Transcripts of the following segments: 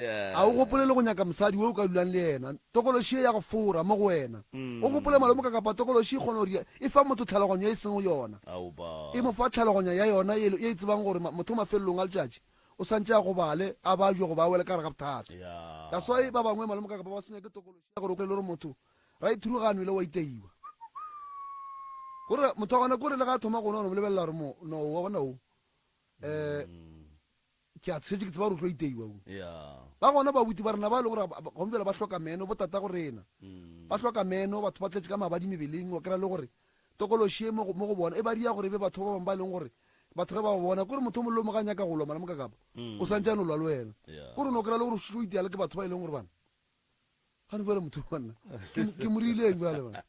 A o gopole le go nyaka mosadi wo o ka dulang le yena. Tokološi ye ya go fora mo go wena. O gopole malome ka kapa tokološi e kgona go dira, e fa motho tlhaloganyo ye e seng yona. E mo fa tlhaloganyo ya yona ye e tsebang gore motho mafelelong a letšatši o santše a gobale, a babje goba a wele ka gare ga bothata. That's why ba bangwe malome ka kapa ba senya ke tokološi ya gore o kwe le gore motho ra ithuruganwe le wa iteiwa. Kore motho wa gona kore le ga a thoma go nwa o no mo lebelela gore mo no wa bona o. Um Ke a tshetše ke tseba gore o tlo iteiwa o. Ba gona babuti ba rena ba e le gore gong bjale ba hloka meno, bo tatago rena ba hloka meno, batho ba tletše ka mabadi mebeleng, wa kry-a le gore tokološi e mo go bona e ba dia gore e be batho ba bangwe ba e leng gore batho ge ba ba bona kore motho o mollo mo ga nyaka go lwa mala mokakapa o swantse a no lwa le wena, kore o no kry-a le gore o itea le ke batho ba e leng gore bana gane bjale motho banna ke mo rileng bjale bana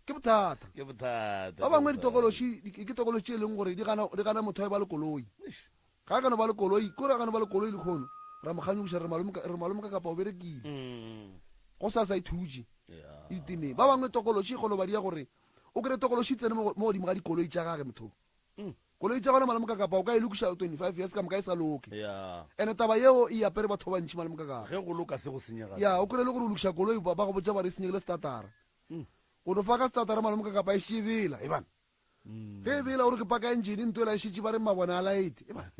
ke bothata ke bothata ba bangwe ditokološi ke tokološi tše e leng gore di gana di gana motho a e ba le koloi ga a kana ba le koloi kore a kana ba le koloi lekgono ra mo kganyogiša re malome re malome ka kapa o berekile mm. go sa sa ithutše e ditemeng ba bangwe tokološi e kgone ba dia gore o kry tokološi tsene mo godimo ga dikoloi tša gage motho mm. Koloi tša gona Malomokakapa o ka e lokiša 25 years ka moka e sa loke. Yeah. Ene taba yeo e apere batho ba bantši Malomokakapa. Ge go loka se go senyega. Ya, o kry le gore o lokiša koloi ba go botša ba re e senyegile statara. Mm. Go no faka statara Malomokakapa e šetše e bela, e bana. Mm. Ge e bela o re ke paka engine nto ela e šetše ba re mabone a laete, e bana.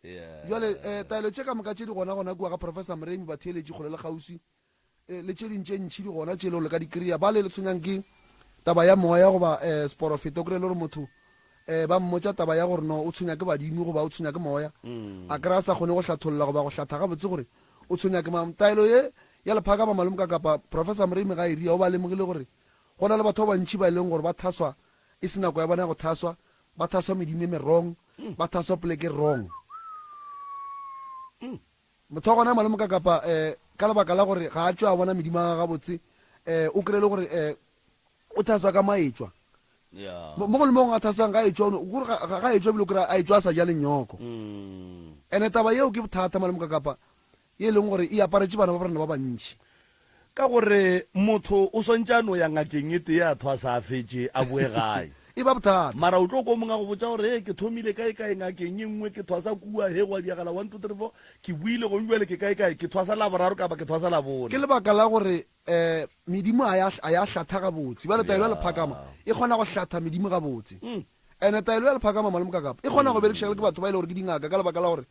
Yeah. Jwale eh, taelo tše ka moka tše di gona gona kua ga Professor Moremi batheeletši kgole le kgauswi. Eh, le tše ding tše ntšhi di gona tše le le ka di kry-a ba le le tshwenyang ke taba ya moya goba um seporofeta o kry-e le gore motho um ba mmotša taba ya gore no o tshwenya ke badimo goba o tshwenya ke moya mm. a kry-a sa kgone go hlatholla goba go hlatha gabotse gore o tshwenya ke mang taelo ye ya lephaka ba malome ka kapa professor moremi ga eria o ba lemogile gore go na le batho ba bantšhi ba e leng gore ba thaswa e se nako ya bona ya go thaswa ba thaswa medimo e merong mm. ba thaswa poleke wrong mm. Motho wa gona malome ka kapa um ka lebaka la gore ga a tšwe a bona medimo ya gagwe gabotse um o kry-e le gore um o thaswa ka maetšwa mo go le mongwe a thaswang ga etšwa kore ga etšwa ebile o kry-a a etšwa a sa ja lenyoko mm. ene taba yeo ke bothata malome ka kapa ye e leng gore e aparetše bana ba rena ba bantši Ka gore motho o swantše a no ya ngakeng e tee a thwasa a fetše a boe gae. E ba bothata. Mara o tlo kwa o mongwe a go botša gore, Hee, ke thomile kae kae ngakeng e nngwe, ke thwasa kua, hee gwa diagala one, two, three, four, ke boile gong bjale ke kae kae, ke thwasa Laboraro kapa ke thwasa Labone. Ke lebaka la gore um medimo ga ya, ga ya hlatha gabotse. Bjale taelo ya lephakama e kgona go hlatha medimo gabotse. And-e taelo ya lephakama, Malome Kakapa, e kgona go berekiša le ke batho ba e le gore ke dingaka ka lebaka la gore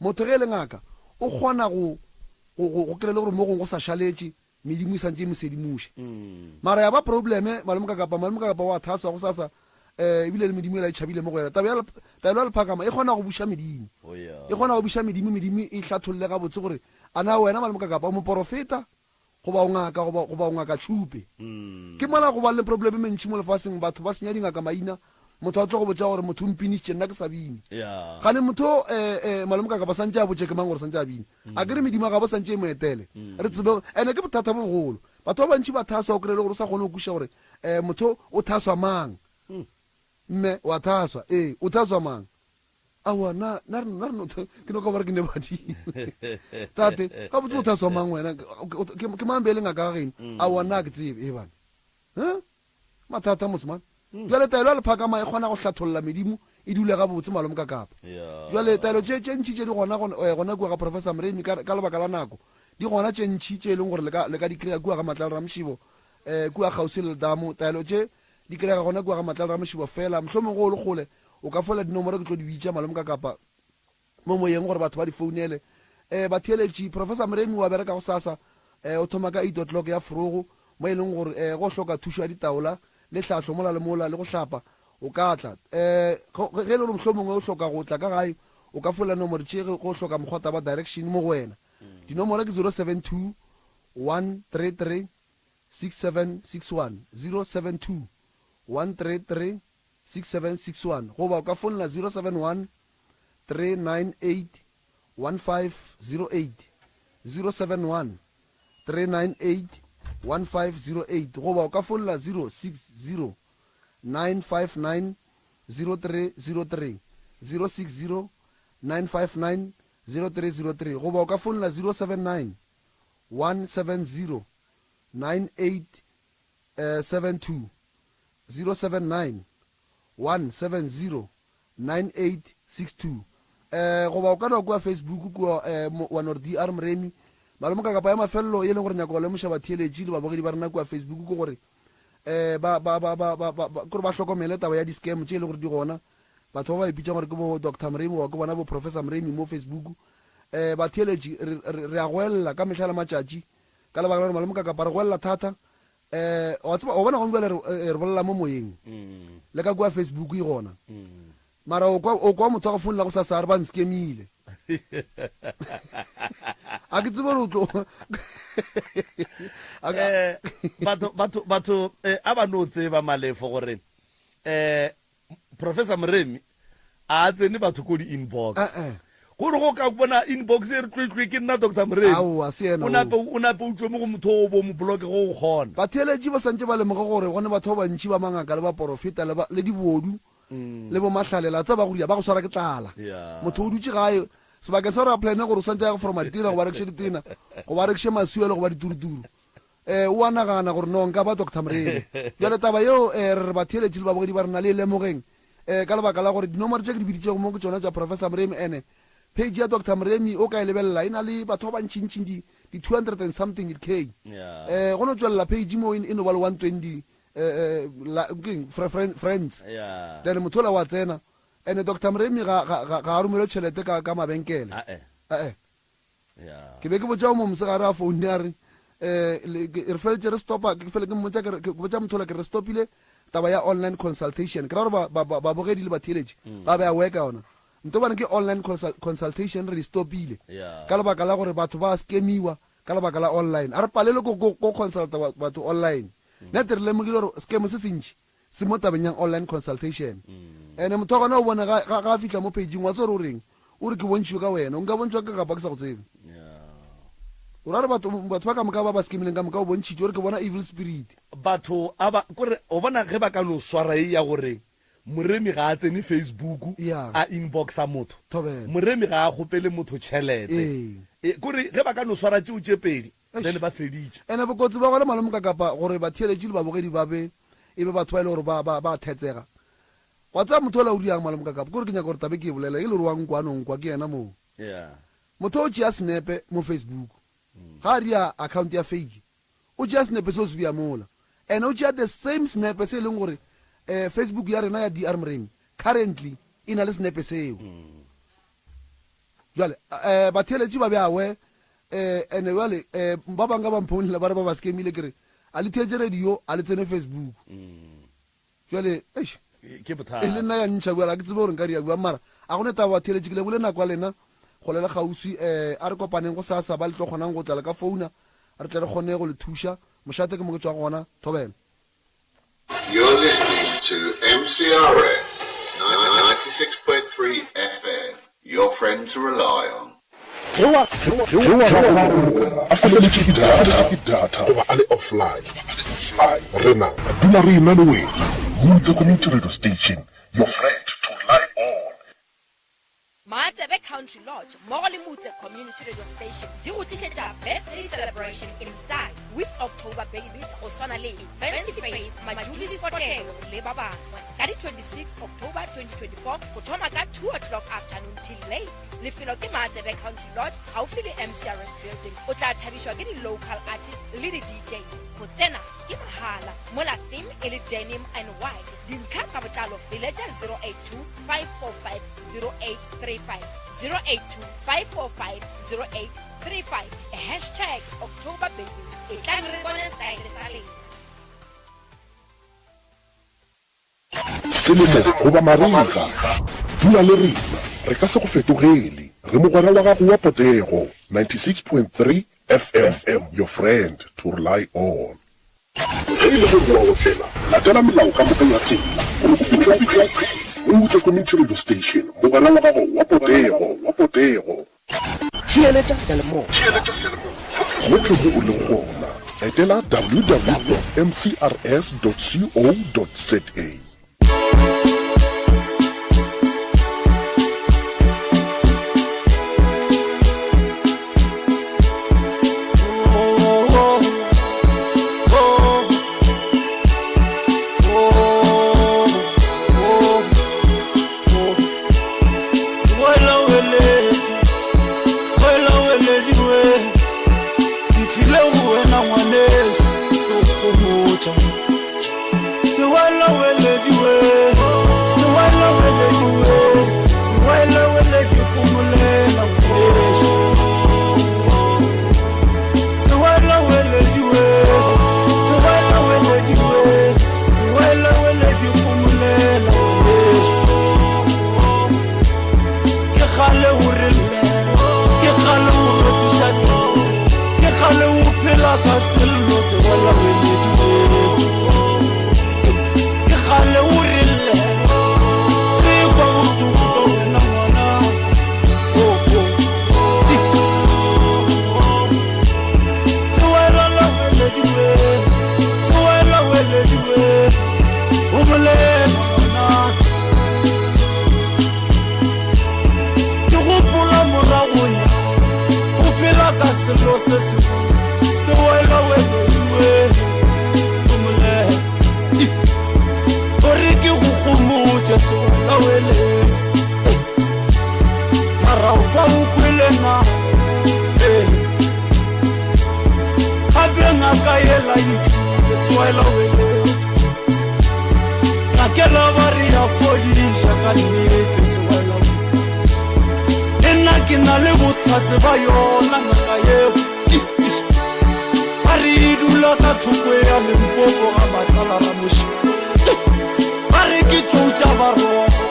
Motho ge e le ngaka, o kgona go, go, go, go kry-a le gore mo gongwe go sa šaletše, medimo e santše e mo sedimoše. Mara ya ba probleme, malome Kakapa, malome Kakapa wa thaswa gosasa, um ebile le medimo ela e tšhabile mo go yena. Taba ya, taelo ya lephakama e kgona go buša medimo. E kgona go buša medimo, medimo e hlatholle gabotse gore a na wena malome Kakapa o moporofeta goba o ngaka goba, goba o ngaka tšhupe. Ke mola go ba le probleme mentši mo lefaseng, batho ba senya dingaka maina, motho a tlo go botša gore motho o mpinišitše nna ke sa bine. Gane motho eh, eh, malome ka kapa santše a botše ke mang gore santše a bine. A ke re medimo ya gabo santše e mo etele. Re tsebe, ene ke bothata bo bogolo. Batho ba bantši ba thaswa o kry-e le gore o sa kgone go kwešiša gore eh, motho o thaswa mang. Mme, wa thaswa, ee, o thaswa mang? Aowa, na, na re, na re no, ke no ka ba re ke ne badimo. Tate, gabotse o thaswa mang wena? Ke, ke mang be e le ngaka ga geno? Mm. Aowa, nna ke tsebe. Ee, bana. Huh? Mathata mos man. Mm. Jwale taelo ya lephakama e kgona go hlatholla medimo e dule gabotse malome ka kapa. Jwale taelo tše tše ntši tše di gona eh, gona kua ga Professor Mremi ka, ka lebaka la nako. Di gona tše ntši tše e leng gore le ka, le ka di kry-a kua ga Matlala Ramshibo, eh, kua kgauswi le ledamo. Taelo tše di kry-ega gona kua ga Matlala Ramshibo fela. Mohlomongwe go o le kgole O ka fola dinomoro ke tlo di bitša malome ka kapa mo moyeng gore batho ba di founele. Eh, batheeletši, Professor Moremi wa bereka gosasa, eh, o thoma ka 8:00 ya forogo, mo e leng gore eh, go hloka thušo ya ditaola le hlahlo mola le mola le go hlapa, o ka tla. Eh, ge e le gore mohlomongwe o hloka go tla ka gae, o ka fola nomoro tše ge go hloka mokgwataba direction mo go wena. Dinomoro ke 072 133 6761, 072 133 6761 goba o ka founela 071 398 1508, 071 398 1508 goba o ka founela 060 959 0303, 060 959 0303 goba o ka founela 079 170 9872. 079 170 9862. Um goba o ka no kua Facebook kua um wa no re DR Moremi. Malome Kakapa ya mafelelo ye e leng gore nyaka go lemoša batheeletši le babogedi ba rena kua Facebook ke gore um ba ba ba ba ba ba kore ba hlokomele taba ya di-scam tše e le gore di gona. Batho ba ba ipitšang gore ke bo Doctor Moremi goba ke bona bo Professor Moremi mo Facebook. Um batheeletši re re re a goelela ka mehla le matšatši ka lebaka la gore Malome Kakapa re goelela thata. Um wa tseba o bona gone bjale re re bolela mo moyeng le ka kua Facebook e gona. Mara o kwa o kwa motho wa go founela go sasa a re ba nskemile. A ke tsebe gore o tlo A ka- Eh, batho batho batho eh, a ba no tseba malefo gore eh Professor Moremi a a tsene batho ko di-inbox Eh, eh. gore go ka bona inbox e re tlwetlwe ke nna Doctor Moremi Aowa, se yena o oo. nape o nape o tšwe mo go motho o bo mo bloke go o kgona Batheeletši ba santše ba lemoge gore go ne batho ba bantši ba mangaka le baporofeta le ba le dibodu le bo mahlalela tsa ba go ria ba go swara ke tlala. Motho o dutše gae sebakeng sa gore a plane gore o swantse ya go foroma ditena goba rekiše ditena goba rekiše masuelo goba dituruturu um o a nagana gore no nka ba Doctor Moremi. Bjale taba yeo um re re batheeletši le babogedi ba rena le e lemogeng um ka lebaka la gore dinomoro tše ke di biditšego mo ke tšona tša Professor Moremi ene page ya Doctor Moremi o ka e lebelela e na le batho ba bantšintši di di 200 and something k um go no tšwelela page mo e no ba le 120 eh, la, keng friends yeah. Then motho ola wa tsena ene Doctor Moremi ga ga ga ga a romelwe tšhelete ka ka mabenkele ah, eh. eh yeah. Ke be ke botša o mo mosegare a foune a re eh re feletse re stopa ke fele ke mmotša ke ke botša motho ola ke re stopile taba ya online consultation ke ra gore babogedi le batheeletši mm. ba be a worka yona nto bane ke online consultation re di stopile ka lebaka la gore batho ba scamiwa ka lebaka la online a re palelwe ko consulta batho online Nete re lemogile gore scam se sentši se mo tabeng ya online consultation. Ene motho wa gona o bona ga ga a fihla mo page-ing wa tseba gore o reng? O re ke bontšhiwe ka wena. O nka bontšhwa ka kapa ke sa go tsebe. O ra re batho batho ba ka moka ba ba scamileng ka moka o bontšhitše o re ke bona evil spirit. Batho a ba kore o bona ge ba ka no swara ye ya gore Moremi ga a tsene Facebook a inboxa motho. Moremi ga a kgopele motho tšhelete. Ee. Kore ge ba ka no swara tšeo tše pedi then ba feditše. Ene bokotsi ba gona malome ka kapa gore batheeletši le babogedi ba be e be batho ba e le gore ba ba ba thetsega. Wa tseba motho ola o diang malome ka kapa kore ke nyaka gore tabe ke e bolela e le gore wa nkwa no nkwa ke yena moo. Yeah. Motho o tšea senepe mo Facebook ga a ria account ya fake o tšea senepe seo se bea mola ene o tšea the same senepe se e leng gore eh, Facebook ya rena ya DR Moremi currently e na le senepe seo. Jwale eh batheeletši ba be aware eh ene jwale eh ba bang ka ba mphounela ba re ba ba scamile ke re a le theetše radio a le tsene Facebook. Jwale eish Ke bothata. E le nna ya ntšha bjale a ke tsebe gore nka ria bjang mara a gone taba batheeletši ke lebole nako ya lena go le le kgauswi eh a re kopaneng go sasa ba le tlo kgonang go tla le ka founa re tle re kgone go le thuša mošate ke mo ke tšwago gona thobela. You're listening to MCRS 96.3 FM, your friend to rely on. Ge wa ge wa gago wa mogwera a feletšwe ke data ke data goba a le offline, rena re dula re ena le wena. Moutse Community Radio Station, your friend to rely on. Maatsebe Country Lodge mmogo le Moutse Community Radio Station di go tlišetša Birthday Celebration in Style with October Babies go swana le Fancy Face, Majulis Potelo le ba bangwe ka di 26 October 2024 go thoma ka 2 o'clock afternoon till late. Lefelo ke Maatsebe Country Lodge gaufi le MCRS Building. O tla thabišwa ke di-local artists le di-DJs. Go tsena ke mahala mola theme e le denim and white. Dintlha ka botlalo leletša 082 545 0835 082 545 0835 hashtag October Babies. Etlang re bone style sa lena. Selemo goba marega, dula le rena, re ka se go fetogele. Re mogwera wa gago wa potego, 96.3 FM, your friend to rely on. Ge e le gore o a otlela, latela melao ka moka ya tsela gore o fihle o phela. Moutse Community Radio Station, mogwera wa gago wa potego, wa potego. Theeletša seyalemoya. Gohle mo o lego gona, etela www.mcrs.co.za. phela ka sello se wela welediwe. Ke kgale o re llela, re kwa bohloko ka wena ngwana. Oh, oh. Se wela la welediwe, se wela welediwe, o bolela ngwanaka. Ke gopola moragonya o phela ka selo se sengwe se wela welediwe gomolela gore ke go gomotše se wela weledi mara o fa o kwele na ee gape ngaka yela e tlile se wela weledi Ngakela ba re ya fodiša ka nnete sewelo. Le nna ke na le bohlatse ba yona ngaka yeo. Ba re e dula ka thoko ya Limpopo ga Matlala Ramoši. Ba re ke tlou tša Baroka.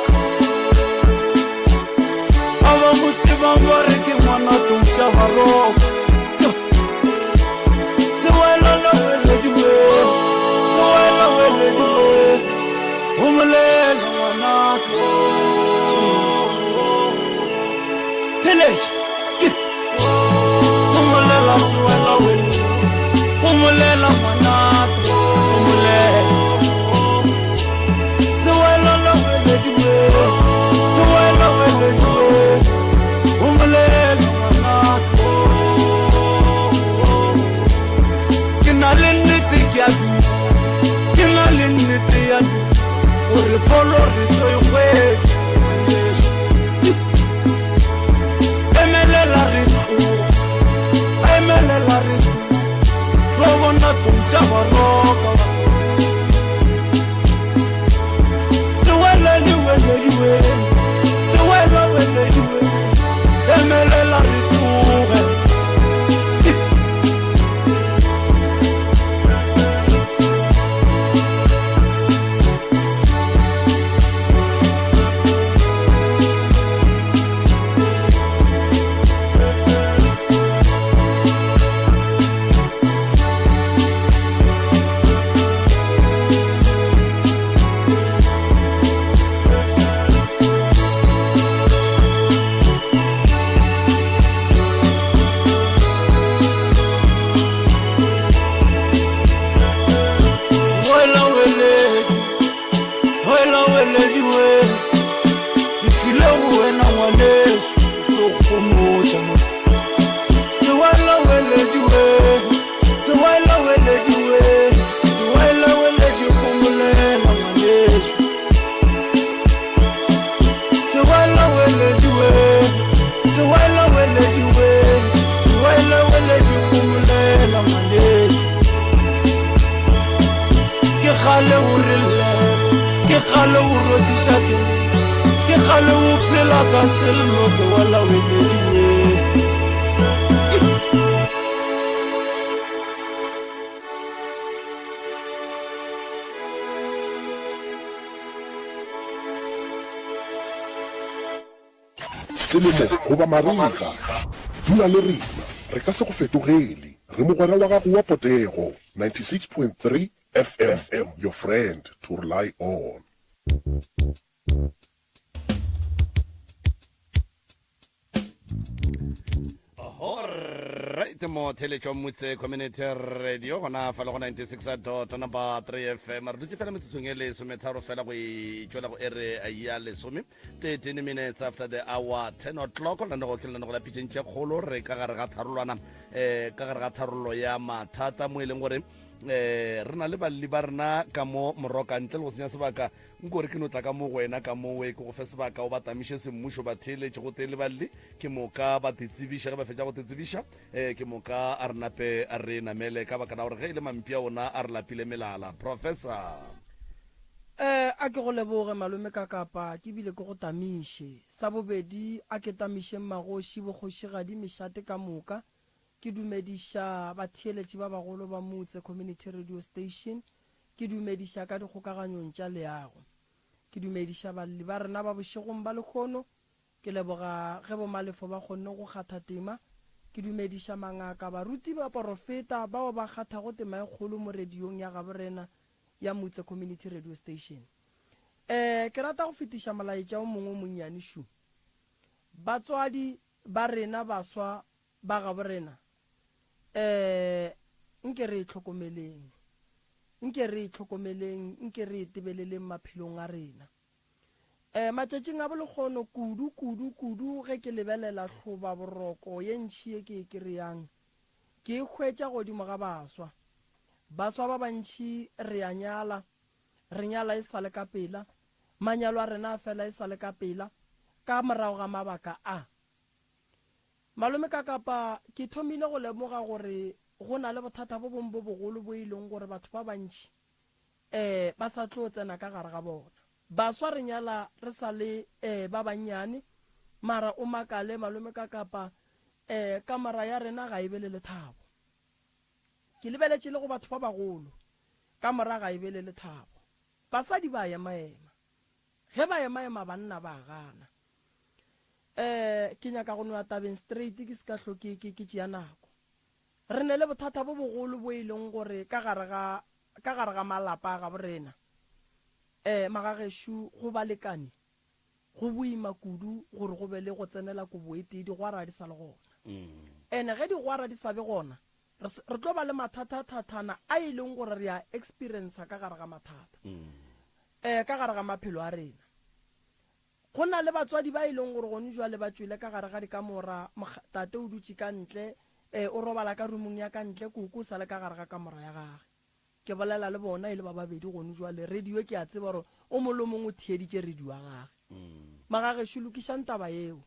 Ba ba mo tsebang ba re ke ngwana tlou tša Baroka. Ke na le nnete ke a duma, ke na le nnete ya duma gore pholo re tlo e hwetša ngwaneso. Emelela re tloga, emelela re tloga, tlo bona tlou tša baroka ba. Sewelediwelediwe, sewelewelediwe, emelela re tloge. Ke tlile go wena ngwaneso tlo gomotša mo. Sewelawelediwe, sewelawelediwe, sewelaweledi gomolela ngwaneso. Sewelawelediwe, sewelawelediwe, sewelaweledi gomolela ngwaneso. Ke kgale o re llela, ke kgale o rothiša keledi, ke kgale o phela ka sello sewelawelediwe. Selemo goba marega, dula le rena, re ka se go fetogele. Re mogwera wa gago wa potego, 96.3 FM, your friend to rely on. Alright, mo theletšo Motse Community Radio gona fa le go 96 dot number 3 FM re dutse fela metsotsong e lesometharo fela go e tšwela go ere ya lesome 13 minutes after the hour 10 o'clock lenanego ke lenanego la pitšeng tše kgolo re ka gare ga tharolwana um ka gare ga tharollo ya mathata mo e leng gore um re na le balli ba rena ka mo moroka ntle le go senya sebaka Nko re ke no tla ka mo go wena ka mowe, ke go fe sebaka o ba tamiše semmušo batheeletši gotee le balli, ke moka ba te tsebiše. Ge ba fetša go te tsebiša, eh, ke moka a re nape re namele, ka baka la gore ge e le mampi a ona a re lapile melala. Professor. Eh, a ke go leboge malome ka kapa ke bile ke go tamiše. Sa bobedi, a ke tamišeng magoši, bokgošigadi, mešate ka moka. Ke dumediša batheeletši ba bagolo ba Motse Community Radio Station Ke dumediša ka dikgokaganyong tša leago. Ke dumediša balli ba rena ba bošegong ba lehono. Ke leboga ge boMalefo ba kgonne go kgatha tema. Ke dumediša mangaka, baruti, baporofeta bao ba kgathago tema e kgolo mo radiong ya gaborena ya Mutse Community Radio Station. Eh, ke rata go fetiša molaetša o mongwe o monnyane šu. Batswadi ba rena baswa ba gaborena, eh, nke re e hlokomeleng. Nke re e hlokomeleng, nke re e tebeleleng maphelong a rena. E, matšatšing a bolekgono, kudu, kudu, kudu ge ke lebelela hlobaboroko ye ntši ye ke e kereyang, ke e hwetša godimo ga baswa. Baswa ba bantši re a nyala, re nyala e sa le ka pela, manyalo a rena a fela e sa le ka pela, ka morago ga mabaka a. Malome Kakapa, ke thomile go lemoga gore go na le bothata bo bongwe bo bogolo bo e leng gore batho ba bantši Ee, ba sa tlo tsena ka gare ga bona. Baswa re nyala re sa le ee ba bannyane, mara o makale malome ka kapa ee kamora ya rena ga e be le lethabo. Ke lebeletše le go batho ba bagolo, kamora ga e be le lethabo. Basadi ba emaema. Ge ba emaema banna ba gana. Ee, ke nyaka go no ya tabeng straight ke se ka hlo ke ke ke tšea nako. Re ne le bothata bo bogolo bo e leng gore ka gare ga, ka gare ga malapa a gabo rena, eh, magagešo, go balekane, go boima kudu gore go be le go tsenela kobo e tee digwara di sa le gona. Ene ge digwara di sa be gona, re, re tlo ba le mathathathathana a e leng gore re a experiencer ka gare ga mathata, eh, ka gare ga maphelo a rena. Go na le batswadi ba e leng gore gone jwale ba tšwele ka gare ga dikamora, mokg, tate o dutše ka ntle, e, o robala ka rumong ya ka ntle, koko o sa le ka gare ga kamora ya gage. Ke bolela le bona e le ba babedi gone jwale, radio ke a tseba gore o mongwe le o mongwe o theeditše radio ya gage. Magagešo lokišang taba yeo.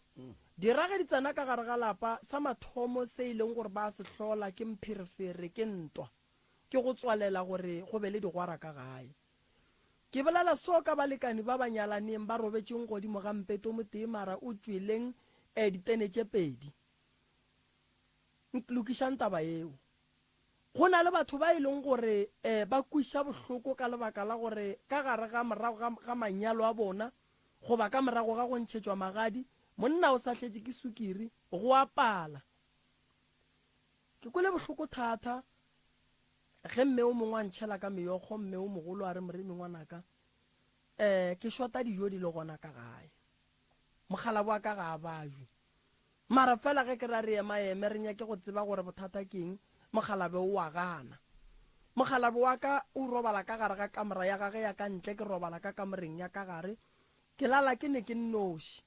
Dira ge di tsena ka gare ga lapa, sa mathomo se e leng gore ba a se hlola ke mpherefere, ke ntwa, ke go tswalela gore go be le digwara ka gae. Ke bolela so ka balekani ba ba nyalaneng ba robetšeng godimo ga mpete o motee mara o tšweleng eh ditene tše pedi. Lokišang taba yeo. Go na le batho ba e leng gore eh ba kwiša bohloko ka lebaka la gore ka gare ga morago ga, ga manyalo a bona goba ka morago ga go ntšhetšwa magadi, monna o sahletše ke sukiri, go a pala. Ke kwele bohloko thata Ge mme o mongwe a ntšhela ka meokgo, mme o mogolo a re, Moremi ngwanaka, eh, ke šota dijo di le gona ka gae. Mokgalabo wa ka ga a bajwe. Mara fela ge ke ra re ema-eme re nyake go tseba gore bothata ke eng, mokgalabe o a gana. Mokgalabe wa ka o robala ka gare ga kamora ya gage ya ka ntle, ke robala ka kamoreng ya ka gare. Ke lala ke ne ke nnoši.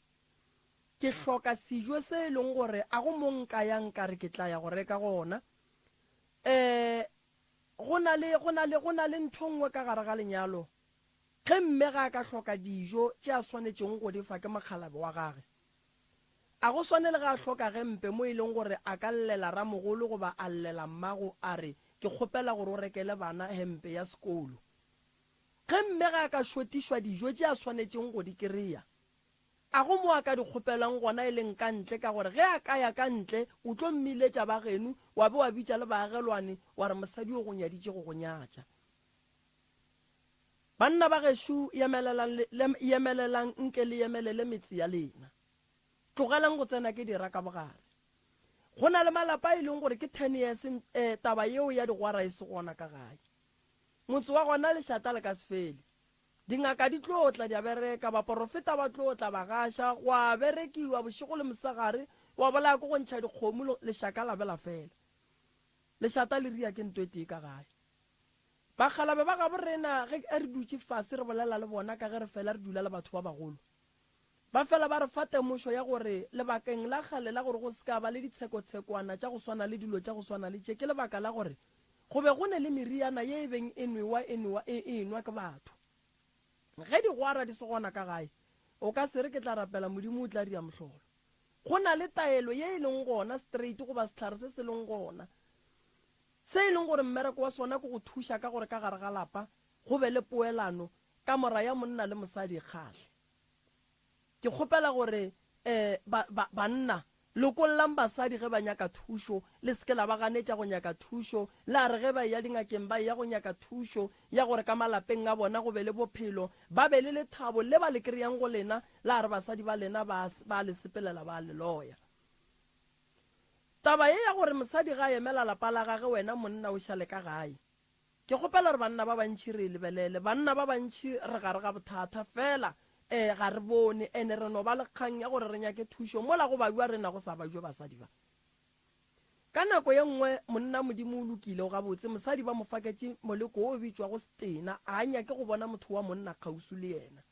Ke hloka sejo se e leng gore a go mo nka yang ka re ke tla ya go reka gona. Ee, go na le, go na le, go na le ntho nngwe ka gare ga lenyalo, ge mme ga a ka hloka dijo tše a swanetšego go di fa ke mokgalabje wa gage. A go swane le ge a hloka gempe mo e leng gore a ka llela ramogolo goba a llela mmago a re, Ke kgopela gore o rekele bana hempe ya sekolo. Ge mme ga a ka šotišwa dijo tše a swanetšego go di krea, A go mo a ka di kgopelang gona e leng ka ntle, ka gore ge a ka ya ka ntle, o tlo mmiletša ba geno, wa be wa bitša le baagelwane, wa re mosadi o go nyaditše go go nyatša. Banna ba gešo, yemelelang, le, yemelelang nke le yemelele metse ya lena. Tlogelang go tsena ke dira ka bogare. Go na le malapa a e leng gore ke ten years eh, taba yeo ya digwara e se gona ka gae. Motse wa gona lešata le ka se fele. Dingaka di tlo tla di a bereka, baporofeta ba tlo tla ba gaša, gwa berekiwa bošego le mosegare, wa bolaya ke go ntšha dikgomo, lešaka la be la fela. Lešata le ria ke nto e tee ka gae. Bakgalabe ba gabo rena ge re dutše fase re bolela le bona ka ge re fela re dula le batho ba bagolo, ba fela ba re fa temošo ya gore lebakeng la kgale la gore go se ka ba le ditshekotshekwana tša go swana le dilo tša go swana le tše ke lebaka la gore Go be go ne le meriana ye e beng e nwewa e nwewa e e enwa ke batho. Ge digwara di se gona ka gae, o ka se re ke tla rapela Modimo o tla dira mohlolo. Go na le taelo ye e leng gona straight goba sehlare se se leng gona se e leng gore mmereko wa sona ke go thuša ka gore ka gare ga lapa go be le poelano, kamora ya monna le mosadi e kgahle. Ke kgopela gore eh, ba, ba, banna, lokollang basadi ge ba nyaka thušo. Le se ke la ba ganetša go nyaka thušo. La re ge ba eya dingakeng ba eya go nyaka thušo ya gore ka malapeng a bona go be le bophelo, ba be le lethabo le ba le kry-ang go lena. La re basadi ba lena ba, ba le sepelela ba le loya. Taba ye ya gore mosadi ga a emela lapa la gage wena monna o šale ka gae. Ke kgopela gore banna ba bantši re e lebelele. Banna ba bantši re gare ga bothata fela eh ga re bone ene re no ba le kgang ya gore re nyake thušo mola go bajwa rena go sa bajwe basadi ba. Ka nako ye nngwe monna Modimo o lokile o gabotse mosadi ba mo faketše moleko wo o bitšwago setena a a nyake go bona motho wa monna kgauswi le yena.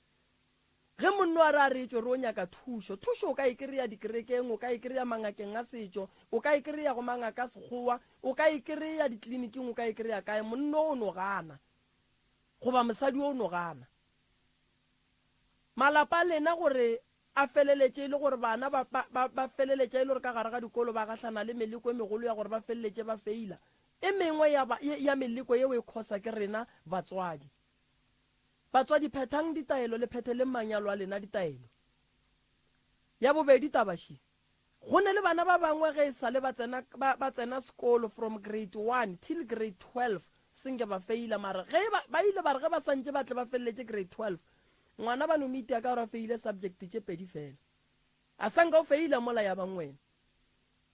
Ge monno a re a re tšwe re o nyaka thušo, thušo o ka e kry-a dikerekeng, o ka e kry-a mangakeng a setšo, o ka e kry-a go mangaka a sekgowa, o ka e kry-a ditleliniking, o ka e kry-a kae, monno o no gana goba mosadi o no gana. Malapa a lena gore a feleletše e le gore bana ba, ba, ba, ba feleletša e le gore ka gare ga dikolo ba gahlana le meleko e megolo ya gore ba feleletše ba feila. E mengwe ya, ya meleko yeo e khosa ke rena batswadi. Batswadi, phethang ditaelo le phetheleng manyalo a lena ditaelo. Ya bobedi taba še, go ne le bana ba bangwe ge e sa le ba tsena, ba, ba tsena sekolo from grade one till grade 12 senke ba feila, mara ge ba, ba ile ba re ge ba santše ba tle ba feleletše grade 12, ngwana ba no mo itia ka gore a feile subject tše pedi fela. A sanka o feila mola ya bang wena.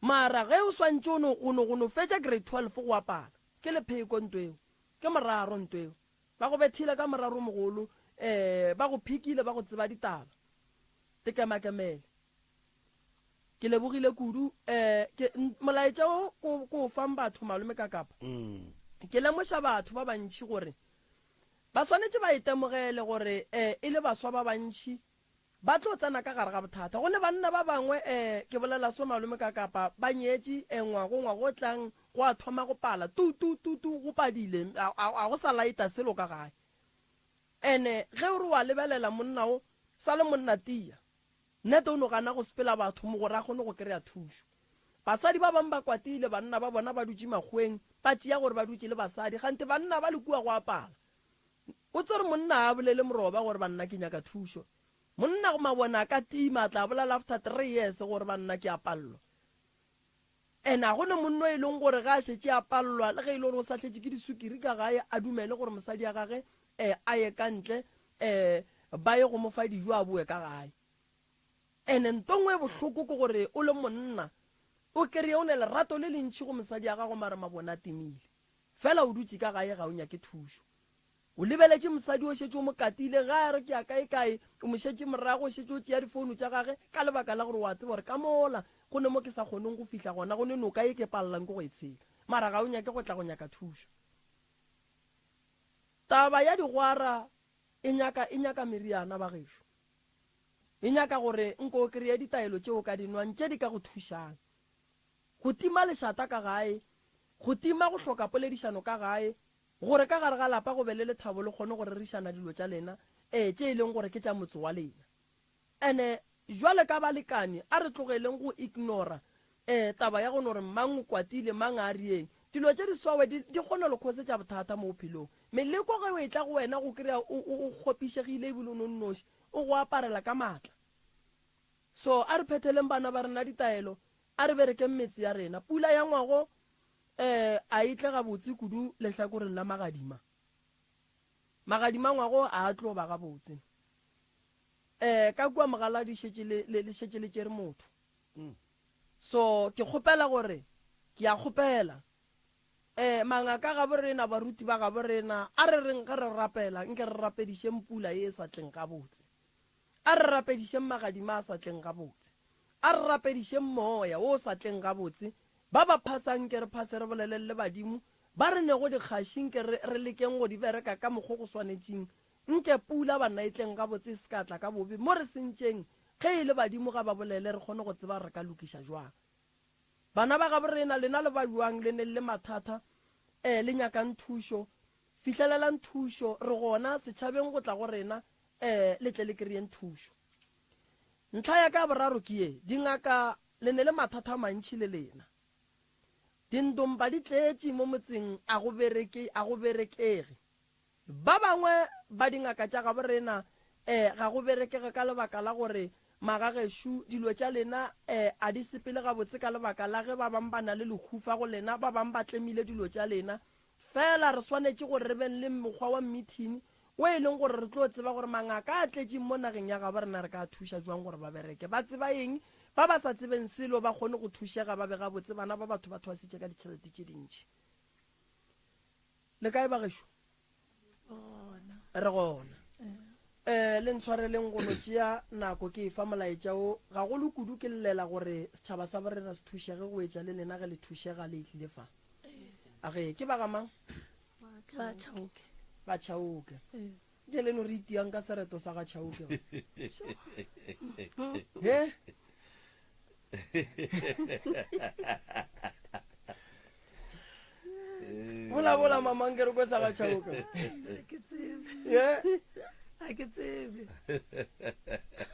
Mara ge o swantše o no, go no, go no fetša grade 12 go a pala. Ke lepheko nto eo. Ke moraro nto eo. Ba go bethile ka moraro mogolo, ee, ba go phikile, ba go tseba ditaba. Tekemakemele. Ke lebogile kudu. Ee, ke, molaetša wo ko, ko o fang batho, Malome Kakapa. Ke lemoša batho ba bantši gore ba swanetše ba itemogele gore, ee, e le baswa ba bantši Ba tlo tsena ka gare ga bothata. Go ne banna ba bangwe, eh, ke bolela so malome ka kapa, ba nyetše, eh, ngwago, ngwago o tlang, go a thoma go pala, tu, tu, tu, tu, go padile, a, a, a go sa laeta selo ka gae. Ene ge o re wa lebelela monna o, sa le monna tia. Nnete o no gana go sepela batho mo gore a kgone go kry-a thušo. Basadi ba bangwe ba kwatile, banna ba bona ba dutše makgoweng, ba tšea gore ba dutše le basadi, kganthe banna ba le kua go a pala. O tsere monna a bolele moroba gore banna ke nyaka thušo. Monna go mabone a ka tima a tla bolela after 3 years gore banna ke a pallwa. And a go ne monno e leng gore ga a šetše a pallwa le ge e le gore o sahletše ke disukiri ka gae a dumele gore mosadi ya gage eh, a ye ka ntle eh, ba ye go mo fa dijo a boe ka gae. And nto nngwe e bohloko ke gore o le monna o kry-e o ne lerato le lentši go mosadi ya gago mara mabone a timile. Fela o dutše ka gae ga o nyake thušo. O lebeletše mosadi o šetše o mo katile, ge a re ke ya kaekae, o mo šetše morago, o šetše o tšea difounu tša gage ka lebaka la gore o a tseba gore ka mola go ne mo ke sa kgoneng go fihla gona, go ne noka ye ke palelang ke go e tshela. Mara ga o nyake go tla go nyaka thušo. Taba ya digwara e nyaka, e nyaka meriana bagešo. E nyaka gore nko o kreye ditaelo tše o ka di nwang tše di ka go thušang. Go tima lešata ka gae, go tima go hloka poledišano ka gae, gore ka gare ga lapa go be le lethabo le kgone go rerišana dilo tša lena, ee, tše e leng gore ke tša motse wa lena. Ene jwale ka balekani a re tlogeleng go ignora, ee, taba ya go no re mang o kwatile, mang a rieng. Dilo tše di swawe di, di kgona lo khosetša bothata mo bophelong. Meleko ge o etla go wena go kry-a o, o, o kgopišegile ebile o no nnoši, o go aparela ka maatla. So a re phetheleng bana ba rena ditaelo, a re berekeng metse ya rena. Pula ya ngwago eh a e tle gabotse kudu lehlakoreng la magadima. Magadima ngwago a a tlo ba gabotse. Eh ka kua mogala di šetše le, le, le šetše le tšere motho. So ke kgopela gore, ke a kgopela, eh mangaka gabo rena, baruti ba gabo rena, a re reng ge re rapela, nke re rapedišeng pula ye e sa tleng gabotse. A re rapedišeng magadima a sa tleng gabotse. A re rapedišeng moya wo o sa tleng gabotse. Ba ba phasang nke re phase re boleleng le badimo. Ba re nego dikgaši nke re, re lekeng go di bereka ka mokgo go swanetšing. Nke pula banna e tleng gabotse e se ka tla ka bobe. Mo re sentšeng, ge e le badimo ga ba bolele re kgone go tseba re ka lokiša jwang. Bana ba gabo rena, lena le ba bjang le neng le mathata, ee, le nyakang thušo, fihlelelang thušo, re gona setšhabeng go tla go rena, ee, le tle le kry-eng thušo. Ntlha ya ka ya boraro ke ye, dingaka le ne le mathata a mantši le lena. Dindompa di tletše mo motseng, a go bereke, a go berekege. Ba bangwe ba dingaka tša gabo rena, ee, ga go berekege ka lebaka la gore magagešo dilo tša lena, ee, a di sepele gabotse ka lebaka la ge ba bang ba na le lehufa go lena, ba bang ba tlemile dilo tša lena. Fela re swanetše gore re beng le mokgwa wa meeting wo e leng gore re tlo tseba gore mangaka a tletšeng mo nageng ya gabo rena re ka a thuša jwang gore ba bereke. Ba tseba eng? Ba ba sa tsebeng selo ba kgone go thušega ba be gabotse, bana ba batho ba thwasitše ka ditšhelete tše dintši. Le kae bagešo? Re gona. Um le ntshwareleng go no tšea nako ke efa molaetša wo, gagolo kudu ke llela gore setšhaba sa borena se thušege go etša le lena ge le thušega le tlile fa. A ge, ke ba ga mang? Ba Chauke. Ba Chauke. Ke le no re itiang ka sereto sa ga Chauke. He? Bola bola mama nke re kwe sa ga Chauke. Ke tsebe. Ye? A ke tsebe.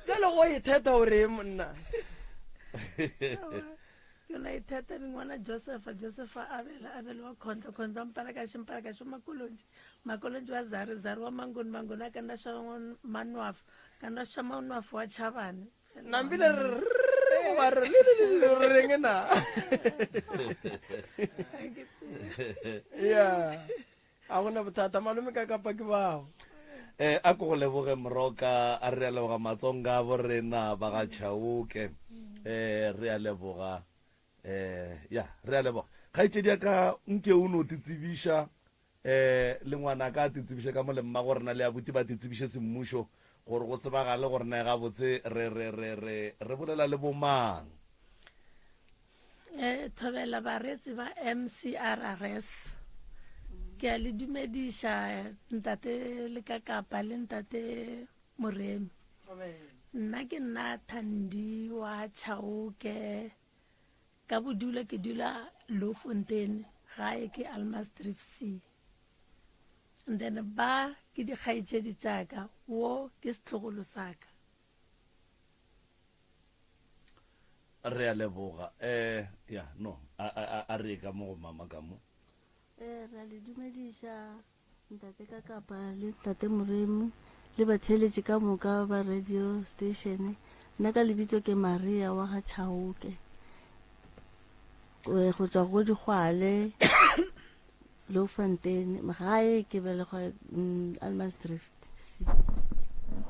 Jale go itheta o reng monna? Yona itheta bingwana Josefa, Josefa Abela, Abela wa Khondlo, Khondlo wa Mpalakaše, Mpalakaše wa Makolonji, Makolonji wa Zare, Zare wa Mangoni, Mangoni wa Kandaša wa Manwafo, Kandaša Manwafo wa Chabane. Nambile re re goba re le le le re reng na? Yeah. A gona bothata malome ka kapa ke bao. Eh a ko go leboge Moroka a re a leboga Matsonga bo rena ba ga Chauke. Eh re a leboga eh ya re a leboga. Kgaetšedi ya ka nke o no te tsebiša eh le ngwana ka te tsebiše ka mo le mma gore na le abuti ba te tsebiše semmušo gore go tsebagale gore na gabotse re re re re re bolela le bomang. Eh, thobela bareetsi ba MCRRS. Ke a le dumediša ntate Lekakapa le ntate Moremi. Nna ke nna Thandi wa Chauke. Ka bodulo ke dula Louwfontein, gae ke Almasdrift C. And then ba ke dikgaetšedi tša ka, wo ke setlogolo sa ka. Re a leboga. Eh, ya, no, a, a, a, a re ye ka mo go mama ka mo. Eh, re a le dumediša ntate ka kapa le ntate Moremi le batheeletši ka moka ba radio station. Nna ka lebitso ke Maria wa ga Chauke. Eh, go tswa go Digwale, Louwfontein, gae ke belegwa mm, Almansdrift C.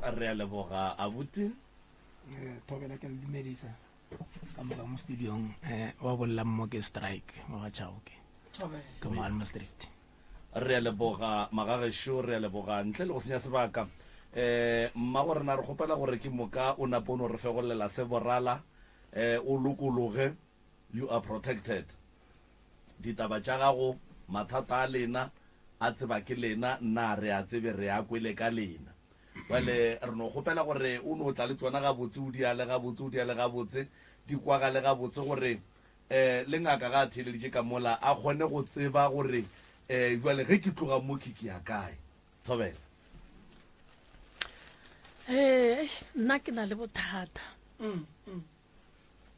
Re a leboga abuti. Eh, thobela ke le dumedisa ka moka mo studiong eh wa bolela mo ke strike wa ga Chauke ke mo Almansdrift. Re a leboga magagešo, re a leboga ntle le go senya sebaka. Eh mmago rena re kgopela gore ke moka o nape o no re fegolela se borala eh o lokologe you are protected. Ditaba tša gago, mathata a lena a tseba ke lena, nna a re a tsebe, re a kwele ka lena. Bjale re no kgopela gore o no tla le tšona gabotse, o di ale gabotse, o di ale gabotse, di kwagale gabotse gore um le ngaka ga a theeleditše ka mola a kgone go tseba gore um bjale ge ke tloga mo ke ke ya kae. Thobela. Ee, nna ke na le bothata.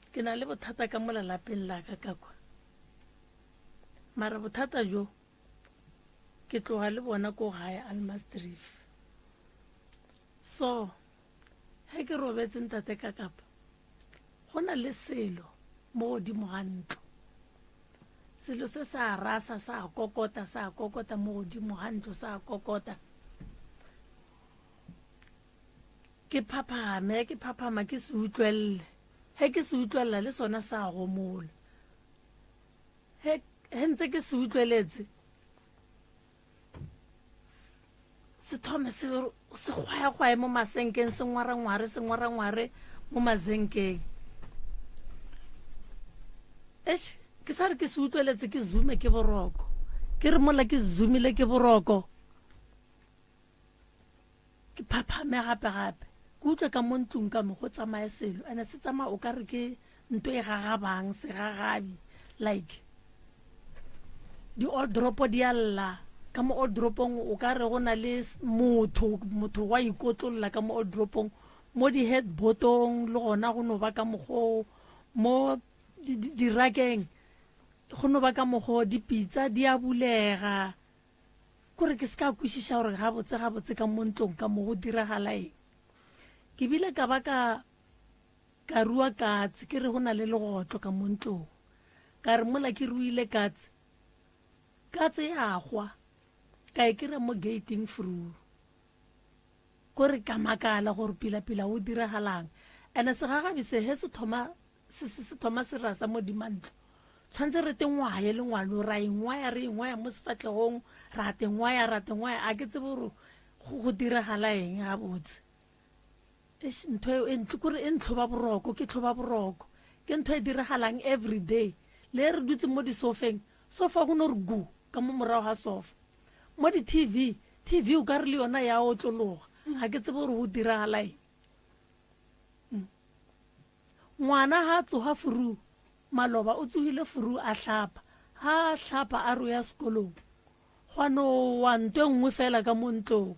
Ke na le bothata ka mola lapeng la ka ka kwa. Mara bothata jo ke tloga le bona ko gae Almasdrift. So ge ke robetse ntate ka kapa go na le selo mo godimo ga ntlo. Selo se sa rasa sa kokota sa kokota mo godimo ga ntlo sa kokota. Ke phaphame ke phaphama ke se utlwelele. Ge ke se utlwelela le sona sa gomola. Ge ge ntse ke se utlweletse se thome se se kgwayakgwaye mo masenkeng se ngwarangware se ngwarangware mo mazenkeng. Eish ke sa re ke se utlweletse ke zume ke boroko. Ke re mola ke zumile ke boroko. Ke phaphame gape gape ke utlwe ka mo ntlong ka mo go tsamaya selo ene se tsamaya o ka re ke nto e gagabang segagabi like di old dropo di a lla ka mo old dropong o ka re go na le motho motho wa ikotlolla ka mo old dropong mo di headboardong le gona go no ba ka mokgoo mo dirakeng go no ba ka mokgoo dipitsa di a bulega Kore ke se ka kwešiša gore gabotse gabotse ka mo ntlong ka mo go diragala eng. Ke bile ka ba ka ka rua katse ke re go na le legotlo ka mo ntlong. Ka re mola ke ruile katse, katse ya hwa ka e kry-a mo gating fruru. Kore ka makala gore pila-pila go diragalang. Ene segagabi se he se thoma se se se thoma se rasa mo dimantlo. Tshwantse re te ngwaye le ngwano ra ingwaya re ingwaya mo sefatlegong ra te ngwaya ra te ngwaya a ke tsebe gore go go diragala eng gabotse. Eish ntho eo e ntlo kore e ntlhoba boroko ke tlhoba boroko ke ntho e diragalang every day le re dutse mo disofeng sofa go no re gu ka mo morago ga sofa mo di-tv tv o ka re le yona ya otlologa ga ke tsebe gore go diragala eng mm. ngwana ga a tsoga furu maloba o tsogile furu a hlapa ga a hlapa a re o ya sekolong gwa no wa nto e nngwe fela ka mo ntlong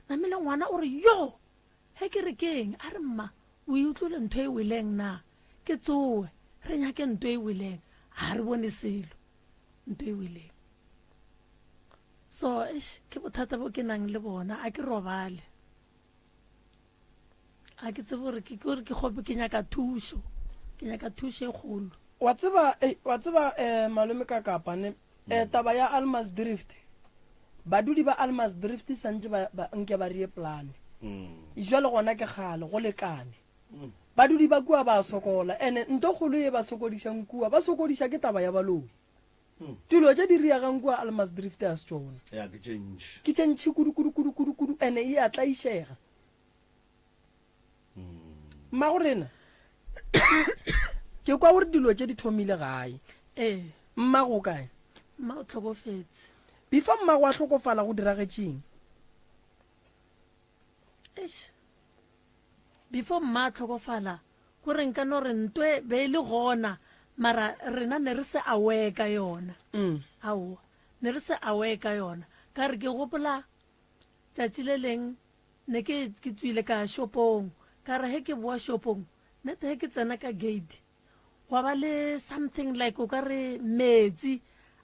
namile ngwana o re yo he ke re keng a re mma o e utlwile ntho e weleng na ke tsoe re nyake nto e weleng ga re bone selo nto e weleng so eish ke bothata bo ke nang le bona a ke robale a ke tsebe gore ke gore ke gope ke nyaka thušo ke nyaka thušo e kgolo wa tseba eh, wa tseba eh, malome ka kapa ne eh, taba ya almas drift badudi ba almas drift santse ba, ba nke ba rie plane jwale gona ke kgale go lekane badudi ba kua ba sokola ene nto kgolo ye ba sokodišang kua ba sokodiša ke taba ya baloi Dilo tše di riagang kua Almasdrift a se tšona. Ya, ke tše ntši. Ke tše ntši kudu, kudu, kudu, kudu, kudu, ene e a tlaišega. Mmago rena, ke kwa gore dilo tše di thomile gae. Ee. Mmago o kae? Mma o hlokofetše. Before mmago a hlokofala go diragetšeng? Eish. Before mma a hlokofala, Gore nka no re ntwe be e le gona mara rena ne re se aware ka yona. Aowa, ne re se aware ka yona. Ka re ke gopola tšatši le leng ne ke ke tswile ka ya shopong, ka re he ke boa shopong, nete he ke tsena ka gate gwa ba le something like o ka re metsi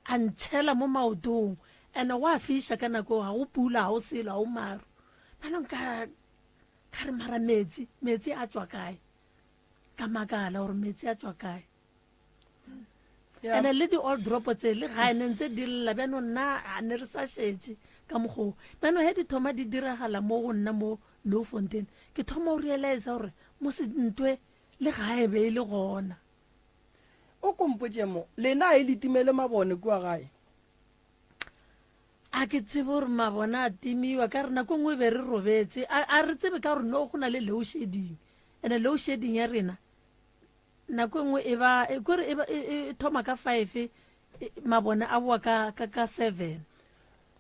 a ntšhela mo maotong and go a fiša ka nako eo, ga go pula, ga go selo, ga go maru. Bjanong ka Ka re, Mara metsi, metsi a tšwa kae? Ka makala gore metsi a tšwa kae. And le di-old drop tse le gae ne ntse di lla bjanong nna a ne re sa šetše ka mokgoo. Bjanong he di thoma di diragala mo go nna mo Louwfontein, ke thoma go realize gore mo se ntwe le gae be e le gona. O ko mpotše mo, lena a e le timele mabone kua gae? A ke tsebe gore mabone a timiwa ka re nako nngwe e be re robetse. A, a re tsebe ka gore no go na le load shedding. And load shedding ya rena nako e nngwe e ba e kore e, e, e, e thoma ka 5 e, mabone a boa ka ka ka 7.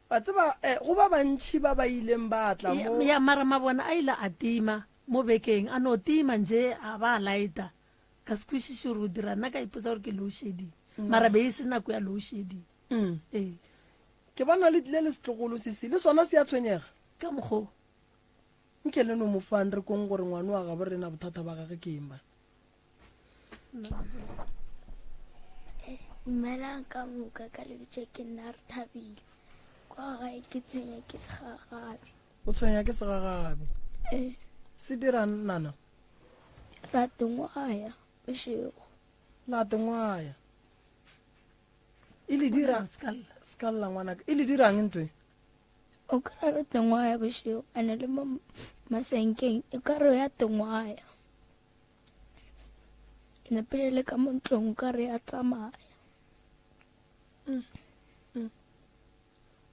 Wa tseba eh, go ba bantši ba ba ileng ba tla mo. Ya mara mabone a ile a tima mo bekeng a no tima nje a ba a lighta. Ka se kwešiše gore o dira nna ka ipotsa gore ke load shedding. Mara be e se nako ya load shedding. Mm. Ee. Ke bona le tlile le setlogolo sesi, le sona se a tshwenyega. Ka mokgo. Nke le no mo fang re kong gore ngwana wa gabo rena bothata ba gage ke eng bana. Dumelang ka moka ka lebitso ke nna re thabile. Kwa gae ke tshwenya ke segagabi. O tshwenya ke segagabi. Ee. Se dirang nana? Ra tengwaya bošego. La tengwaya. E le dira ska lla ngwanaka. E le dirang ntwe? O kry re tengwaya bošego ene le mo masenkeng e ka re ya tengwaya. Ne pele le ka mo ntlong ka re ya tsamaya. Mm. Mm.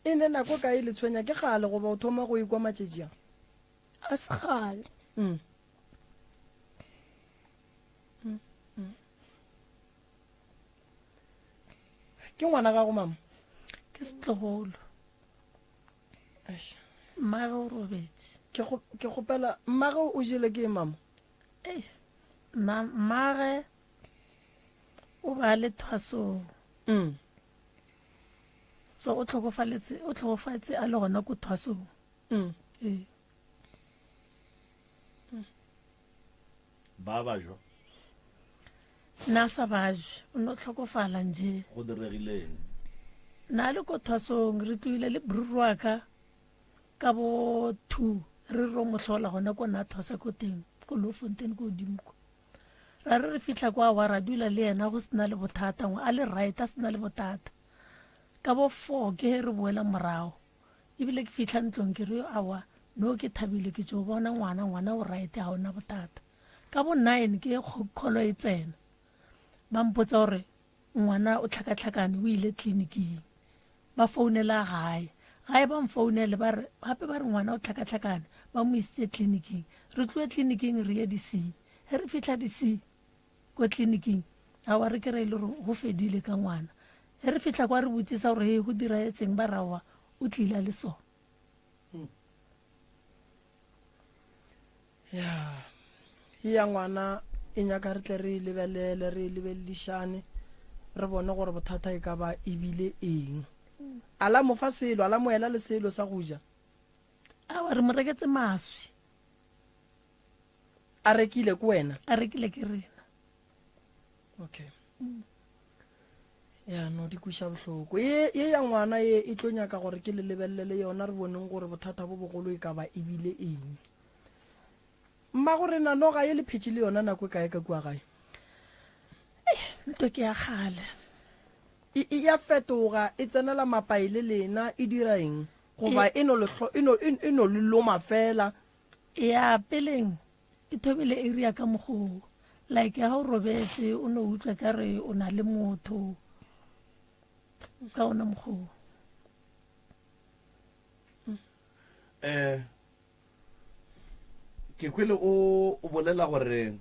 E ne nako kae le tshwenya ke gale goba o thoma go ikwa matšatši a? A se gale. Mm. Ke ngwana gago mama? Ke setlogolo. Mmage o robetše. Ke go ke gopela mmage o jele ke mama? Ei, nna mmage o ba le thwasong. Mm. So o tlhokofaletse o tlhokofatse a le gona ko thwasong. Mm. Ee. Ba bajwa? Nna sa bajwe, o no tlhokofala nje. Go diregileng? Nna le ko thwasong re tloile le bruru wa ka ka bo 2 re ro mo hlola gona ko na thwasa ko teng ko Louwfontein ko godimo ko. Ra re re fitlha kwa wa ra dula le yena go sena le bothata ngwe a le right a sena le bothata. Ka bo 4 ke re boela morago. Ebile ke fitlha ntlong ke re awa no ke thabile ke tšo bona ngwana ngwana o right ga ona bothata. Ka bo 9 ke kholo e tsena. Ba mpotsa gore ngwana o tlhakatlhakane o ile tleliniking. Ba founela gae. Gae ba mfounele ba re gape ba re ngwana o tlhakatlhakane ba mo isitse tleliniking. Re tloe tleliniking re ye DC. Ge re fihla DC ko tleliniking awa re kry e le gore go fedile ka ngwana. Ge re fihla kwa re botsisa gore he go diraetseng ba rawa o tlile a le so. Ya ye ya ngwana e nyaka re tle re e lebelele re e lebeledišane re bone gore bothata e ka ba ebile eng. A la mo fa selo, a la mo ela le selo sa go ja. Awa re mo reketse maswi. A rekile ke wena? A rekile ke rena. Okay. Ya no di kweša bohloko. Ye ye ya ngwana ye e tlo nyaka gore ke le lebelele yona re boneng gore bothata bo bogolo e ka ba ebile eng. Mmago rena noga ye le phetše le yona nako e kae ka kua gae? Nto ke ya kgale. E e ya fetoga e tsenela mapai le lena e dira eng? Goba e no le e no e no le loma fela? Ya peleng e thomile area ka mokgoo like ha o robetse o no utlwa ka re o na le motho ka ona mokgoo. Eh ke kwele o o bolela gore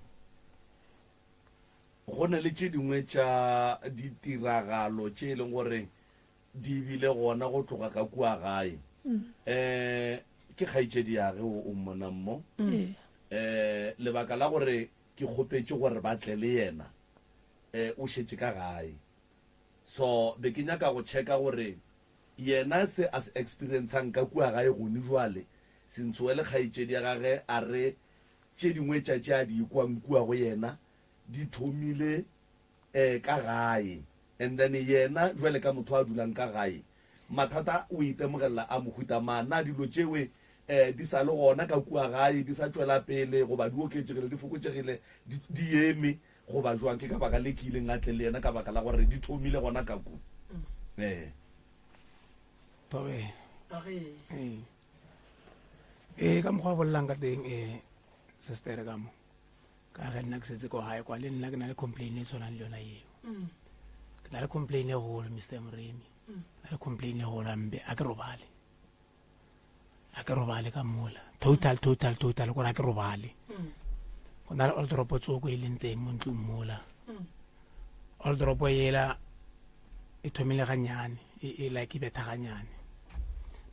go na le tše dingwe tša ditiragalo tše e leng gore di bile gona go tloga ka kua gae. Um ke kgaetšedi yage o o mmonang mo. Um lebaka la gore ke kgopetše gore ba tle le yena, um o šetše ka gae. So be ke nyaka go checka gore yena se a se experiencang ka kua gae gone jwale, Sentsoe le kgaetšedi ya gage a re tše dingwe tša tše a di ikwang kua go yena di thomile eh ka gae and then yena jwale ka motho a dulang ka gae mathata o itemogelela a mohuta mang? Na dilo tšewe eh di sa le gona ka kua gae di sa tšwela pele goba di oketšegile di fokotšegile di di eme goba jwang? Ke ka baka le ke ileng a tle le yena ka baka la gore di thomile gona ka ku eh. Thobela. Ee. Ee ka mokgwa o bolelang ka teng eh sister ka mo. Ka ge nna ke setse ko gae kwa le nna ke na le complain e tshwanang le yona eo. Ke na le complain e golo Mr Moremi. Ke na le complain e golo ambe a ke robale. A ke robale ka mola. Total total total gore a ke robale. Go na le old drop tsoko e leng teng mo ntlong mola. Old drop ela e thomile ganyane e, e like e betha ganyane.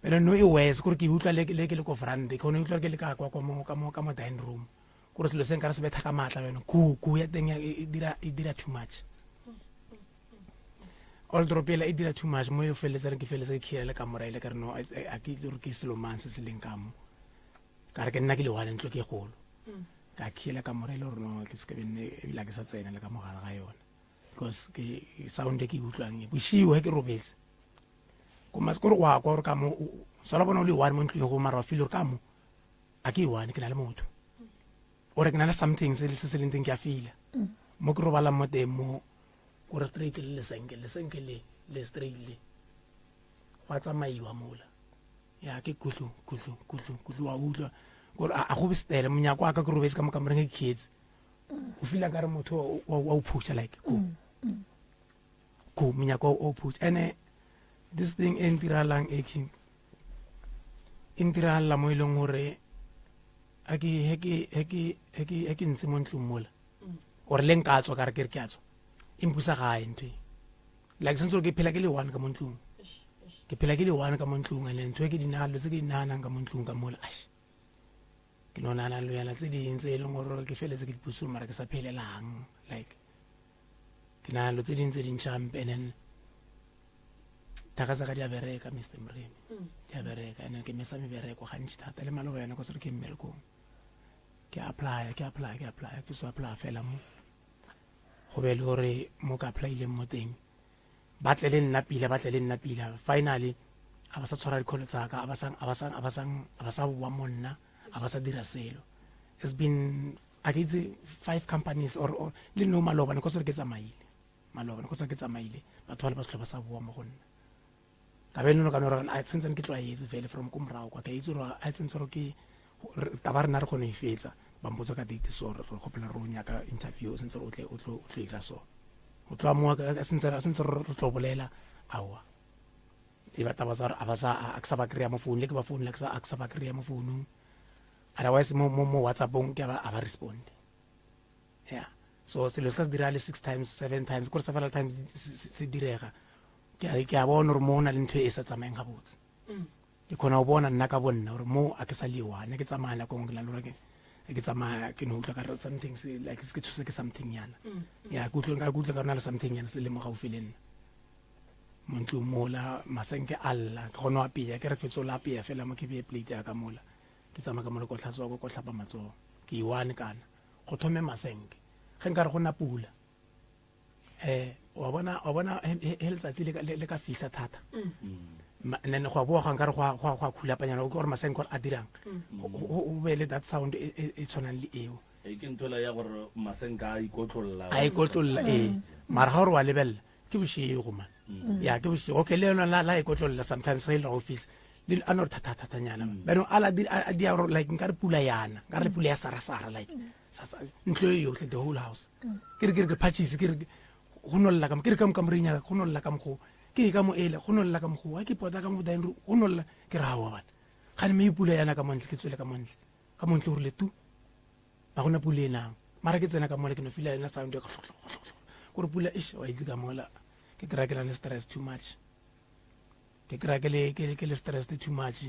Pero no e worse gore ke utlwa le le ke le ko veranda ke gone utlwa ke le ka kwa kwa mo ka mo ka mo dining room. Gore selo se nkare se betha ka maatla bjano ku ku ya teng e, e dira e dira too much. All drop ela e dira too much mo e feleletsang ke feleletse ke khira le kamora ile ka re no a ke itse gore ke selo mang se se leng ka mo. Ka re ke nna ke le one ntlo ke e golo. Ka khila kamora ile gore no ke se ke be nne ebile a ke sa tsena le ka mogare ga yona. Because ke sound e ke e utlwang e boshigo he ke robetse. Ko mas kore wa kwa gore ka mo sola bona o le one mo ntlong go mara wa feel gore ka mo a ke one ke na le motho. Ore ke na le something se se se leng teng ke a feela. Mo ke robalang mo teng mo kore straight le lesenke lesenke le le straight le gwa tsamaiwa mola. Ya ke kuhlu kuhlu kuhlu kuhlu wa utlwa gore a go be stele monyako wa ka ke robetse ka mo kamoreng ke khietse. O feel ka re motho wa o phusha like go. Go monyako o phusha. Ene this thing e ntiragalang e ke e ntiragalla mo e leng gore a ke he ke he ke he ke he ke ntse mo ntlong mola. Or le nka tswa ka re ke re ke a tswa. E mpusa gae ntho e. Like sentse gore ke phela ke le one ka mo ntlong. Ke phela ke le one ka mo ntlong and ntho e ke di nagana dilo tse ke di naganang ka mo ntlong ka mola aish. Ke no nagana dilonyana tse ding tse e leng gore ke feletse ke dipusong mara ke sa phelelang like ke nagana dilo tse ding tse dintšha hampe and then thaka tsa ka di a bereka Mr Moremi. Di a bereka and then ke mesa mebereko gantši thata le maloba yona ka sore ke mmerekong. Ke apply ke apply ke apply ke so apply fela mo. Go be le gore mo ka applyileng mo teng ba tle le nna pila ba tle le nna pila finally a ba sa tshwara dikholo tsa ka a ba sa a ba sa a ba sa a ba sa boa mo nna a ba sa dira selo. It's been a ke itse 5 companies or, or le no maloba ne ko sore ke tsamaile. Maloba ne ko sore ke tsamaile batho ba le ba se ba sa boa mo go nna. Ka be no ka no re a tsentsane ke tlwaetse fele from ko morago kwa ka itse gore a tsentse gore ke taba rena re kgone e fetsa. Ba mpotsa ka date so re kgopela re o nyaka interview sentse re o tle o tlo o tlo ira so. O tlo amoa sentse sentse re tlo bolela aowa. E ba taba tsa gore a ba sa a ke sa ba kry-a mo founung le ke ba founela ke sa a ke sa ba kry-a mo founung. Otherwise mo mo mo WhatsAppong ke a ba a ba respond. Yeah. So selo se ka se dira le six times, seven times, kore several times se direga. Ke a ke a bona gore mo go na le ntho e sa tsamayeng gabotse. Ke kgona go bona nna ka bonna gore mo a ke sa le one ke tsamaya nako nngwe ke na le gore ke tsamaya ke no utlwa ka re something se like se ke tshose ke something yana. Ya ke utlwa ka utlwa ka rona le something yana se le mo gaufi le nna. Mo ntlong mola masenke a lla ke kgona go apeya ke re fetso la apeya fela mo ke beye plate ya ka mola. Ke tsamaya ka mola ko tlhatswa ko tlhapa matsogo. Ke i one kana go thome masenke ge nkare go na pula. Eh wa bona wa bona he letsatsi le ka fisa thata. Mm. And then go a boa ga nkare go a go a khulapanyana o ke gore masenke gore a dirang. Mm. O be le that sound e, e, e tshwanang le eo. E ke ntho ya gore masenke a ikotlolla. A ikotlolla ee. Mm. Mara ga gore wa lebella ke bošego man. Ya ke bošego. Okay le yona la la ikotlolla sometimes ge e le office le a no re thata thata nyana. Beno a la di a di like nkare pula yana, nkare pula ya sara sara like. Ntlo e yohle the whole house. Ke re ke re ke purchase ke re go no lla ka mo ke re ka mo kamoreng ya ka go no lla ka mogo ke ka mo ele go no lla ka mogo wa ke pota ka mo dining room go no lla ke re hawa bana gane me pula yana ka montle ke tswele ka montle ka montle o rile tu ba gona pula e nang mara ke tsena ka mola ke no feel yona sound ya gore pula ish wa itse ka mola ke kry ke na le stress too much ke kry ke le ke le stress too much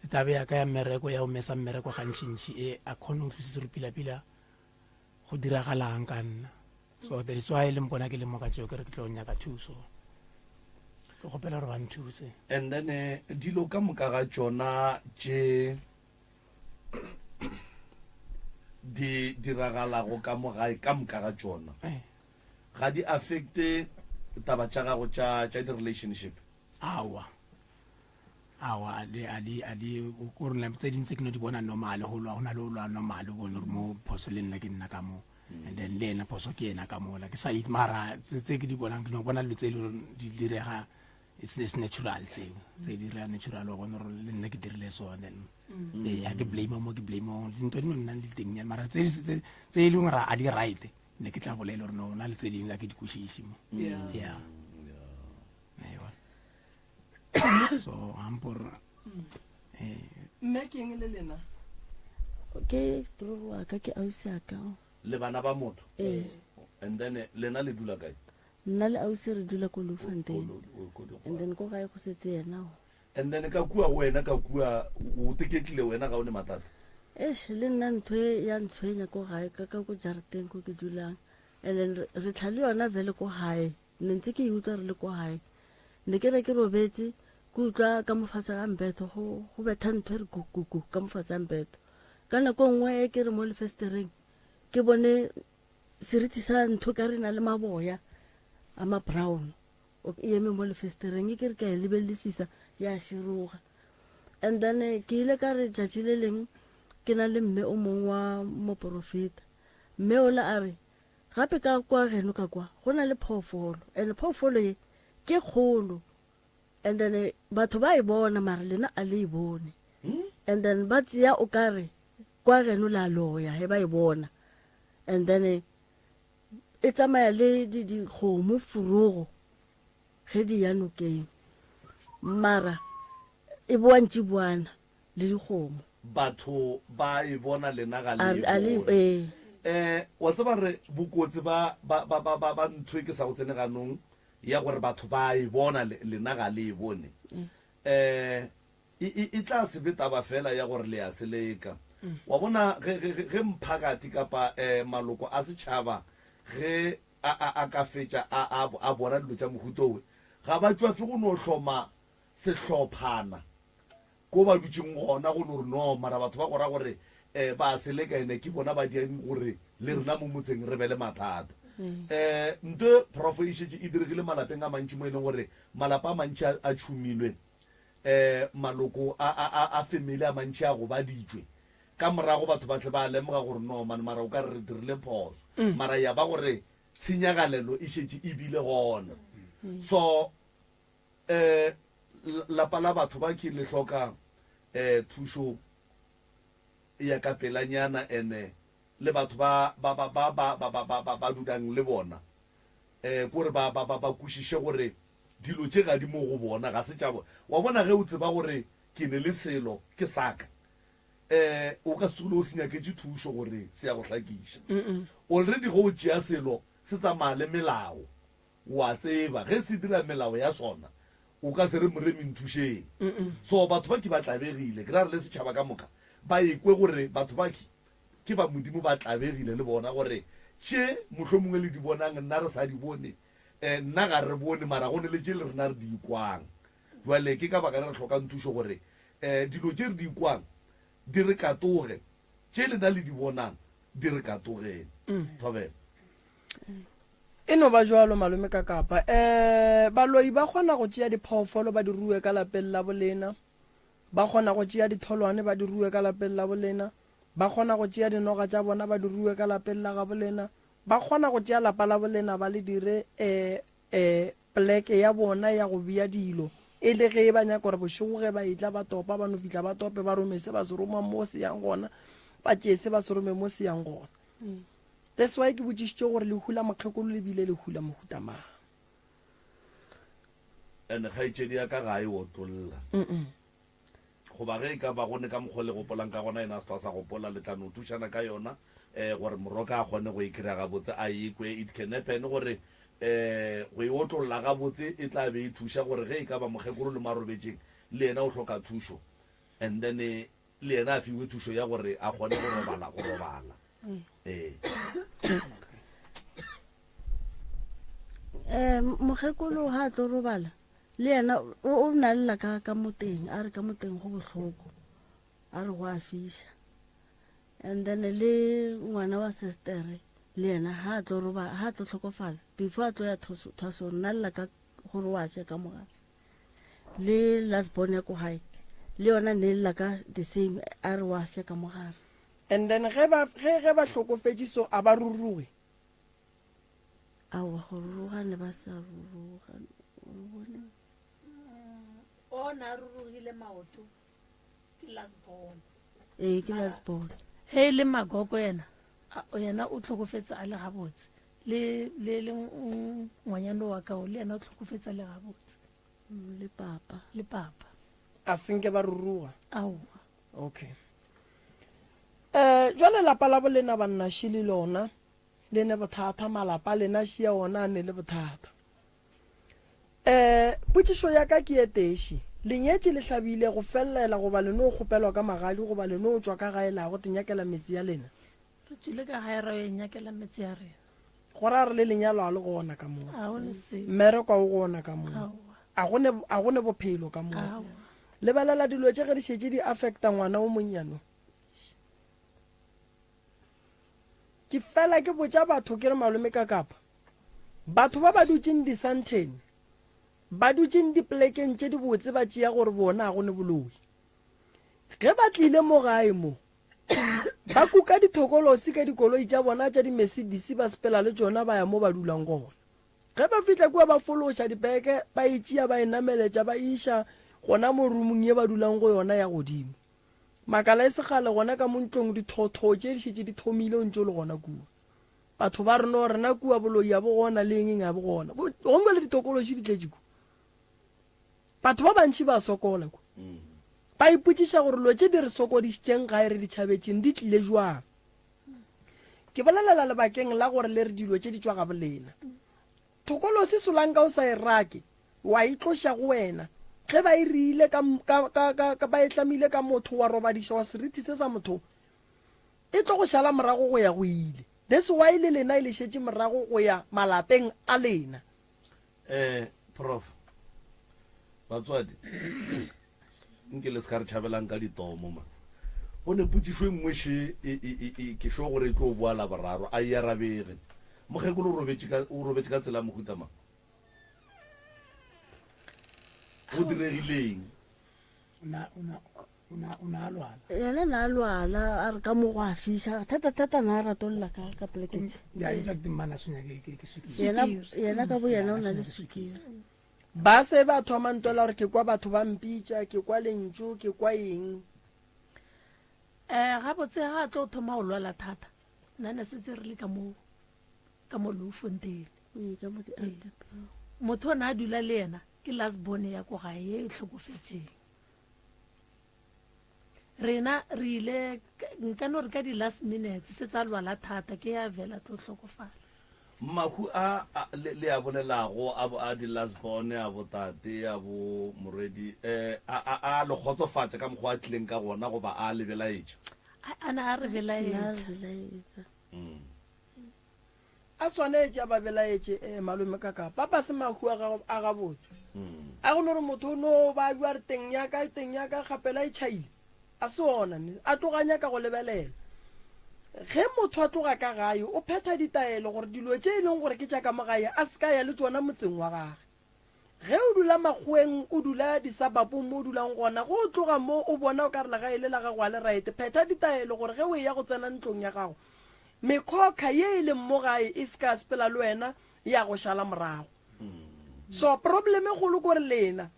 Tabe ya ka ya mmereko ya o mesa mmereko gantšintši e a kgone go utlwisisa gore pila-pila go diragalang ka nna. So that is why le mpona ke le mo ka tšeo ke re ke tlo nyaka thuso. Ke kgopela gore ba nthuse. And then eh, dilo ka moka ga tšona tše di diragalago ka mo gae ka moka ga tšona eh. ga di affecte taba tša gago tša tša di-relationship? Aowa. Aowa, a di, a di, a di, o re tse ding tse ke no di bona normal, go lwa, go na le go lwa normal, o bone gore mo phoso le nna ke nna ka mo, and then le ena phoso ke ena ka mola, ke sa itse, mara tse tse ke di bonang, ke no bona dilo tse e le gore di direga, it's, it's natural tseo, tse di direga natural, wa bona gore le nna ke dirile so, and then, ee, ha ke blame mo, ke blame mo, dintho di no nnang le teng, mara tse, tse, tse e leng gore a di right, ne ke tla bolela gore no, na le tse dingwe ga ke di kwešiše mo. Yeah. Yeah. So ampor eh mme ke eng le lena? Ke brother wa ka, ke ausi a ka. Le bana ba motho? Ee. And then eh, lena le dula kae? Nna le ausi re dula ko Bloemfontein. And then ko gae go setse yena. And then ka kua go wena ka kua o teketlile wena ga o ne mathata? Eish le nna ntho e ya ntshwenya ko gae ka ka ko jarateng ko ke dulang. And then re tlha le yona vele ko gae. Ne ntse ke e utlwa re le ko gae. Ne ke re ke robetse ke utlwa ka mo fatshe ga mbetho go go betha ntho e re kukuku ka mo fatshe ga mbetho. Ka nako nngwe e ke re mo lefestereng ke bone seriti sa ntho ka re na le maboya a ma brown e eme mo lefestereng e ke re ka e lebelelisisa ya široga. And then eh, ke ile ka re tšatši le leng ke na le mme o mongwe wa moporofeta. Mme ola a re Gape ka kwa geno ka kwa go na le phoofolo, and phoofolo ye ke kgolo, and then eh, batho ba e bona mara lena a le e bone. And then ba tseya o ka re kwa geno la loya he ba e bona. And then eh, e tsamaya le di dikgomo furugo ge di ya nokeng. Mara e boa ntšiboana le dikgomo. Batho ba e bona lena ga le e bone. Ee. Eh, wa tseba re bokotsi ba, ba, ba, ba, ba, ba ntho e ke sa go tsene ganong ya gore batho ba e bona lena ga le e bone. Eh, e, e, e tla se be taba fela ya gore le ya se leka. Wa bona ge, ge, ge, ge mphakathi kapa eh, maloko a setšhaba ge a, a, a ka fetša a, a, a bona dilo tša mohuta owe, ga ba tšwafe go no hloma sehlophana ko ba dutšeng gona go no re no mara batho ba go ra gore um ba a seleka ene ke bona ba diang gore le rena mo motseng re be le mathata. Um nto prof e šetše e diregile malapeng a mantši mo e leng gore malapa a mantši a tšhumilwe, um maloko a, a, a, a family a mantši a gobaditšwe. Ka morago batho ba tle ba lemoga gore no man mara o ka re re dirile phoso, mara ya ba gore tshenyagalelo e šetše e bile gona. So um lapa la batho ba ke le hloka um thušo. ya ka pelanyana ene le batho ba ba ba ba ba ba ba ba ba ba dudang le bona um kore ba ba ba ba kwešiše gore dilo tše ga di mo go bona ga se tša bona. Wa bona ge o tseba gore ke ne le selo ke sa ka um o ka se tsogile o se nyaketše thušo gore se ya go hlakiša. Already ge o tšea selo se tsamaya le melao Wa tseba, ge se dira melao ya sona, o ka se re, Moremi, nthušeng. So, batho ba ki ba tlabegile. Ke ra re le setšhaba ka moka ba ekwe gore batho ba ki ke ba Modimo, ba tlabegile le bona, gore tše mohlomongwe le di bonang nna re sa di bone, eh, nna ga re bone, mara go ne le tše le rena re di ikwang. Bjale ke ka baka le re hlokang thušo gore, eh, dilo tše re di ikwang di re katoge, tše lena le di bonang di re katogeng. Thobela. E no ba jwalo malome ka kapa. Um baloi ba kgona go tšea diphoofolo ba di rue ka lapeng la bolena. Ba kgona go tšea ditholwane ba di rue ka lapeng la bolena. Ba kgona go tšea dinoga tša bona ba di rue ka lapeng la gabolena. Ba kgona go tšea lapa la bolena ba le dire um um poleke ya bona ya go bea dilo e le ge ba nyaka gore bošego ge ba etla ba topa ba no fihla ba tope ba rome se ba se romang mo se yang gona ba tšee se ba se rome mo se yang gona. That's why ke botšišitše gore lehu la mokgekolo le bile lehu la mohuta mang. And kgaetšedi ya ka ga a e otlolla. Goba ge e ka ba go ne ka mokgwa o le gopolang ka gona, yena a se hlwa a sa gopola, le tla no thušana ka yona um gore Moroka a kgone go e kry-a gabotse, a e kwe. It can happen gore um go e otlolla gabotse e tla be e thuša gore ge e ka ba mokgekolo le mo a robetšeng le yena o hloka thušo and then le yena a fiwe thušo ya gore a kgone go robala go robala ee um mokgekolo ga a tlo robala le yena o na lela ka ka moteng a re ka moteng go bohloko a re go a fiša and then le ngwana wa sestere le yena ga a tlo roba ga a tlo tlhokofala before a tlo ya thwasong nna lela ka gore wa ja ka mogare le last born ya ko gae le yona ne lela ka the same a re wa fya ka mogare and then ge ba ge ge ba hlokofetše so a ba ruruge aowa go ruruga ne ba sa ruruga o bone o na rurugile maoto ke last born ee ke last born he e le magogo yena yena o tlhokofetse a le gabotse le le le ngwanyana wa kao le yena o tlhokofetsa le gabotse mm, le papa le papa a senke ba ruruga aowa okay eh jwale lapa la bolena banna shi le lona le ne bothata malapa lena shi ya ona a ne le bothata eh potšišo ya ka ke e teši lenyetše le hlabile go fellela goba le no kgopelwa ka magadi goba le no tšwa ka gae la go tenyakela metsi ya lena Re tšwile ka gae ra yo inyakela metse ya rena. Go ra re le lenyalo a le gona ka moo. A go ne selo. Mmereko a o gona ka moo. Aowa. A go ne, a go ne bophelo ka moo. Aowa. Lebelela dilo tše ge di šetše di affecta ngwana o monnyane. Ke fela ke botša batho ke re malome ka kapa. Batho ba ba dutšeng disanthene, ba dutšeng dipolekeng tše dibotse ba tšea gore bona a go ne boloi. Ge ba tlile mo gae mo, Ba kuka dithokolosi ka dikoloi tša bona tša di-Mercedes ba sepela le tšona ba ya mo ba dulang gona. Ge ba fihla kua ba fološa dipeke, ba e tšea ba e nameletša ba e iša gona mo rumong ye ba dulang go yona ya godimo. Makala e se kgale gona ka mo ntlong dithoothoo tše di šetše di thomile o ntše o le gona kua. Batho ba re no rena kua boloi a bo gona le eng eng a bo gona. Gongwe le dithokološi di tletše kua. Batho ba bantši ba sokola kwa. Ba ipotšiša gore lo tše di re sokodišitšeng gae re di tšhabetšeng di tlile jwang. Ke bolelela lebakeng la gore le re dilo tše di tšwa gabolena. Thokolosi solanka o sa e rake, wa e tloša go wena. Ge ba e riile ka, ka, ka, ka, ka, ba e tlamile ka motho wa robadiša wa serithi se sa motho, e tlo go šala morago go ya go ile. That's why le lena e le šetše morago go ya malapeng a lena. Eh, prof batswadi nke le se ka re tšhabelang ka ditomo ma go ne potšišo e nngwe še e, e, e, e, ke sho gore e tlo boa la boraro a e arabege mokgekolo o robetše ka o robetše ka tsela ya mohuta mang go diregileng O na, o na a lwala. Yena na a lwala, a re ka mo go a fisa. Thata thata na a ratolla ka ka poleke tše. Ya, in fact mmana tshwenya ke ke ke sukiri. Yena yena ka bo yena o na le sukiri. Ba se ba thoma ntwela gore ke kwa batho ba mpitša, ke kwa lentšu, ke kwa eng. Um gabotse ga a tlo thoma go lwala thata nna ne setse re le ka mo ka mo Louwfontein. Ee, motho o ne a dula le yena ke last born ya ko gae ye e hlokofetšeng. Rena re ile nka no re ka di last minutes se tsa lwala thata ke ya vela tlo hlokofala. Mahu a le, le a bolelago a, a di last born a bo tate a bo morwedi eh, a, a, a le kgotsofatša ka mokgwa a tlileng ka gona goba a le belaetša? A, a na a re belaetša. Mm. A swanetše a ba belaetše eh, malome kaka papa se mahu a gago a gabotse. Mm. A go no re motho o no ba jwa re teng ya ka teng ya ka kgapela e tšhaile. A se ona ne a tloga nyaka go lebelela. Ge motho a tloga ka gae o phetha ditaelo gore dilo tše e leng gore ke tša ka mo gae a se ka ya le tšona motseng wa gage. Ge o dula makgoweng, o dula disabapong mo o dulang gona, ge o tloga mo o bona o ka re legae le la gago ga le raete, phetha ditaelo gore ge o eya go tsena ntlong ya gago, mekhokha ye e leng mo gae e se ka sepela le wena ya go šala morago. So problem e kgolo ke gore lena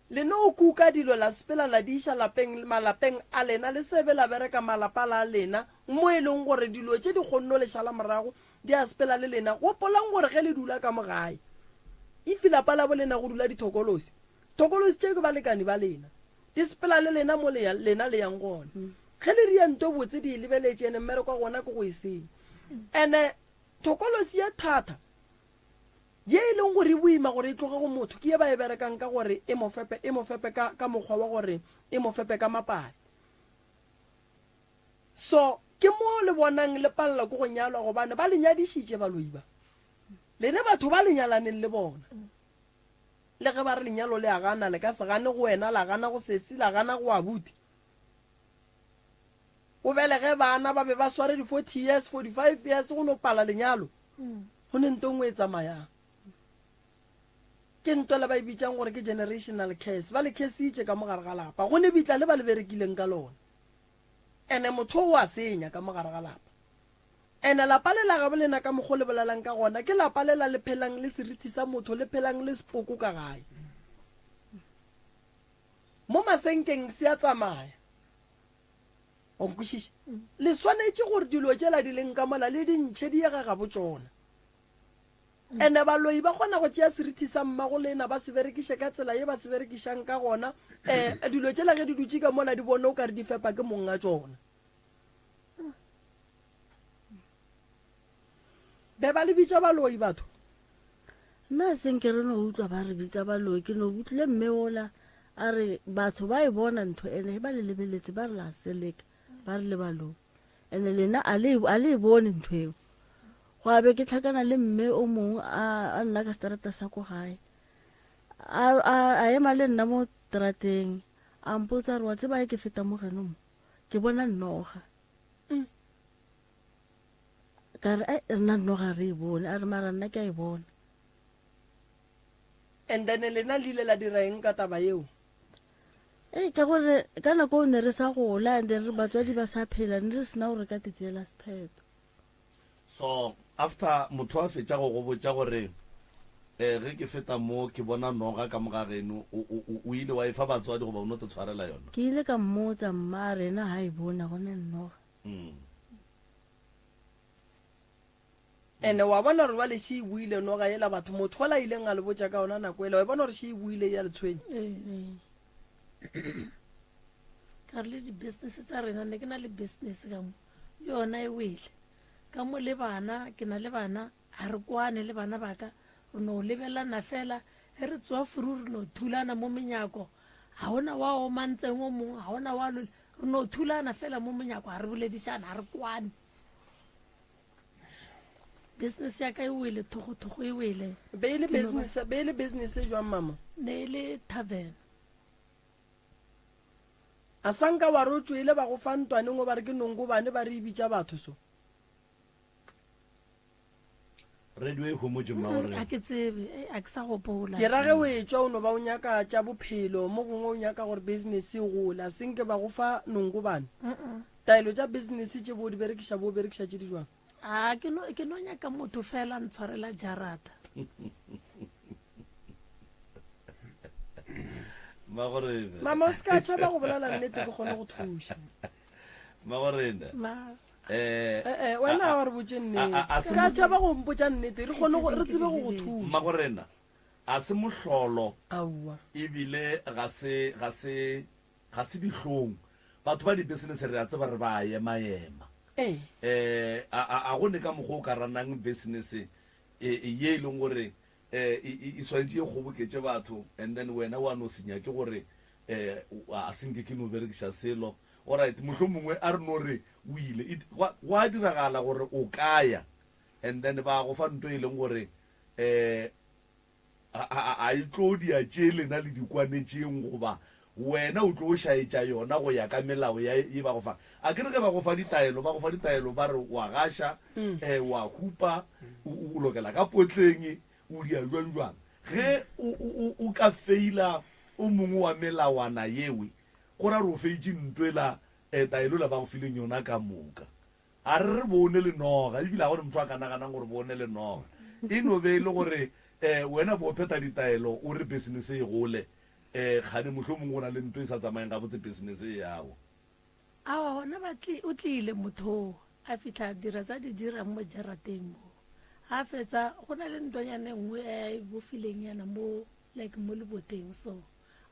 le no kuka dilo la sepela la di iša lapeng, malapeng a lena, le se be la bereka malapa la lena mo e leng gore dilo tše di kgonno le šala morago Di a sepela le lena. Gopolang gore ge le dula ka mo gae, if lapa la bo lena go dula dithokolosi, thokolosi tše ke balekani ba lena. Di sepela le lena mo le lena le yang gona. Ge le ria nto botse di e lebeletše ene mmereko wa gona ke go e senya. Ene thokolosi ye thata ye e leng gore e boima gore e tloge go motho ke ye ba e berekang ka gore e mo fepe e mo fepe ka ka mokgwa wa gore e mo fepe ka mapale. So, ke mo le bonang le palela ke go nyalwa gobane ba le nyadišitše baloi ba. Lena batho ba le nyalaneng le bona. Le ge ba re lenyalo le a gana, le ka se gane go wena, la gana go sesi, la gana go abuti. O belege bana ba be ba sware di 40 years, 45 years go no pala lenyalo. Go ne nto nngwe e tsamayang. Ke nto le ba e bitsang gore ke generational curse. Ba le cursitše ka mo gare ga lapa. Go ne bitla le ba le berekileng ka lona. Ene motho o a senya ka mo gare ga lapa. Ene lapa le la gabo lena ka mokgo le bolelang ka gona ke lapa le la le phelang le serithi sa motho le phelang le sepoko ka gae. Mo masenkeng se a tsamaya. Wa nkwešiša? Le swanetše gore dilo tšela di leng ka mola le di ntšhe di ye ga gabo tšona. Ene baloi ba kgona go tšea serithi sa mmago lena ba se berekiše ka tsela ye ba se berekišang ka gona. Um dilo tšela ge di dutše ka mola di bone o ka re di fepa ke mong a tšona. Be ba le bitša baloi batho. Nna se nke re no utlwa ba re bitsa baloi ke no utlwile mme ola a re batho ba e bona ntho ene ba le lebeletse ba re la seleka ba re le baloi ene lena a le a le e bone ntho eo. Gwa be ke tlhakana le mme o mongwe a, a nna ka seterata sa ko gae. A, a, a ema le nna mo terateng, a mpotsa re wa tseba ge ke feta mo geno mo, ke bona noga. Mm. Ka re, ai, rena noga re e bone, a re mara nna ke a e bona. And then lena le ile la dira eng ka taba yeo? Ee, ka gore ka nako eo ne re sa gola and then batswadi ba sa phela, ne re sena gore re ka te tseela sephetho. So after motho a fetša go go botša gore eh ge ke feta mo ke bona noga ka mo ga geno, o, o, o, o ile wa e fa batswadi goba o no te tshwarela yona? Ke ile ka mmotsa mma a rena ha e bone ga gona noga. Mm. Ene wa bona gore bjale še e buile noga yela batho motho ola ileng a le botša ka yona nako yela wa e bona gore še e buile ya le tshwenya. Ee. Ka re le di-business tsa rena ne ke na le business ka mo le yona e wele ka mo le bana ke na le bana ga re kwane le bana ba ka re no lebelana fela ge re tsoa furu re no thulana mo menyako ga gona wa omantseng o mongwe ga gona wa lole re no thulana fela mo monyako ga re boledišana ga re kwane business ya ka e wele thogothogo e wele Be e le Ke no ba- business, be e le business e jwang mama? ne e le tavern A sa nka wa re o tšwele ba go fa ntwaneng o ba re ke nongobane ba re e bitša batho so. Radio e homotše mma gore. A ke tsebe, eh, a ke sa gopola. Ke ra ge o etšwa o no ba o nyaka tša bophelo, mo gongwe o nyaka gore business e gole, a se nke ba go fa nongobane. Taelo tša business tše bo di berekiša bo berekiša tše di jwang? A ke no ke no nyaka motho fela ntshwarela jarata. Magorebe. Mama o se ka tšhaba go bolela nnete ke kgone go thuša. Magorena. Ma. Eh, Eh, eh, wena wa re botše nnete. Ka tšhaba go mpotša nnete, re kgone go re tsebe go go thuša. Mmagorena, a se mohlolo. Aowa. Ebile ga se ga se ga se dihlong. Batho ba di-business re a tseba re ba ema-ema. Ee. Eh, a a a go ne ka mokgwa o ka ranang business e ye e leng gore eh e swanetše e kgoboketše batho and then wena wa no se nyake gore eh a se nke ke no berekiša selo. Alright, mohlomongwe a re no re o ile. It, gwa, gwa diragala gore o ka ya and then ba go fa nto e leng gore eh a, a, a e tlo dia tše lena le di kwanetšeng goba wena o tlo šaetša yona go ya ka melao ya ye ba go fa. A ke re ge ba go fa ditaelo, ba go fa ditaelo ba re wa gaša, eh, wa hupa, o, o lokela ka potleng, o dia jwang jwang. Ge o, o, o, o ka feila o mongwe wa melawana yewe, Go ra gore o feitše ntwa ela taelo ela ba go fileng yona ka moka. A re re bone le noga, ebile ga go ne motho a ka naganang gore bone le noga. E no be e le gore wena bo phetha ditaelo o re business e gole, kgane mohlomongwe go na le ntwa e sa tsamayeng gabotse business e yago. Aowa gona ba tli, o tlile motho oo, a fihla a dira tsa di dirang mo jarateng mo. A fetsa, go na le ntwanyana e nngwe e a e bofileng yana mo, like mo leboteng so.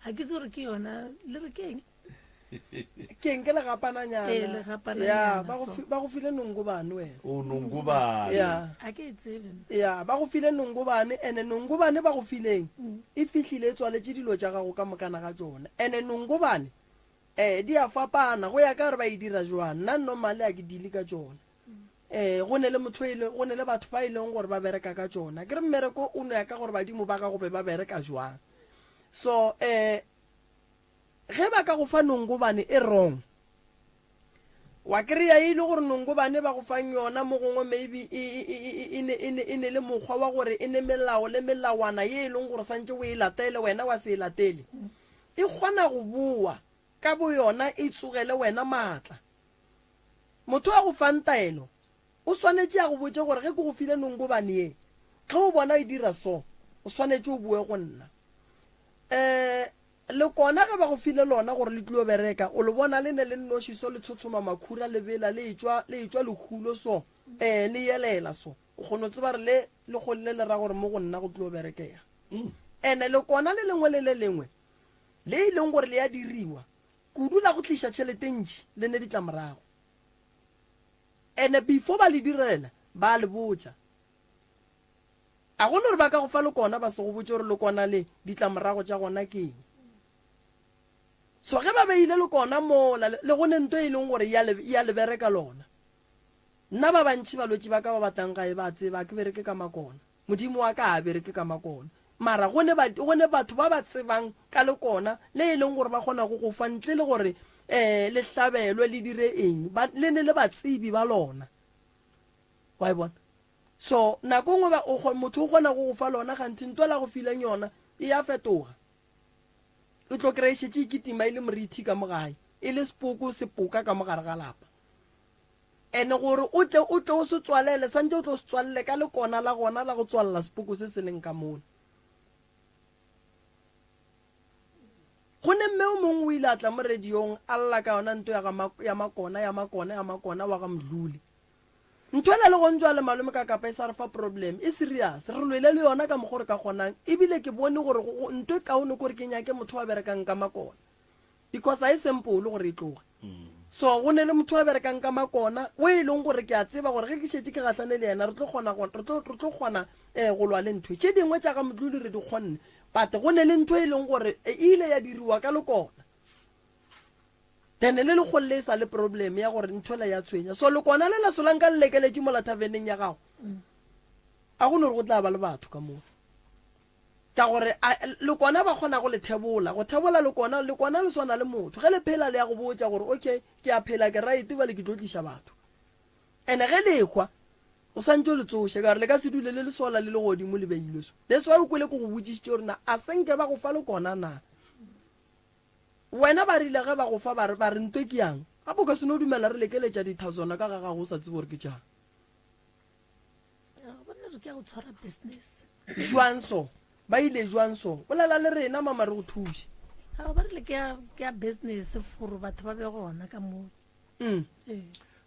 A ke itse gore ke yona, le re ke eng? Ke eng ke legapananyana? Ee, legapananyana, Ya, ba go so. fi-, ba go file nongobane wena. O nongobane. Ya. A ke e tsebe. Ya, ba go file nongobane, ene nongobane ba go fileng e fihlile e tswaletše dilo tša gago ka mokana ga tšona. Ene nongobane, eh, di a fapana go ya ka gore ba e dira jwang. Nna normally a ke deale ka tšona. Ee, go ne le motho e le, go ne le batho ba e leng gore ba bereka ka tšona. Ke re mmereko o no ya ka gore badimo ba gago be ba bereka jwang. So, eh, ge ba ka go fa nongobane e wrong, wa kry-a e le gore nongobane ba go fang yona mo gongwe maybe e, e, e, e, e, ne, e, ne, e ne le mokgwa wa gore e ne melao le melawana ye e leng gore santše o e latele wena wa se e latele. E kgona go boa ka boyona e tsogele wena maatla. Motho a go fang taelo o swanetše a go botše gore ge ke go file nongobane ye, ge o bona e dira so, o swanetše o boe go nna. Um lekona ge ba go file lona gore le tlilo bereka, o le bona le ne le nnoši so le tshotshoma makhura le bela le etšwa le etšwa lehulo so, um le yelela so, o kgona go tseba gore le lekgole le le ra gore mo go nna go tlilo berekega. Ene lekona le lengwe le le lengwe le e leng gore le ya diriwa, Kudu la go tliša tšhelete ntši le ne ditlamorago. Ene before ba le direla ba le botša. A go no re ba ka go fa lekona ba se go botše gore lekona le ditlamorago tša gona ke eng. So ge ba beile lekona mola le go ne nto e leng gore ya le ya le bereka lona. Nna ba bantši balwetši ba ka ba batlang gae ba tseba a ke bereke ka makona. Modimo wa ka a bereke ka makona. Mara go ne ba, go ne batho ba ba tsebang ka lekona le e leng gore ba kgona go go fa ntle le gore um le hlabelwe le dire eng. Ba, le ne le batsebi ba lona. Wa e bona? So, nako nngwe ba, o, motho o kgona go go fa lona ganthe nto la go fileng yona e ya fetoga. O tlo kry-a e šetše e kitima e le morithi ka mo gae, e le sepoko sepoka ka mo gare ga lapa. Ene gore o tle o tle o se tswalele, santše o tlo se tswalele ka lekona la gona la go tswalela sepoko se se leng ka mola. Go ne mme o mongwe o ile a tla mo radiong a lla ka yona nto ya ga ya makona ya makona ya makona wa ga Mdluli. Ntho ela le gong jwale malome ka kapa e sa re fa problem e serious re lwele le yona ka mokgo re ka kgonang ebile ke bone gore nto e kaone kore ke nyake motho wa berekang ka makona. Because ga e simple gore e tloge. So go ne le motho a berekang ka makona o e leng gore ke a tseba gore ge ke šetše ke gahlane le yena re tlo kgona go re tlo re tlo kgona um go lwa le ntho. Tše dingwe tša ga Mdluli re di kgonne but go ne le ntho e leng gore e ile ya diriwa ka lekona. Then le lekgolo le e sa le problem ya gore ntho la ya tshwenya. So lekona le la solang ka le lekeletše mola taverneng ya gago. A go no re go tla ba le batho ka moo. Ka gore a, lekona ba kgona go le thebola. Go thebola lekona, lekona le swana le motho. Ge le phela le ya go botša gore, okay, ke a phela, ke right, bjale ke tlo tliša batho. And-e ge le ehwa, o santše o le tsoše, ka gore le ka se dule le le sola le le godimo le beilwe so. That's why o kwele ke go botšišitše gore na a se nke ba go fa lekona na. Wena ba rile ge ba go fa ba re, ba re nto ke yang? Gape o ka se no dumela re lekeletša dithazwana ka ga gago o sa tsebe gore ke tšang. Bona re ke ya go tshwara business. Jwang so? Ba ile jwang so? Bolela le rena mama re go thuše. Ao ba rile ke ya ke ya business for batho ba be gona ka mo. Mm.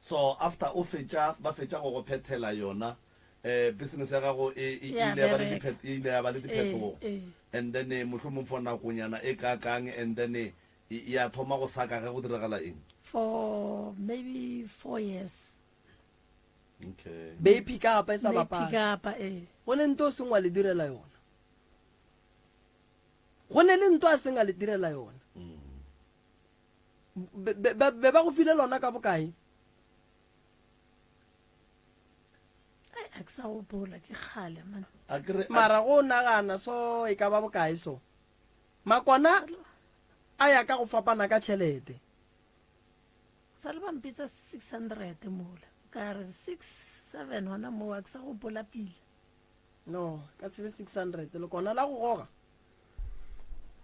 So after o fetša ba fetša go go phethela yona eh business ya gago e e Ya ile ya ba le bereka. diphet- e ile ya ba le diphetogo. Ee, ee. And then eh, mohlomong for nakonyana e kakang and then eh, e ya thoma go saka ge go diragala eng? For maybe 4 years. Okay. Be e pick up e sa Be e bapala. pick up, ee. Go ne nto o seng wa le direla yona. Go ne le nto a seng a le direla yona. Be, be, be, be ba go file lona ka bokae? Ai, a ke sa gopola ke kgale man. A ke re- a- Mara go nagana so e ka ba bokae so? Makona a ya ka go fapana ka tšhelete. Sa le ba mpitsa 600 mola. Ka re 6 7 hona moo a ke sa gopola pila. No, ka se be 600 lekona la go goga.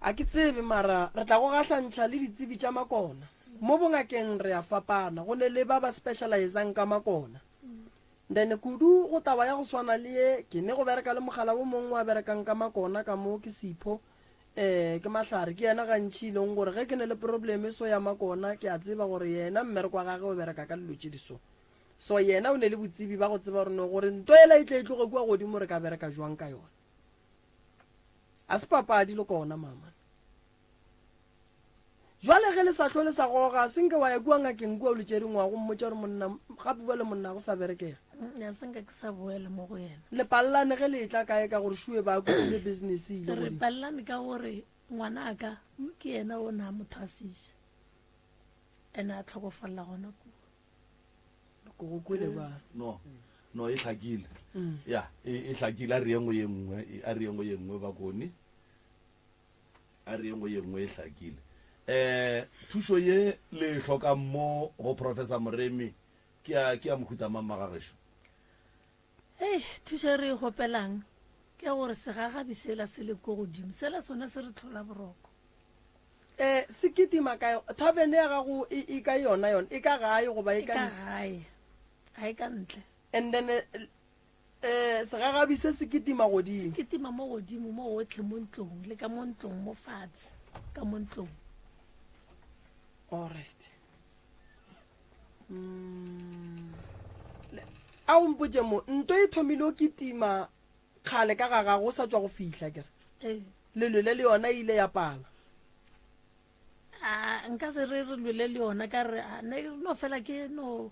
A ke tsebe mara re tla go gahlantšha le ditsebi tša makona. Mo bongakeng re a fapana, go ne le ba ba specializang ka makona. Then kudu go taba ya go swana le ye, ke ne go bereka le mogala wo mongwe wa berekang ka makona ka mo ke Sipho, eh ke Mahlare, ke yena gantši e leng gore ge ke ne le problem so ya makona ke a tseba gore yena mmereko wa gage o bereka ka dilo tše di so. So yena o ne le botsebi ba go tseba gore no gore nto ela e tle e tloge kua godimo re ka bereka jwang ka yona. A se papadi le kona mama. Jwale ge le sa hlole sa goga, se nke wa ya kua ngakeng kua o le tšere ngwago mmotša gore monna gape bjale monna go sa berekega. Ya se nka ke sa boela mo go yena. Le pallane ge le etla kae ka gore šue ba kopile business e ile Re godimo. pallane ka gore ngwanaka ke yena o na mo thwasiša. Ene a tlhokofalela gona kua. Ke go kwele ba. No. No e hlakile. Ya, e e hlakile a re yeng go ye nngwe, a re yeng go ye nngwe bakone. A re yeng go ye nngwe e hlakile. Eh thušo ye le e hlokang mo go Professor Moremi ke ya ke ya mohuta mang magagešo? Hei, thušo e re e kgopelang ke ya gore segagabi sela se le ko godimo, sela sona se re tlhola boroko. Eh, se kitima kae? Tavern ya gago e, e ka yona yona? E ka gae goba e E ka ka gae, ga e ka ntle. And then eh, eh, segagabi se se kitima godimo. Se kitima mo godimo mo gotlhe mo ntlong le ka mo ntlong mo fatshe ka mo ntlong. All right. Mm. A o mpotše mo, nto e thomile o kitima kgale ka ga gago o sa tšwa go fihla kere? Ee. Le lwele le yona e ile ya pala. A nka se re re lwele le yona ka re a, ne no fela ke no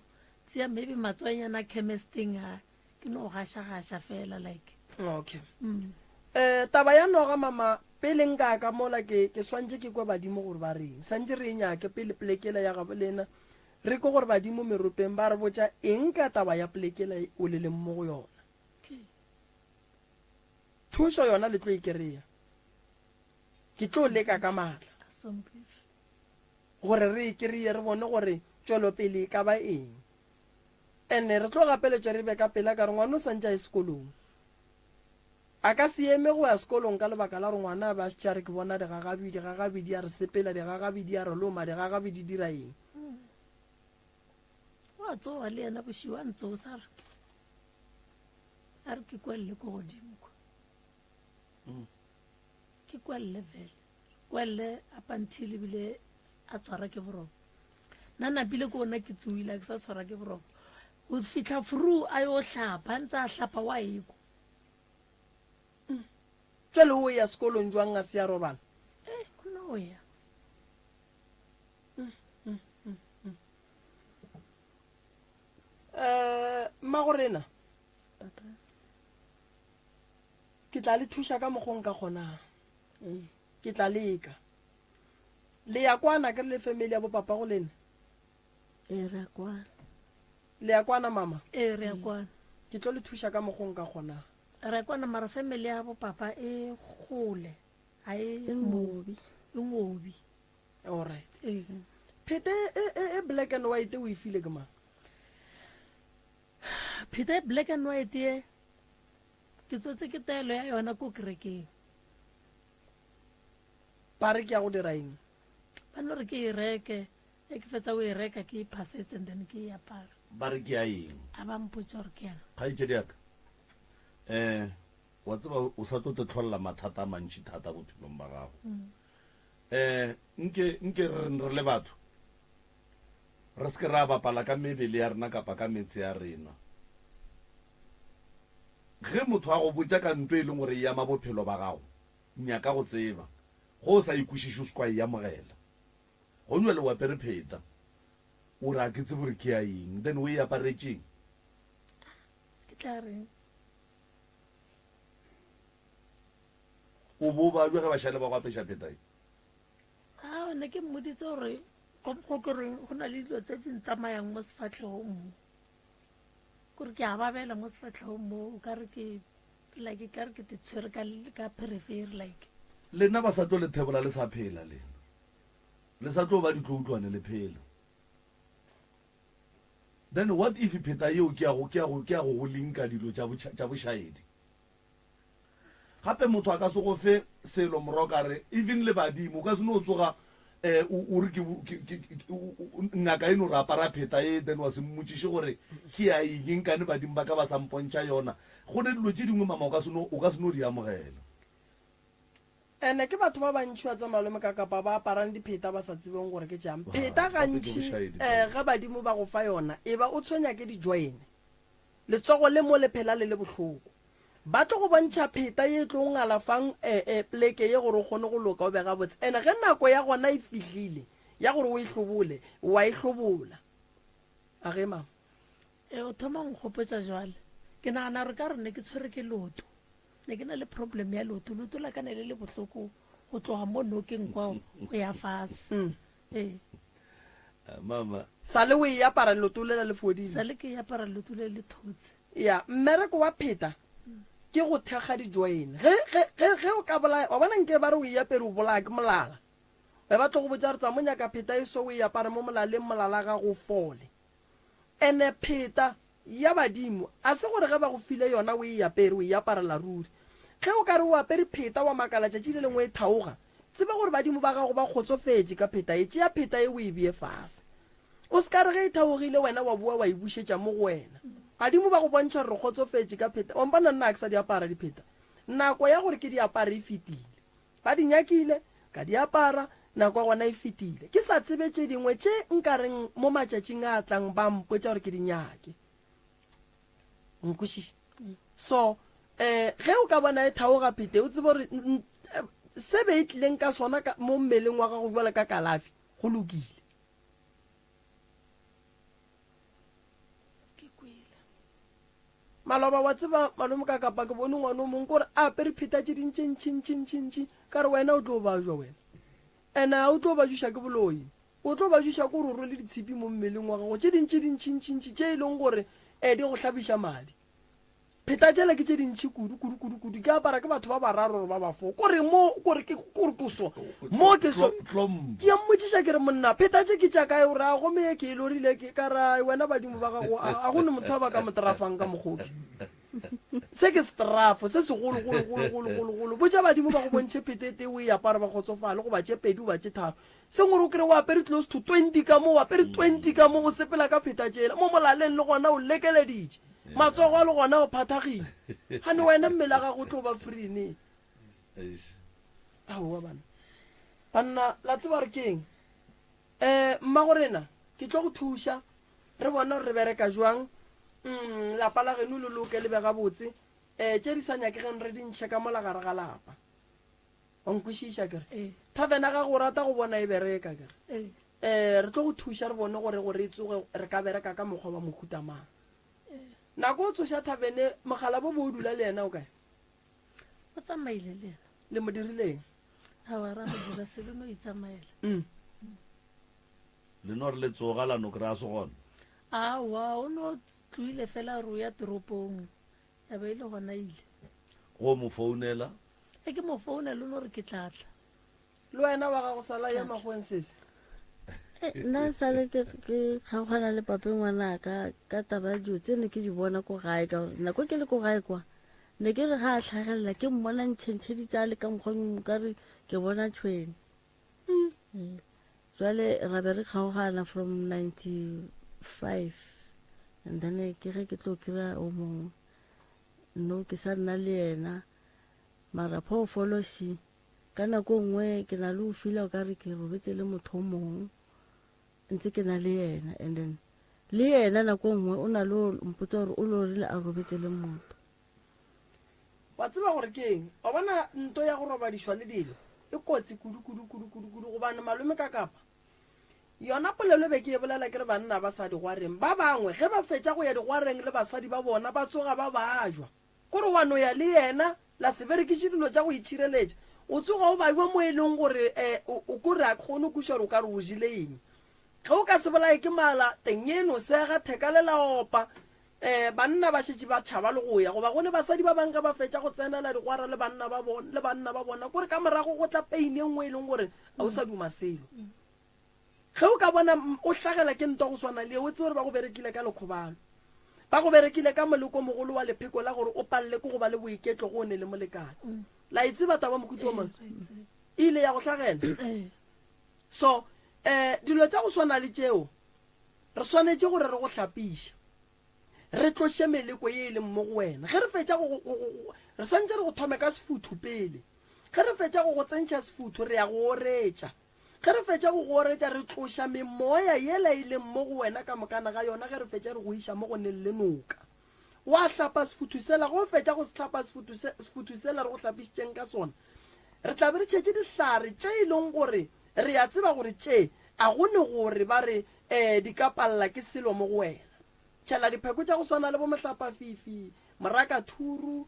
tšea maybe matswanyana chemisteng a ke no gaša-gaša fela like. Okay. Mm. Eh, taba ya noga mama pele nka ka mola ke ke swantše ke kwe badimo gore ba reng. Santše re e nyake pele polekela ya gabo lena. Re kwe gore badimo meropeng ba re botša eng ka taba ya polekela o le leng mo go yona. Thušo yona le tlo e kereya. Ke tlo leka ka maatla gore re e kereye re bone gore tšwelopele e ka ba eng. Ene re tlo gapeletšwa re be ka pela ka re ngwana o santše a ye sekolong. A ka se eme go ya sekolong ka lebaka la gore ngwana a be a šetše a re ke bona digagabi, digagabi di a re sepela, digagabi di a re loma, digagabi di dira eng. O a tsoga le yena bošego a ntsosa a re a re ke kwelele ko godimo kwa. Ke kwelele fela. Kwelele up until ebile a tshwara ke boroko. Nna napile ke ona ke tsoile a ke sa tshwara ke boroko. Go fihla fru a yo hlapa, a ntse a hlapa wa ekwa. Jwale o ya sekolong jwang a se a robala? Eh, o no ya. Eh, mmagorena. Ke tla le thuša ka mokgwa o nka kgonang. Ke tla leka. Le ya kwana ke re le family ya bo papa go lena? Ee, re ya kwana. Le ya kwana mama? Ee, re ya kwana. Ke tlo le thuša ka mokgwa o nka kgonang. Re ya kwana mara family ya bo papa e gole. Ha e E ngobi. E ngobi. All right. Ee. Phete e, e, e black and white o e file ke mang? Phete e black and white e ke tsotse ke taelo ya yona ko kerekeng. Ba re ke ya go dira eng? Ba no re ke e reke, e ke fetsa go e reka ke e phasetse and then ke e apara. Ba re ke ya eng? A ba mpotša gore ke yang. Kgaetšedi ya ka, um wa tseba o sa tlo te tlholela mathata a mantši thata bophelong ba gago. Um nke, nke re reng re le batho, Re se ke ra bapala ka mebele ya rena kapa ka metse ya rena. Ge motho a go botša ka nto e leng gore e ama bophelo ba gago, nyaka go tseba. Ge o sa e kwešiše o se ke wa e amogela. Gone bjale o apere pheta, o re a ke tsebe gore ke ya eng, then o e aparetšeng? Ke tla reng? O bo o babja ge ba šale ba go apeša pheta ye? Ao, ne ke mmoditse gore go go ke reng go na le dilo tse di ntsamayang mo sefatlhegong mo. Kore ke a babela mo sefatlhegong mo, o ka re ke like ka re ke te tshwere ka ka pherefere like. Lena ba sa tlo le thebola le sa phela lena. Le sa tlo ba ditloutlwane le phela. Then what if pheta yeo ke ya go ke ya go ke ya go go linka dilo tša tša bošaedi? Gape motho a ka se go fe selo moroka a re even le badimo o ka se no tsoga um o re ke ngaka e no re apara pheta e then wa se mmotšiše gore ke ya eng nkane badimo ba ka ba sa mpontšha yona. Go ne dilo tše dingwe mama o ka se no o ka se no di amogela. Ene ke batho ba bantši wa tsa malome ka kapa ba aparang dipheta ba sa tsebeng gore ke tšang. Pheta gantši um ge badimo ba go fa yona e ba o tshwenya ke di-join. Letsogo le mo le phela le le bohloko. Ba tlo go bontšha pheta ye e tlo ngalafang e, pleke ye gore o kgone go loka o be gabotse. And ge nako ya gona e fihlile ya gore o e hlobole, wa e hlobola. A ge, mama? E, o thoma go nkgopotša jwale. Ke nagana gore ka gore ne ke tshwere ke leoto. Ne ke na le problem ya leoto. Leoto la ka ne le le bohloko go tloga mo nokeng kwa go ya fase. Ee. Mama. Sale o e apara leoto lela le fodile. Sale ke e apara leoto le le thotse. Ya, mmereko wa pheta ke go thekga di-join. Ge, ge, ge, ge o ka bolaya, wa bona nke ba re o e apere o bolaya ke molala. Be ba tlo go botša gore tsa mo nyaka pheta e so o e apare mo molaleng molala gago o fole. Ene pheta ya badimo a se gore ge ba go file yona o e apere, o e aparela ruri. Ge o ka re o apere pheta wa makala tšatši le lengwe e thaoga, tseba gore badimo ba gago ba kgotsofetše ka pheta ye. Tšea pheta ye o e bee fase. O se ka re ge e thaogile wena wa boa wa e bušetša mo go wena. Badimo ba go bontšha gore re kgotsofetše ka pheta. Wa mpona nna ga ke sa di apara dipheta. Nako ya gore ke di apare e fetile. Ba di nyakile, ka di apara, nako ya gona e fetile. Ke sa tsebe tše dingwe tše nka reng mo matšatšing a a tlang ba mpotša gore ke di nyake. O nkwešiša? So, eh, ge o ka bona e thaoga phete, o tsebe gore se be e tlileng ka sona ka, mo mmeleng wa gago bjalo ka kalafi, go lokile. Ke kwele. Maloba wa tseba malome ka kapa ke bone ngwana o mongwe kore a apere pheta tše dintši ntši ntši ntši ntši ka re wena o tlo bajwa wena ene a o tlo bajuša ke boloi o tlo bajuša ke gore o rwele ditshipi mo mmeleng wa gago tše dintši dintši ntši ntši tše e leng gore um di go hlabiša madi Pheta tšela ke tše dintši kudu, kudu, kudu, kudu. Ke apara ke batho ba bararo gore ba ba fo. Kore mo, kore ke, kore ke so. Mo ke so. Ke ya mmotšiša ke re monna, pheta tše ke tša kae? O re a gomme ye ke e lorile ke ka ra wena badimo ba gago a a go ne motho a ba ka mo trafang ka mokgoki. Se ke setrafo se segolo golo golo golo golo golo. Botša badimo ba go bontšhe pheta e tee o e apare ba kgotsofale goba tše pedi goba tše tharo. Seng gore o kry o apere close to 20 ka mo, o apere 20 ka mo, o sepela ka pheta tšela. Mo molaleng le gona o lekeleditše. Matsogo a le gona o phathagile. Gane wena mmele wa gago o tlo ba free neng? Aowa bana. Banna, la tseba gore ke eng? Um mmagorena, ke tlo go thuša re bone gore re bereka jwang. Mm, lapa la geno le loke le be gabotse. Um tše di sa nyakegeng re di ntšhe ka mola gare ga lapa. Wa nkwešiša ke re? Tavern ya gago o rata go bona e bereka ke re? Eh, re tlo go thuša re bone gore gore e tsoge re ka bereka ka mokgwa wa mohuta mang. Nako o tsoša tavern mogala bo bo o dula le yena o kae? O tsamaile le yena. Le mo dirileng? Aowa ra mo dira selo no itsamaela. Le no re le tsoga la no kry-a se gona? Aowa o no tloile fela a re o ya toropong. Ya ba e le gona ile. Go mo founela? Ge ke mo founela o no re ke tla tla. Le wena wa gago sala ya makgoweng sesi. Eh, nna sale ke ke kgaogana le pape ngwanaka ka taba ya dilo tse ne ke di bona ko gae ka gore nako ke le ko gae kwa ne ke re ga a tlhagelela ke mmona ntšhentšheditse a le ka mokgwa ka re ke bona tšhwene mm. Jwale ra be re kgaogana from 95 and then ke ge ke tlo kry-a o mongwe no ke sa nna le yena mara phoofolo she ka nako nngwe ke na le go fila o ka re ke robetse le motho o mongwe. ntse ke na le yena and then le yena nako e nngwe o na le go mpotsa gore o lorile a robetse le motho. Wa tseba gore ke eng? Wa bona nto ya go robadišwa le dilo e kotsi kudu kudu kudu kudu kudu gobane malome ka kapa yona polelo be ke e bolela ke re banna ba sa digwareng ba bangwe ge ba fetša go ya digwareng le basadi ba bona ba tsoga ba bajwa Kore wa no ya le yena, la se berekiše dilo tša go itšhireletša. O tsoga o bajwa mo e leng gore um o kore a ke kgone go kwešiša gore o ka re o jele eng. Ge o ka se bolaye ke mala, teng e no sega, theka le la opa. Um banna ba šetše ba tšhaba le go ya. Goba go ne basadi ba bangwe ge ba fetša go tsenela digwara le banna ba bona, le banna ba bona, kore ka morago go tla pain e nngwe e leng gore ga o sa duma selo. Ge o ka bona o hlagela ke ntwa go swana le ye, o tsebe gore ba go berekile ka lekgobalo. Ba go berekile ka moleko mogolo wa lepheko la gore o palele ke go ba le boiketlo go o ne le molekane. La e tseba taba mohuta o mongwe? E ile ya go hlagela. So, um dilo tša go swana le tšeo, re swanetše gore re go hlapiše. Re tloše meleko ye e leng mo go wena. Ge re fetša go, go, go, go, re santše re go thome ka sefuthu pele. Ge re fetša go go tsentšha sefuthu, re ya go oretša. Ge re fetša go go oretša, re tloša memoya yela e leng mo go wena ka mokana ga yona, ge re fetša re go iša mo go neng le noka. Wa hlapa sefuthu sela, ge o fetša go se hlapa sefuthu se, sefuthu sela re go hlapišitšeng ka sona, re tla be re tšhetše dihlare tše e leng gore re a tseba gore tše a go ne gore ba re um di ka palela ke selo mo go wena. Tšhela dipheko tša go swana le bo mohlapafifi, morakathuru, um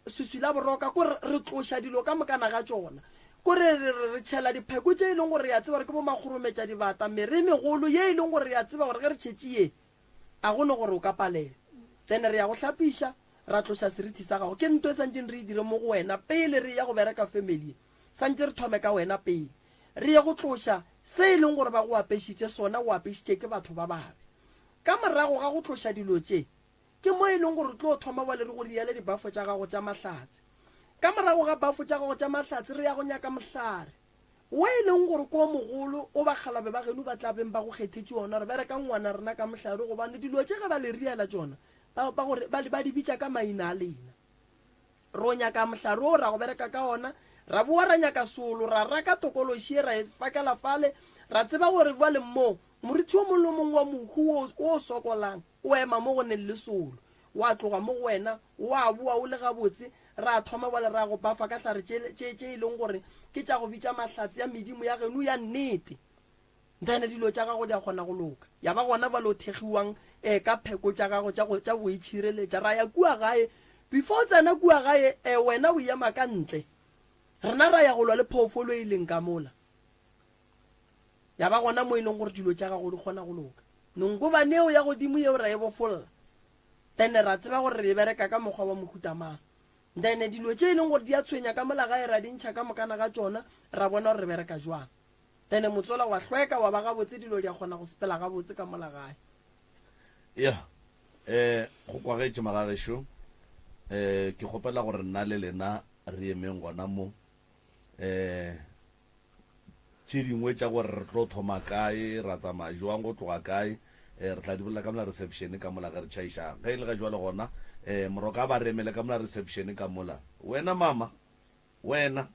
Swiswi la boroka, ko re, re tloša dilo ka mokana ga tšona. Ko re, re, re, re tšhela dipheko tše e leng gore re a tseba gore ke bo makgorometšadibata, mere e megolo ye e leng gore re a tseba gore ge re tšhetše ye, a go ne gore o ka palelwa. Then re ya go hlapiša, ra tloša serithi sa gago. Ke nto e santšeng re e dire mo go wena pele re eya go bereka family ye. Santše re thome ka wena pele. Re ye go tloša se e leng gore ba go apešitše sona, o apešitše ke batho ba babe. Ka morago ga go tloša dilo tše, Ke mo e leng gore o tlo thoma bjale re go riele dibafo tša gago tša mahlatse. Ka morago ga bafo tša gago tša mahlatse re ya go nyaka mohlare wo e leng gore ke o mogolo o bakgalabe ba geno ba tla beng ba go kgethetše wona gore bereka ngwana rena ka mohlare gobane dilo tše ge ba le riela tšona ba, ba, gore, ba, ba di bitša ka maina a lena. Ro nyaka mohlare wo ra go bereka ka ona, ra bowa ra nyaka solo, ra raka tokološi ye ra e fakela fale, ra tseba gore bjale mo morithi wo mongwe le wo mongwe wa mohu wo o sokolang o ema mo go neng le solo, wa tloga mo go wena, wa bowa o le gabotse, ra thoma bjale ra go bafa ka hlare tše, tše, tše e leng gore ke tša go bitša mahlatse a medimo ya geno ya nnete. Then dilo tša gago di a kgona go loka. Ya ba gona bjale o thekgiwang eh, ka pheko tša gago tša go, tša go itšhireletša. Ra ya kua gae, before o tsena kua gae, eh, wena o ema ka ntle. Rena ra ya go lwa le phoofolo e leng ka mola. Ya ba gona mo e leng gore dilo tša gago di kgona go loka. Nongobane yeo ya godimo yeo ra e bofolla. Then ra tseba gore re e bereka ka mokgwa wa mohuta mang. Then dilo tše e leng gore di a tshwenya ka mola gae ra di ntšha ka mokana ga tšona, ra bona gore re bereka jwang. Then motsola wa hlweka wa ba gabotse dilo di a kgona go sepela gabotse ka mola gae. Ya, eh, go kwagetše magagešo. Eh, ke kgopela gore nna le lena re emeng gona mo. Eh, tše dingwe tša gore re tlo thoma kae, ra tsamaya jwang, go tloga kae, eh, re tla di bolela ka mola reception ka mola ge re tšhaiša. Ge e le ga jwale gona, eh, moroka a ba re emele ka mola reception ka mola. Wena mama, wena,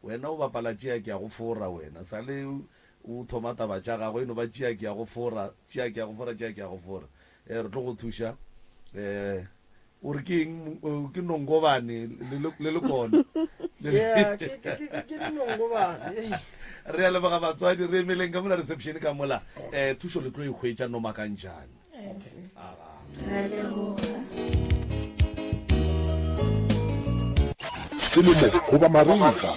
wena o bapala tšea ke ya go fora wena. Sa le o thoma taba tša gago, e no ba tšea ke ya go fora, tšea ke ya go fora, tšea ke ya go fora. Eh, re tlo go thuša. Eh, o re ke eng ke nongobane le lekone re a leboga batswadi re emeleng ka mola reception ka mola um thušo le tlo e hwetša no makantšane Selemo goba marega,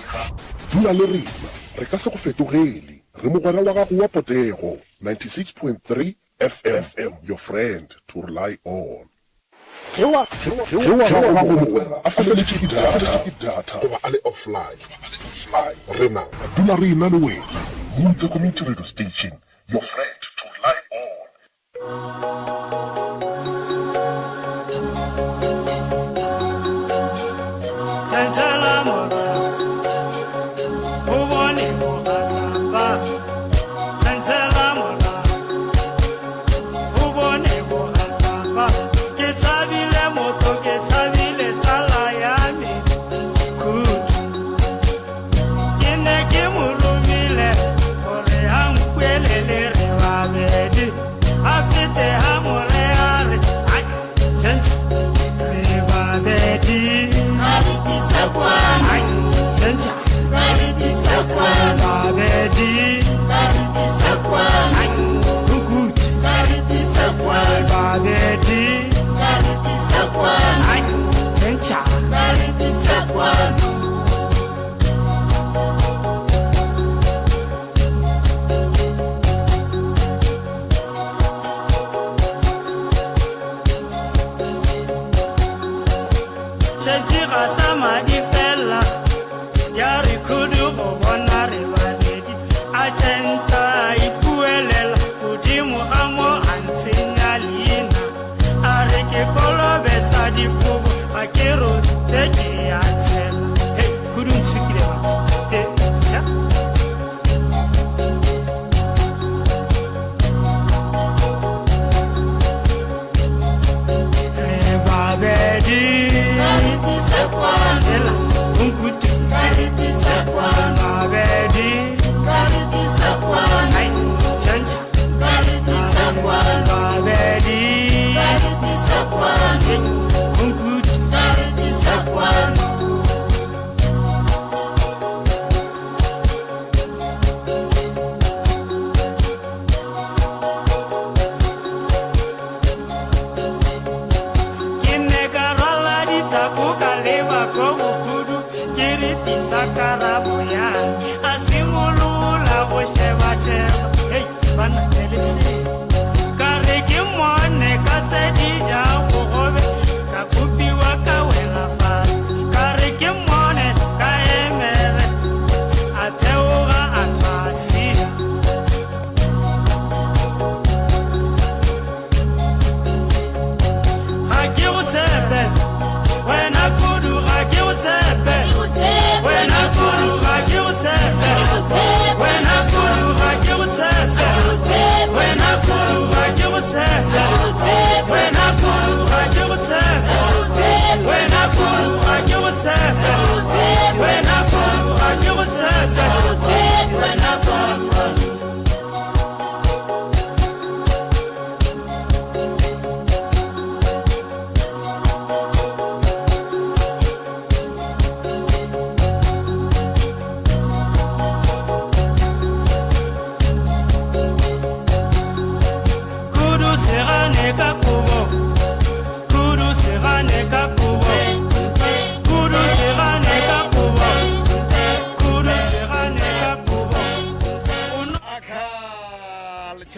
dula le rena, re ka se go fetogele. Re mogwera wa gago wa potego, 96.3 FM, your friend to rely on. Ge wa gago mogwera a feletše ke data goba a le offline, rena re dula re ena le wena. Moutse Community Radio Station, your friend to rely on.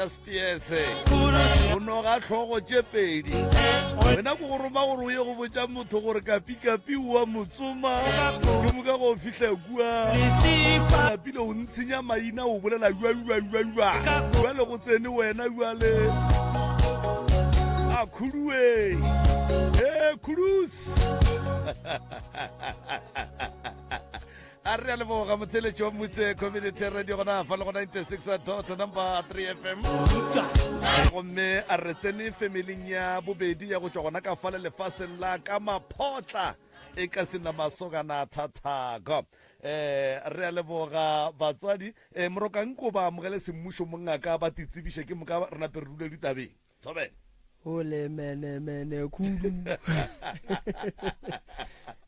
xa spiese o noga tlhogo tše pedi wena ko go roma gore o ye go botša motho gore kapikapi oa motsoma ke moka go fihla kua napile o ntshenya maina o bolela jwa jale go tsene wena jale a khudue e khudus a re a leboga motheletši wa motse community radio gona fa le go 96 dot number 3 fm gomme a re tsene familing ya bobedi ya go tšwa gona ka fa le lefaseng la ka maphotla e ka sena masokana thathako um re a leboga batswadi um morokanko ba amogele semmušo mongaka ba titsebiše ke moka re nape re dule ditabeng Thobela. O le mene mene khudu.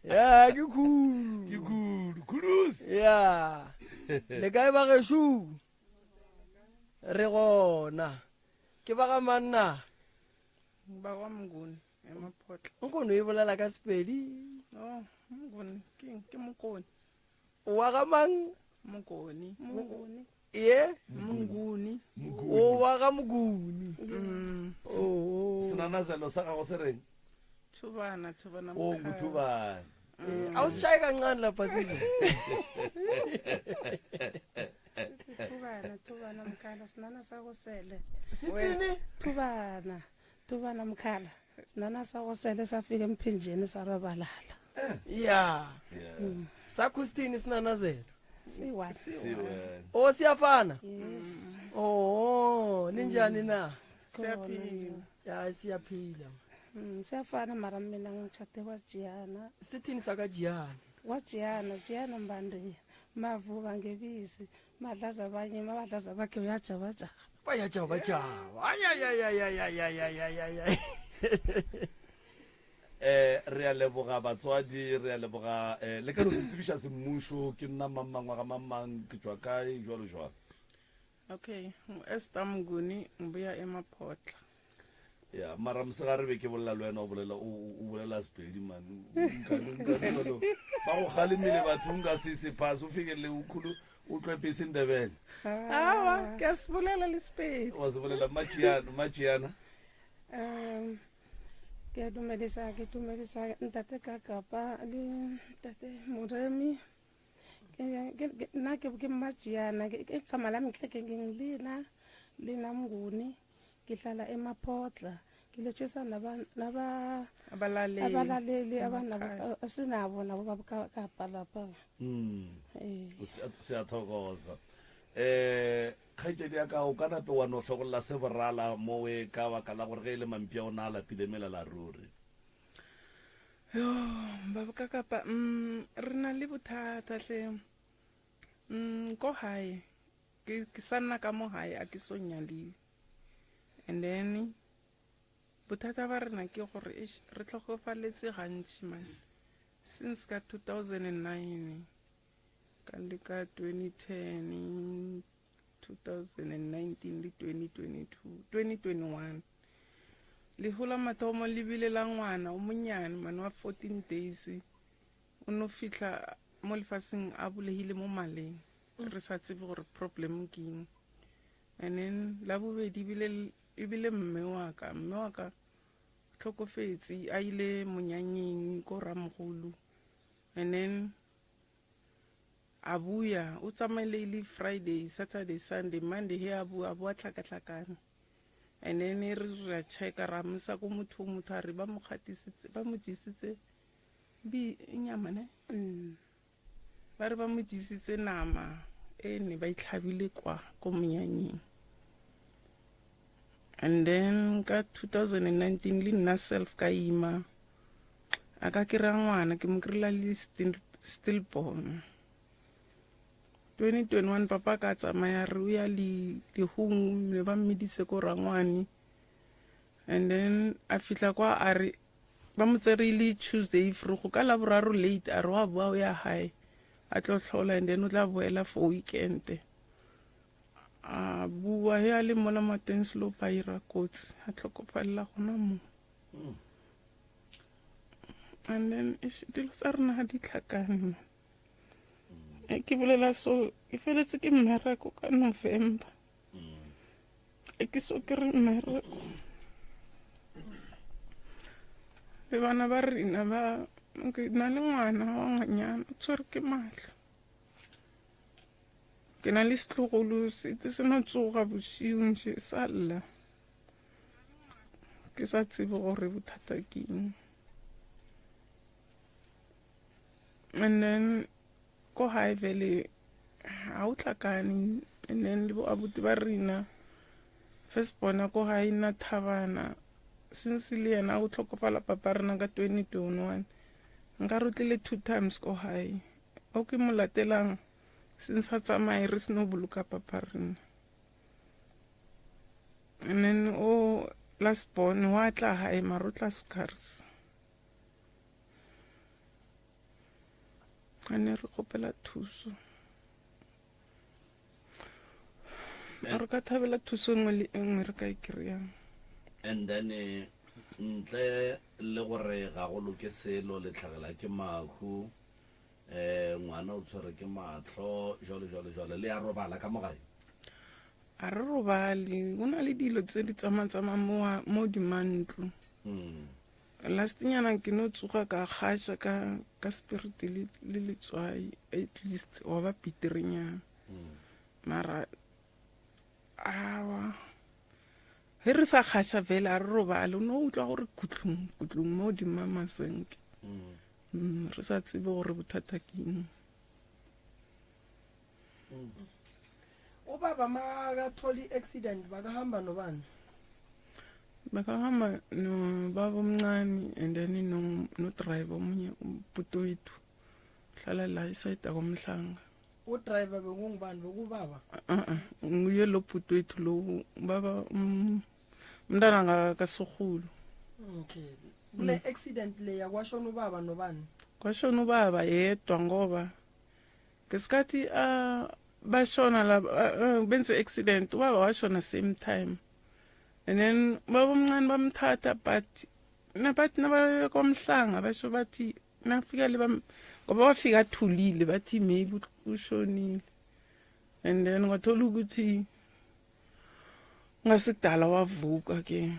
Ya ke khudu. Ke khudu. Khudus. Ya. Le kae ba gešo? Re gona. Ke ba ga manna. Ba ga Mnguni, eMaphotla. Nkono e bolela ka Sepedi. Oh, Mnguni, ke ke Mokone. Wa ga mang? Mokone. Monguni. Ye? Monguni. O wa ga Moguni. Mm. Oh. Senanazelo sa gago se reng? Thubana, Thubana. O nguthubana. Eh, a o se shaye kancane lapha sise. Thubana, Thubana mkhala, sinana sa go sele. Sitsini? Thubana, Thubana mkhala. Sinana sa go sele sa fika emphinjeni sa robalala. Ya. Sa Christine sinanazelo. Siwa. O siyafana? Yes. Oh, ninjani na? Siyaphila. Ya siyaphila. Mm, siyafana mara mina ngitshate kwaJiyana. Sithini sakaJiyana? KwaJiyana, Jiyana Mbandiya. Mavuka ngebisi, madlaza abanye, mabadlaza bakhe uyajabajaba. Bayajabajaba. Ayayayayayayayayayay. Eh re a leboga batswadi, re a leboga eh le ka no tsebiša semmušo ke nna mang mang wa ga mang mang ke tšwa kae jwalo jwalo. Okay, ngu-Esther Mnguni ngibuya eMaphotla. Ya mara mosegare be ke bolela le wena o bolela o o bolela Sepedi man. Nka nka ba go kgalemile batho nka se se pass o fikelele o khulu o tlwepe isiNdebele. Awa, ke a se bolela le Sepedi. Wa se bolela Machiana, Machiana. Um ke a dumedisa ke dumedisa ntate Kakapa le ntate Moremi. Nna ke ke Mmajiana ke igama lami ke ke ngilina Lina Mnguni ke hlala eMaphotla ke lotshisa naba naba Abalaleli. abalaleli abanabo sinabo nabo babukapa lapha. Mm. Eh. Siyathokoza. Eh kgaetšedi ya ka o ka nape wa no fegolla se borala mowe ka baka la gore ge e le mampia o na a lapile melala ruri. Yo, baba ka kapa mm re na le bothata hle. Mm ko hae ke ke sa nna ka mo hae a ke so nyaliwe. And then bothata ba rena ke gore eish re tlhokofaletse gantši man. Since ka 2009 ka le ka 2010 2019 le 2022 2021 lehu la mathomo le bile la ngwana o monyane mane wa 14 days o no fihla mo lefaseng a bulegile mo maleng re sa tsebe gore problem ke eng and then la bobedi ebile ebile mme wa ka mme wa ka tlhokofetse a ile monyanyeng ko ramogolo and then a buya o tsamaile e le friday saturday sunday monday he a bua a bua tlhakatlhakane and then re ra checka ra mosa ko motho motho a re ba mo kgatisitse ba mo jesitse bi nyama ne mm. ba re ba mo jesitse nama e ne ba itlhabile kwa ko monyanyeng and then ka 2019 le nna self ka ima a ka kry-a ngwana ke mo kry-la le stillborn 2021 papa ka tsamaya re o ya lehung ne ba mmeditse ko rangwane and then a fitlha kwa a re ba mo tsere le tuesday vrogo ka laboraro late a re wa boa o ya gae a tlo tlhola and then o tla boela for weekend a bua he a le mola mateng slope a ira kotsi a tlhokofalela gona mo mm. And then dilo tsa rena ga di tlhakane man. E ke bolela so ke feletse ke mmereko ka November. E ke so kry mmereko. Le bana ba rena ba ke na le ngwana wa ngwanyana o tshwere ke mahlo. Ke na le setlogolo se se no tsoga bošego nje sa lla. Ke sa tsebe gore bothata ke eng. And then ko gae vele ga o tlhakane and then le bo abuti ba rena first bona ko gae nna thabana since le yena o tlhokofala papa rena ka 2021 nka re o tlile two times ko gae o ke mo latelang since a tsamaye re seno boloka papa rena and then o last born wa tla gae mara o tla scars a ne re kgopela thuso a re ka thabela thuso e nngwe le e nngwe re ka e kry-ang and then eh, ntle le gore ga go loke selo le tlhagela ke mahu um ngwana o tshwere ke matlho jalo jalo jalo le ya robala ka mogae a re robale go na le dilo tse di tsamatsamang mo dimantlo mm. Lastnyana ke no tsoga ka gaša ka ka spirit le le letswai at least wa ba piterenyana mm. mara awa ge re sa gaša fela a re robale o no utlwa gore kutlung kutlung mo godima masenke mm. mm, re sa tsebe gore bothata ke eng Ubaba makathola i-accident bakahamba nobani? Bakahamba nobaba omncane and then no no driver omunye ubhuti wethu uhlala la isayida komhlanga. Udriver bekungubani bekubaba? Uh-uh, nguye lo bhuti wethu lo baba um, umntana kasorhulu. Okay. Kule accident leya kwashona ubaba nobani? Kwashona ubaba yedwa ngoba ngesikhathi uh, bashona laba uh, benze accident ubaba washona same time and then ubaba omncane bamthatha but nabathi nabaya kwamhlanga basho bathi nafika le ngoba wafika athulile bathi maybe ushonile and then kwathola ukuthi ngasikudala wavuka ke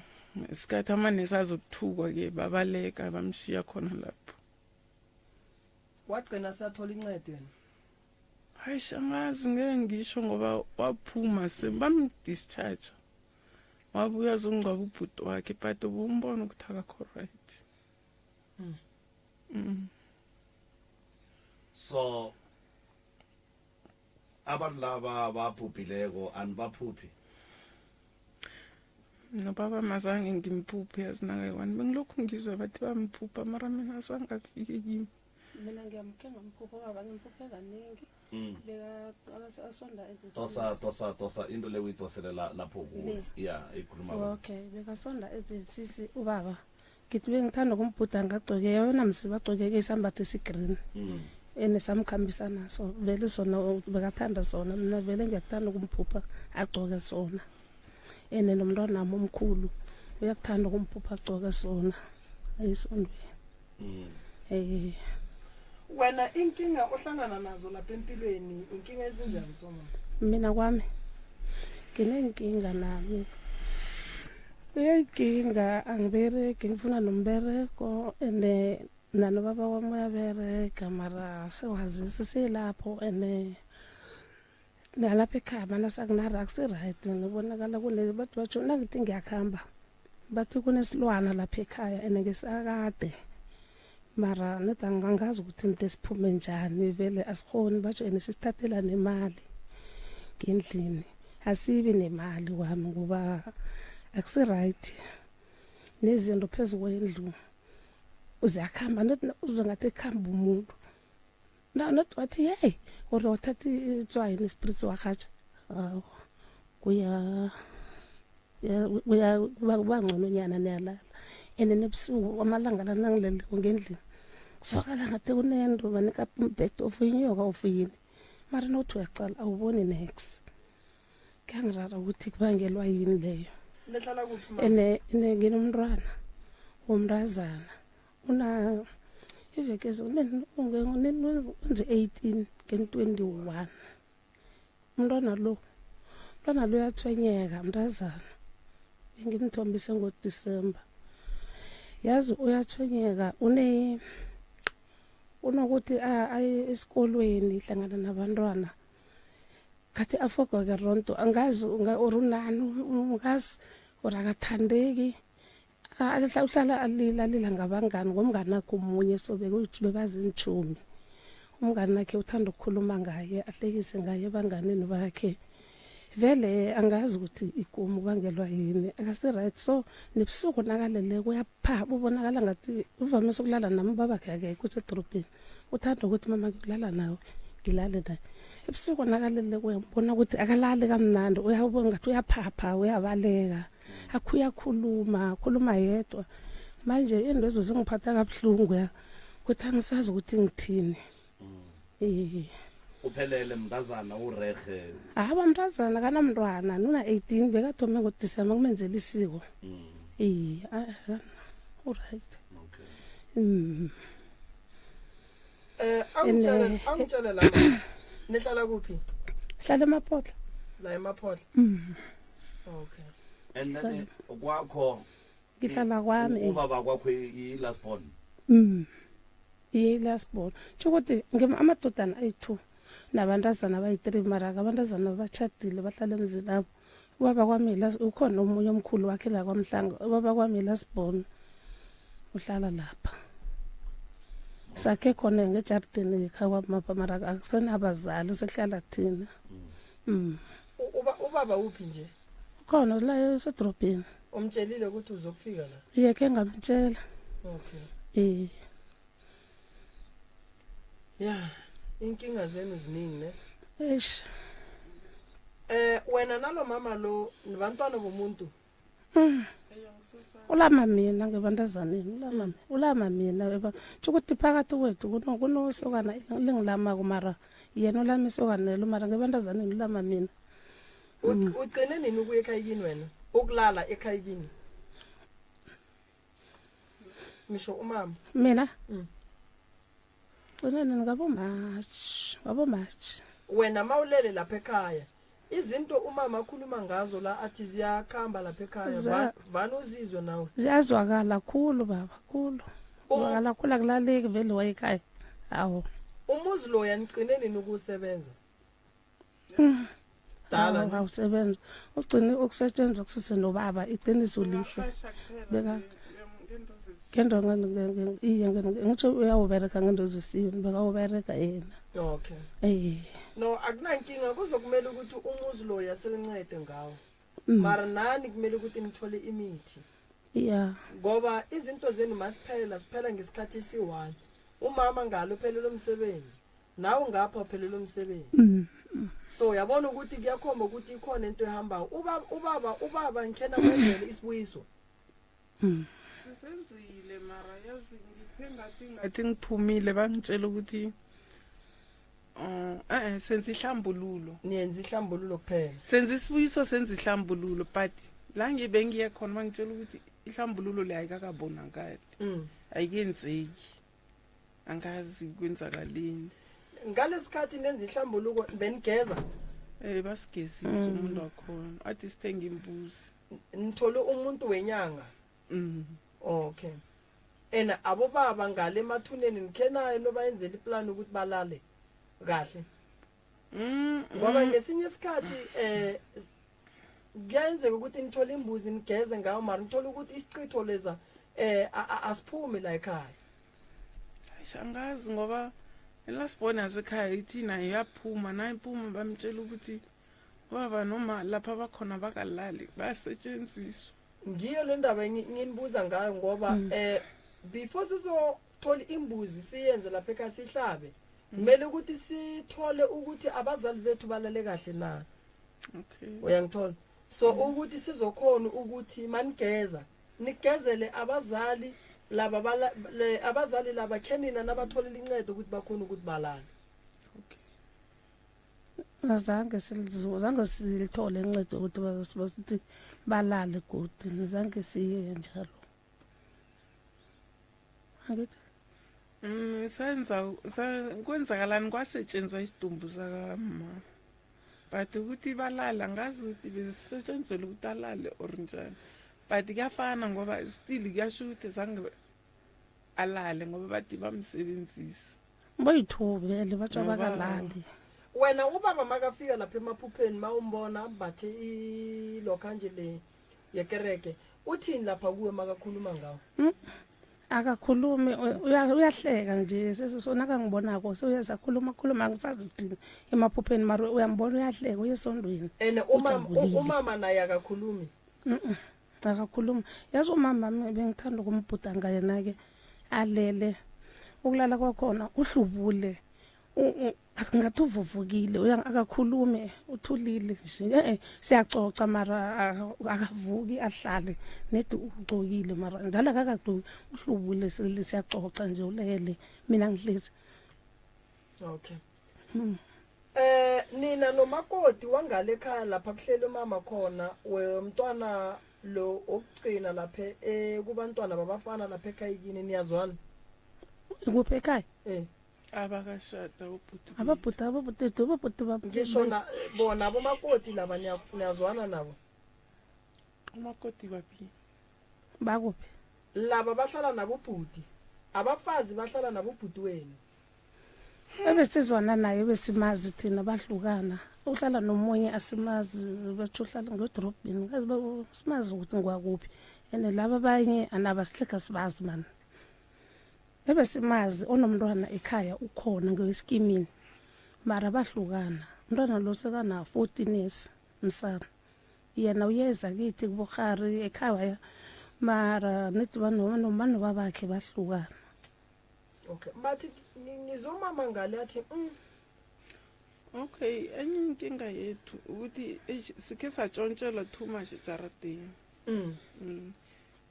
isikhathi amanesi azokuthukwa ke babaleka bamshiya khona lapho Wagcina sathola incedo yena. Hayi shangazi ngeke ngisho ngoba waphuma sebamdischarge. Wabuya azongcwaba ubhuti wakhe but ubumbona ukuthi akakho right. Mm. Mm. So abantu laba babhubhileko anibaphuphi? Nobaba mazange ngimphuphe yazi nakayi-one bengilokhu ngizwa bathi bamphupha mara mina azange afike kimi. Mina ngiyamkhe ngamphupha ubaba ngimphuphe kaningi Mm. bekaqala asonda Tosa tosa tosa into le uyitosele la lapho kuwe. Le. Yeah, ikhuluma. ba. Okay, bekasonda ezethisi ubaba. Ngithi bengithanda ukumbhuda ngagcoke yona msi bagcokeke isambatho esigreen. Mm. Ene samkhambisa naso vele sona bekathanda sona mina vele ngiyakuthanda ukumphupha agcoke sona. Ene nomntwanami omkhulu uyakuthanda ukumphupha agcoke sona ayisondweni. Mm. Eh Wena inkinga ohlangana nazo lapha empilweni inkinga ezinjani soma? Mina kwami nginenkinga nami. Inkinga angiberegi ngifuna nombereko ene nanobaba wami uyaberega mara sewazisi silapho ene nalapha ekhaya mana sakunara akusi-right ngibonakala kune bathi batsho nangithi ngiyakuhamba bathi kunesilwana lapha ekhaya and ngesakade mara nedi angazi ukuthi into esiphume njani vele asikhoni batsho and sisithathela nemali ngendlini asibi nemali kwami ngoba akusi-right nezinto phezu kwendlu ziyakuhamba uzwe ngathi kuhamba umuntu na not wathi hey gore wathatha itswayi nespritz warhatsha awu kuya kuya kuba ngcono nyana niyalala and nebusuku amalanga la nangileleko ngendlini kuswakala ngathi kunento banika umbhede of inyoka of yini mara nothi uyaqala awuboni nex kuyangirara ukuthi kubangelwa yini leyo Nihlala kuphi ma? ene ene nginomntwana womntazana una iveke wenze 18 ngen-21 umntwana lo Mntwana lo uyatshwenyeka mntazana. Bengimthombise ngoDisemba. Yazi uyatshwenyeka une unokuthi aye esikolweni hlangana nabantwana. Khathi afogoke ronto angazi or unani ungazi or akathandeki. Uhlala alila alila ngabangani ngomngani akhe omunye so bebaziintjhumi. Umngani akhe uthanda ukukhuluma ngaye ahlekise ngaye ebanganini bakhe. Vele angazi ukuthi ikomo kubangelwa yini akasi-right so nebusuku nakaleleko uyaphapha ubonakala ngathi uvamise ukulala nami ubabakhe akekho usedorobheni. Uthanda ukuthi mama ngiyokulala nawe ngilale naye. Ebusuku nakaleleko uyambona ukuthi akalali kamnandi uyabona ngathi uyaphapha uyabaleka. Akho uyakhuluma akhuluma yedwa. Manje into ezo zingiphatha kabuhlungu ya ukuthi angisazi ukuthi ngithini. Iye. Uphelele mntazana urehe. Hawa mntazana kanamntwana nuna 18 bekathome ngoDisemba kumenzela isiko. Iye, uright. Okay. Eh angitshele angitshele la. Nihlala kuphi? Sihlala eMaphodla. La eMaphodla. Okay. And then kwakho Ngihlala kwami. Ubaba kwakho i last born. Iye last born. Tjho ukuthi amadodana ayi-2 nabantazana abayi-3 mara abantazana bachadile bahlala emzini abo. Ubaba kwami ukhona omunye omkhulu wakhe la kwaMhlanga. Ubaba kwami last born uhlala lapha. Sakhe khona ngejardini ekhaya kwamapha mara akusenabazali sehlala thina. Ubaba uphi nje? Khona la esedrobheni. Umtshelile ukuthi uzokufika la? Iye ke ngamtshela. Okay. Eh. Ya, inkinga zenu ziningi ne? Eish. Eh wena nalo mama lo nibantwana bomuntu? Ulama mina ngebantazaneni, ulama ulama mina eba tjho ukuthi phakathi kwethu kunosokana lingilamako mara yena ulama isokana lelo mara ngebantazaneni ulama mina. Ugcine nini ukuya ekhaya kini wena? Ukulala ekhaya kini? Ngisho umama. Mina? Gcine nini ngabo March, ngabo March. Wena mawulele lapha ekhaya izinto umama akhuluma ngazo la athi ziyakhamba lapha ekhaya vani uzizwe nawe. Ziyazwakala khulu baba, khulu. Zwakala khulu akulaleki vele wayekhaya. Hawu. Umuzi lo yanigcine nini ukusebenza? Dala awusebenza. Ugcine ukusetshenzwa kusise nobaba iqiniso lihle. Beka ngento iye ngitsho uyawubereka ngento zesiyo bekawubereka yena. Okay. Eh. No akunankinga kuzokumela ukuthi umuzi lo yaselincede ngawo. Mara nani kumele ukuthi nithole imithi. Yeah. Ngoba izinto zenu masiphela siphela ngesikhathi esi-1. Umama ngalo uphelele umsebenzi. Nawe ngapha uphelele umsebenzi. So uyabona ukuthi kuyakhomba ukuthi ikhona into ehambayo. Ubaba ubaba ubaba ngikhena kwenzele isibuyiso. Sisenzile mara yazi ngiphe ngathi ngathi ngiphumile bangitshela ukuthi eh senza ihlambululo. Niyenza ihlambululo kuphela. Senza isibuyiso senza ihlambululo but la ngibe ngiye khona bangitshela ukuthi ihlambululo le ayikakabonakali. Ayikenzeki. Angazi kwenzakaleni. Ngalesikhathi nenza ihlambuluko benigeza? Eh basigezisa umuntu wakhona. Athi sithenge imbuzi. Nithole umuntu wenyanga? Okay. Ena abobaba ngale emathuneni nikhenayo nobayenzela iplan ukuthi balale kahle. Ngoba ngesinye isikhathi kuyenzeka ukuthi nithole imbuzi nigeze ngayo mara nithole ukuthi isichitho leza asiphumi la ekhaya. Angazi ngoba elasibona yasekhaya ithi nayo iyaphuma nayiphuma bamtshela ukuthi baba noma lapha bakhona bakalali bayasetshenziswa. Ngiyo le ndaba nginibuza ngayo ngoba before sizothola imbuzi siyenze lapha ekhaya sihlabe kumele ukuthi sithole ukuthi abazali bethu balale kahle na. Okay. Uyangithola? So ukuthi sizokhona ukuthi manigeza nigezele abazali laba abazali laba khenina nabatholela incebo ukuthi bakhona ukuthi balale. Okay. Azange zange silithole incebo ukuthi basithi balale godi, zange siye njalo. Angithi Senza kwenzakalani kwasetshenzwa isidumbu sakamama. But ukuthi balala angazi ukuthi besetshenziselwa ukuthi alale or njani. But kuyafana ngoba still kuyasho ukuthi zange alale ngoba bathi bamsebenzisa. Boyi-two vele batsho bakalali. Wena ubaba makafika lapha emaphupheni ma umbona ambathe ilokha nje le yekereke uthini lapha kuwe makakhuluma ngawo? Akakhulumi uyahleka nje sonakangibonako sewuyeza khuluma khuluma angisazi thini emaphupheni mara uyambona uyahleka uye esondweni. And umama naye akakhulumi? Akakhulumi. Yazi umama bengithanda ukumbhuda yena-ke alele ukulala kwakhona uhlubule ngathi uvuvukile akakhulumi uthulile nje e-e siyacoca mara akavuki ahlale nedi ugcokile mara njalo akakagcoki uhlubule siyacoca nje ulele mina ngihlezi. Okay. Eh nina nomakoti wangale ekhaya lapha kuhleli umama khona wemntwana lo okugcina lapha eh kubantwana babafana lapha ekhaya kini niyazwana? Kuphi ekhaya? Eh. Abakashada ubhuti. Ababhuti ababhuti ababhuti bab Ngisho na bona abomakoti laba niyazwana nabo? Umakoti baphi? Bakuphi? Laba bahlala nabo bhuti. Abafazi bahlala nabo bhuti wenu. Ebesizwana naye besimazi thina bahlukana. Uhlala nomunye asimazi bethu uhlala ngedorobheni ngazi simazi ukuthi ngwakuphi. And laba abanye anabasihleka sibazi man. Ebesimazi onomntwana ekhaya ukhona ngeweskimini. Mara bahlukana. Umntwana lo sekana 14 years msana. Yena uyeza kithi kubukhari ekhaya mara nithi banoma nobabakhe bahlukana. Okay, bathi ngizomama ngale athi Okay, enye inkinga yethu ukuthi sikhe satshontshelwa too much ejaradeni.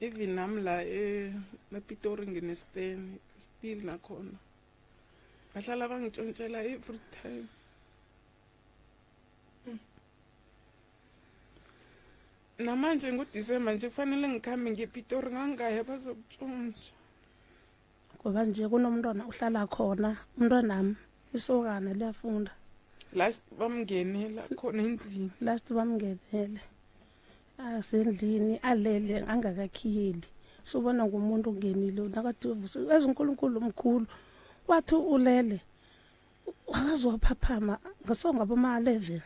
Even nami la ePitori nginesteni still nakhona. Bahlala bangitshontshela every time. Namanje ngoDisemba nje kufanele ngikhambe ngePitori ngangaya bazokutshontsha. Ngoba nje kunomntwana uhlala khona, umntwanami isokana liyafunda. Last bamngenela khona endlini. Last bamngenele. Asendlini alele angakakhiyeli. Sobona ngumuntu ongenile nakathi ezinkulunkulu omkhulu wathi ulele. Akaze waphaphama ngasonga boma 11.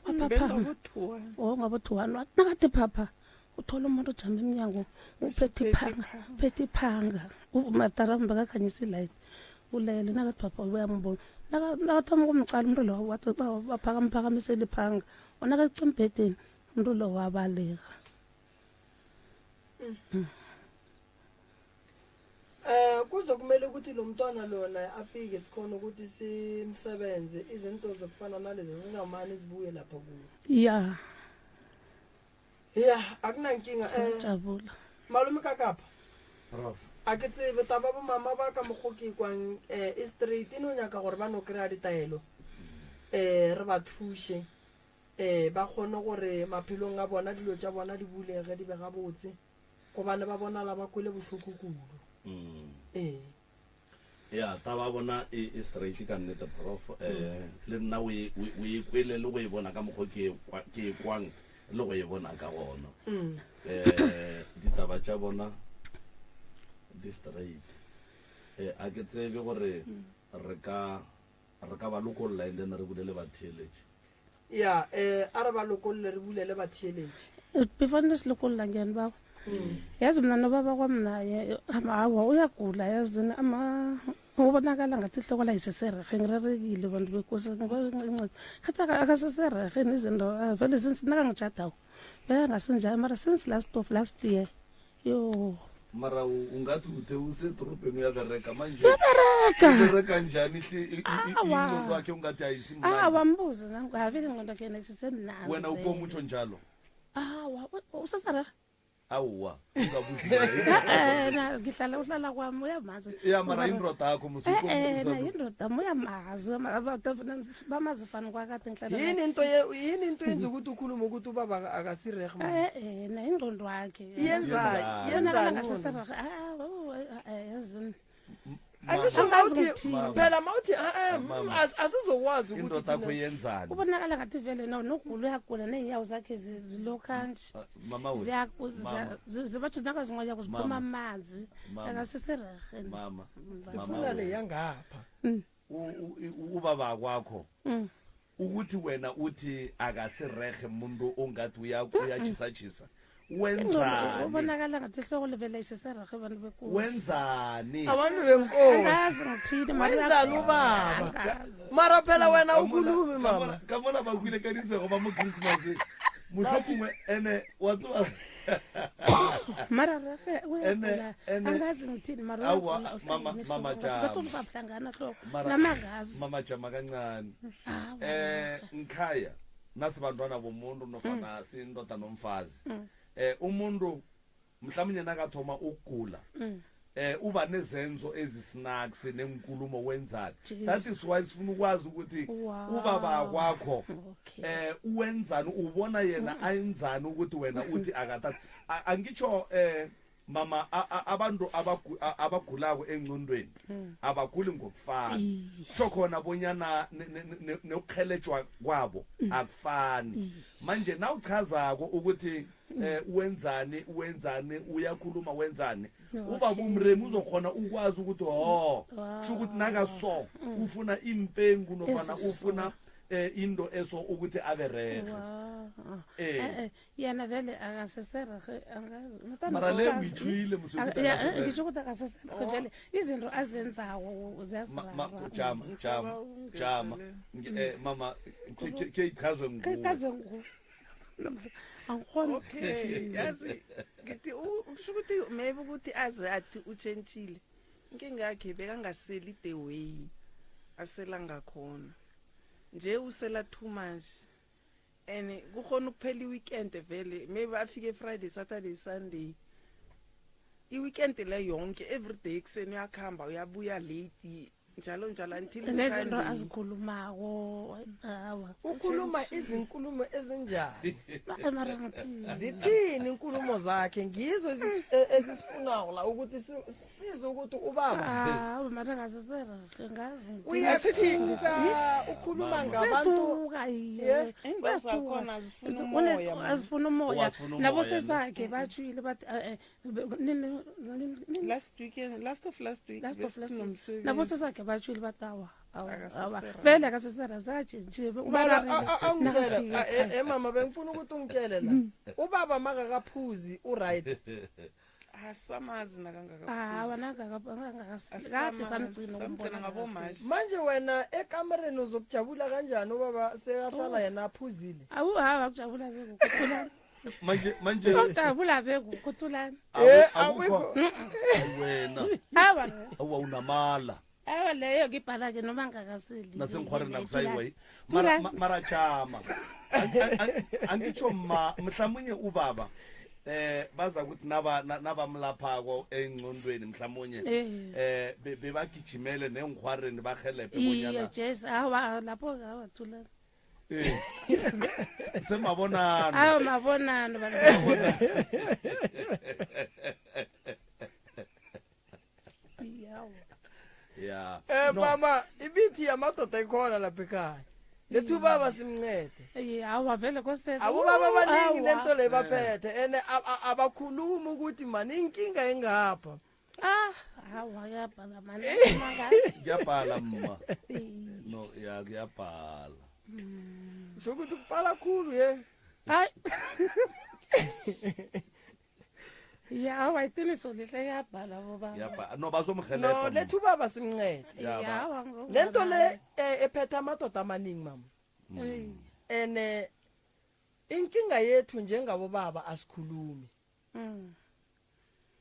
Waphaphama. Oh ngabo 1 wathi nakathi phapha uthola umuntu ojama emnyango uphethe iphanga, uphethe iphanga. Umatara bakakhanyisa ilight. Ulele nakathi phapha uyambona. Nakathoma ukumcala umuntu lo wathi baphakamphakamisela iphanga. Onakaca embhedeni umuntu lo wabaleka. Kuzokumele ukuthi lo mntwana lona afike sikhona ukuthi simsebenze izinto zokufana nalezo zingamani zibuye lapha kuwe. Ya. Ya, akunankinga Siyajabula. Malume kakapa. Prof. A ke tsebe taba bo mama ba ka mokgo ke kwang e straight no nyaka gore ba no kry-a ditaelo. Re ba thushe. Ba kgone gore maphelong a bona dilo tša bona di bulege di be gabotse. Gobane ba bonala ba kwele bohloko kudu. Ya, taba bona e straight ka nnete prof. Le nna o e kwele le go e bona ka mokgo ke e kwang le go e bona ka gona. Ditaba tša bona di straight. A ke tsebe gore re ka ba lokolla and then re bulele batheeletši. Ya, a re ba lokolle re bulele batheeletši. Before ne se lokolla ngene baba. Yazi mina nobaba kwami naye awa uyagula yazini ama ubonakala ngathi ihloko la iseserehe ngirerekile bantu bekosi nginceda khathi akaseserehe nezinto vele since nakangitshadako bekangasinjalo mara since last of last year yo mara ungathi uthe usedorobheni uyabereka manje uyabereka ubereka njani ingqondo yakhe ungathi ayisimnandi awa mbuze avele ingqondo yakhe yena isisemnandi wena ukomutsho njalo awa useserehe Awa, ungabuzi. Na ngihlala uhlala kwami uyamazi. Ya mara indoda yakho musi na indoda uyamazi bamazi fana kwakade ngihlala. Yini into yini into yenza ukuthi ukhulume ukuthi ubaba akasirehe manje? Na ingqondo yakhe. Yenza yenza ngasiserehe. Ah, yazini. Angisho mawuthi phela mawuthi eh, eh Mama. asizokwazi ukuthi Indoda yakho thina- yenzani? Ubonakala ngathi vele no nogula uyagula neenyawo zakhe zilokhu kanje. Ah, Mama we. Ziya Mama. zibathi nakazingonya kuziphuma Mama. amanzi. Mama. Akasiserehe. Mama. Sifuna Mama le we. yangapha. Ubaba kwakho ukuthi wena uthi akasirehe umuntu ongathi uyachisa-chisa wenzani Ubonakala ngathi ihloko livele isiserehe abantu bekosi. Wenzani? Abantu benkosi. Angazi ngithini mara Wenzani uyagula. ubaba? Angazi. Mara phela wena ukhulumi mama. Ka mona ba hwile ka disego ba mo Christmas mohlomongwe ene wa tseba Mara rehe Ene- uyagula. ene- Angazi ngithini mara Awa, uyagula, mama- uhlangene mama ihloko. jama. Ngathi uzahlangana hloko. Mara- Namangazi. mama jama kancane ngikhaya nasibantwana bomuntu nofana sindoda nomfazi umuntu mhlawumnye nakathoma ukugula uba nezenzo ezisnacks nenkulumo wenzani. Jeez. That is why sifuna ukwazi ukuthi Wow. ubaba kwakho uwenzani, ubona yena ayenzani ukuthi wena uthi akathatha. Angitsho mama abantu abagulako engcondweni abaguli ngokufana. Iye. Sho khona bonyana nokuhelejwa kwabo akufani. Manje nawuchazako ukuthi wenzani wenzani, uyakhuluma wenzani, uba kumremi uzokhona ukwazi ukuthi ho sho ukuthi nakaso ufuna impengu nofana Esiso. ufuna into eso ukuthi abe rehe. Wow. Eh. Yena vele akaseserehe angazi. Mntana Mara le angazi. uyitshwile mos ukuthi Ya, akaserehe. ngisho ukuthi akaseserehe vele izinto azenzawo ziyazirara. Jama jama jama. Mama ke ichazwe nguwe. Kaze ngu. Angikhoni. Okay, yazi ngithi kusho ukuthi maybe ukuthi aze athi utshentshile, inkinga yakhe bekangaseli the way asela ngakhona nje, usela too much and kukhona ukuphela i-weekend vele, maybe afike Friday, Saturday, Sunday, i-weekend le yonke, every day ekuseni uyakuhamba uyabuya late, njalo njalo until Nezinto Sunday. azikhulumako awa. Ukhuluma izinkulumo ezinjani? Mara ngathi Zithini inkulumo zakhe? Ngizo ezisifunayo la ukuthi sizwe ukuthi ubaba Ah, mara ngaseserehe ngazi. uyathuka ukhuluma ngabantu. Uyathuka iye. Yeah. Iinto zakhona azifuni umoya, man. Azifuna Oh, umoya. azifuna umoya, Nabo ne? sesakhe batshwile bathi Last weekend, last of last week, last of last week. besinomsebenzi. Nabo sesakhe batshwile bathi awa awa awa Akaseserehe. vele akasesera zatshentshiwe. Mara angitshele mama, bengifuna ukuthi ungitshele la, ubaba makakaphuzi uright? Asamazi Awa nakangakaphuzi. kade samgcina Samgcina ngabomashi. Manje wena ekamereni uzokujabula kanjani ubaba sekahlala yena aphuzile? Awu hawa kujabula bekukuthulani. Manje manje Ukujabula bekukuthulani. Akukho wena. Awa. Awa unamala. Awa leyo ngibhala ke noma ngakaseli. Nasengikhwareni nakusayiwa mara mara jama. Angitsho ma mhlawumnye ubaba baza ukuthi naba nabamlaphako engcondweni mhlawumnye bebagijimele nengikhwareni bahelebhe Iye bonyana Jess awa lapho awa thulani. Semabonano. Awa mabonano bantu. Yawa. Ya. Eh No. Mama, imithi yamadoda ikhona lapha ekhaya, lethi ubaba simncede. Iye awa vele kosese. Abobaba abaningi lento le Eh. baphethe and abakhulumi ukuthi mani inkinga engapha. Ah awa yabhala mani. Kuyabhala mma, no ya kuyabhala. Usho ukuthi kubhala khulu ye. Hayi. Ya awa iqiniso lihle yabhala bobaba. Kuyabhala, no bazomhelebha No mma. lethi ubaba simncede. Ya, Ya awa lento le ephethe amadoda amaningi mama. And inkinga yethu njengabobaba asikhulumi.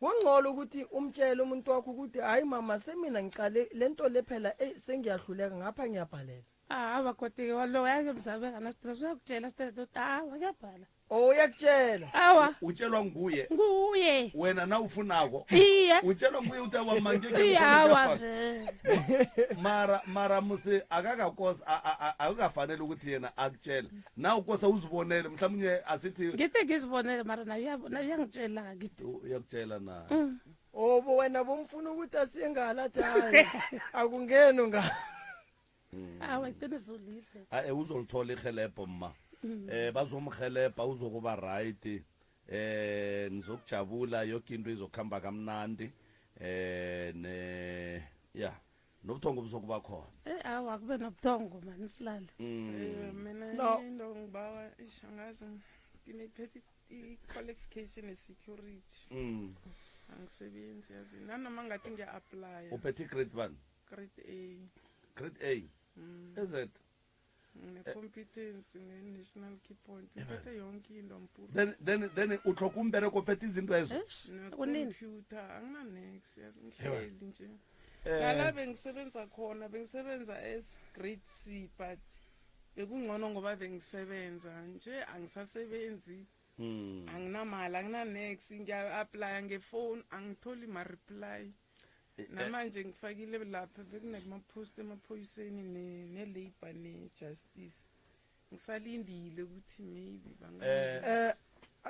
Kungcono ukuthi umtshele umuntu wakho ukuthi hayi mama, semina ngicale lento le phela, sengiyahluleka ngapha ngiyabhalela. Ah awa kodwa lo yake mzabe ngana stress uyakutshela straight ukuthi awa kuyabhala. Oh uyakutshela. Awa Utshelwa nguye. Nguye. Wena na ufunako. Iye. Utshelwa nguye uthi awa manje ke Iye awa vele. Mara muse akakakosa akukafanele ukuthi yena akutshele na ukosa uzibonele mhlawumnye asithi. Ngithe ngizibonele mara nayo uyangitshela ngithi. Uyakutshela na? O bo wena bomfuna ukuthi asiye ngala athi hayi akungeni nga. Awa iqiniso lihle. A uzolithola ihelebho mma. Eh bazomhelebha uzokuba right. Eh nizokujabula yoke into izokhamba kamnandi. Eh ne ya nobuthongo buzokuba khona. Eh awa kube nobuthongo mani silale. Eh, mina No. into ngibawa ish angazi nginephethe i-qualification e-security angisebenzi yazi nanoma ngathi ngiya-aplya Uphethe grade 1, grade A grade A. Is it? ne-competence ne-national key point ngiphethe yonke into mpuru Then then then utlhoka umbereko uphethe izinto ezo. Kunini? ne-computer angina-nex yazi ngihleli nje Eh. nala bengisebenza khona bengisebenza as grade C but bekungcono ngoba bengisebenza nje angisasebenzi anginamali angina-nex ngiya-aplya ngefoni angitholi ma-reply namanje ngifakile lapha bekunama-post emaphoyiseni ne- ne-labour ne-justice ngisalindile ukuthi maybe Eh. Eh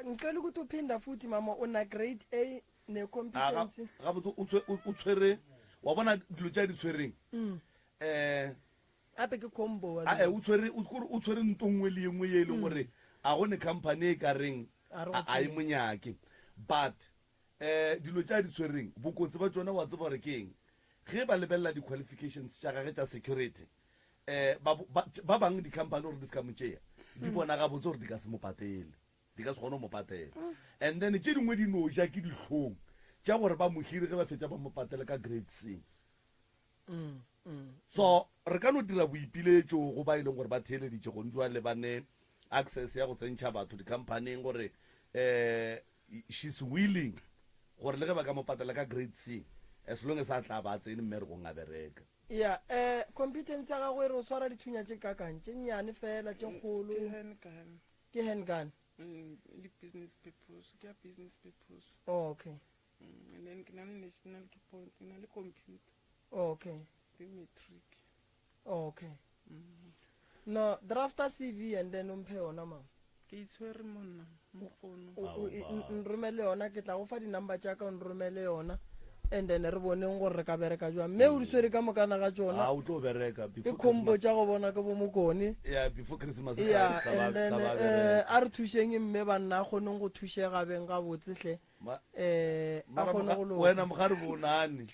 ngicela ukuthi uphinda futhi mama una grade A ne competence. Gabotse o tshwe- o- o tshwere wa bona dilo tse a di tshwereng eh Ape ke combo a e o tshwere o kore o tshwere nto nngwe le engwe ye e leng gore a go ne company e ka reng A re go a a e tshwere. monyake but eh dilo tse a di tshwereng bokotsi ba tsona wa tseba gore ke eng ge ba lebelela di-qualifications tša gage tša security eh ba ba- ba bangwe di-company gore di se ka mo tšea di bona gabotse gore di ka se mo patele di ka se kgone go mo patela and then tše dingwe di no ja ke dihlong tša gore ba mo hire ge ba fetša ba mo patele ka grade C so re ka no dira boipiletšo go ba e leng gore ba theeleditše gong jwale ba ne access ya go tsentšha batho di-companyng gore um she's willing gore le ge ba ka mo patela ka grade C as long as a tla ba a tsene mmerekong a bereka Ya eh competence ya gagwe re o swara dithunya tše kakang tše nnyane fela tše kgolo ke handgun ke handgun. Le business purpose ke ya business purpose Oh, okay. And then ke na le national key point ke na le computer Okay. le matric Okay. No, drafta CV and then umphe yona mama. ke itshwere monna mo founong O- o- e- n- nromele yona ke tla go fa di-number tša ka o nromele yona and then re boneng gore re ka bereka jwang mme o di swere ka mokana ga a tsona o tlo bereka ke before combo Christmas. tša go bona ke bo mokone yeah before christmas ya tla ba- and then tla ba eh bereka. a re thušeng mme banna a kgoneng go thušega beng gabotse hle Ma- um a mara kgone moga- go loka wena mogare bo nane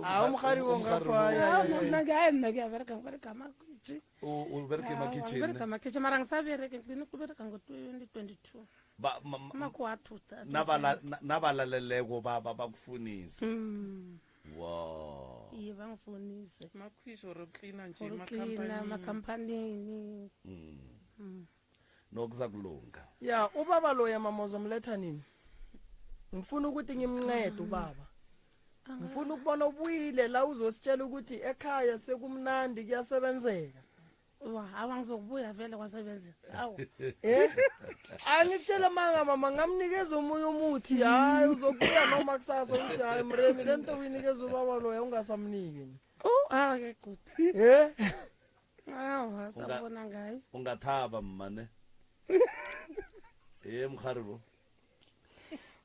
A, o mogare bo nka kwa, ya, ya, ya. Nna ke a nna ke a bereka bereka makhitšhe. o bereke Bereka makitchen makhitšhe mara ngisabereke ngicine ukubereka ngo-2022. Ba- ma- ma- Makuwathutha. na ba la- na- na ba laleleko ba ba ba kufunisa Mm. wow Iye bangifonise. makhwishi or uklina nje Uklina emakhampanini emakhampanini. Mm. nokuza kulunga ya ubaba loya mama uzomletha nini ngifuna ukuthi ngimncede ubaba ngifuna ukubona ubuyile la uzositshela ukuthi ekhaya sekumnandi kuyasebenzeka Wa, awa ngizokubuya vele kwasebenza. Awu. Eh? Angikutshela manga mama ngamnikeza omunye umuthi hayi uzokubuya noma kusasa uthi hayi mremi le nto uyinikeza ubaba loya ungasamniki Oh, awa ke good. Eh? Awa, sabona ngayo. ungathaba mmane e mogare bo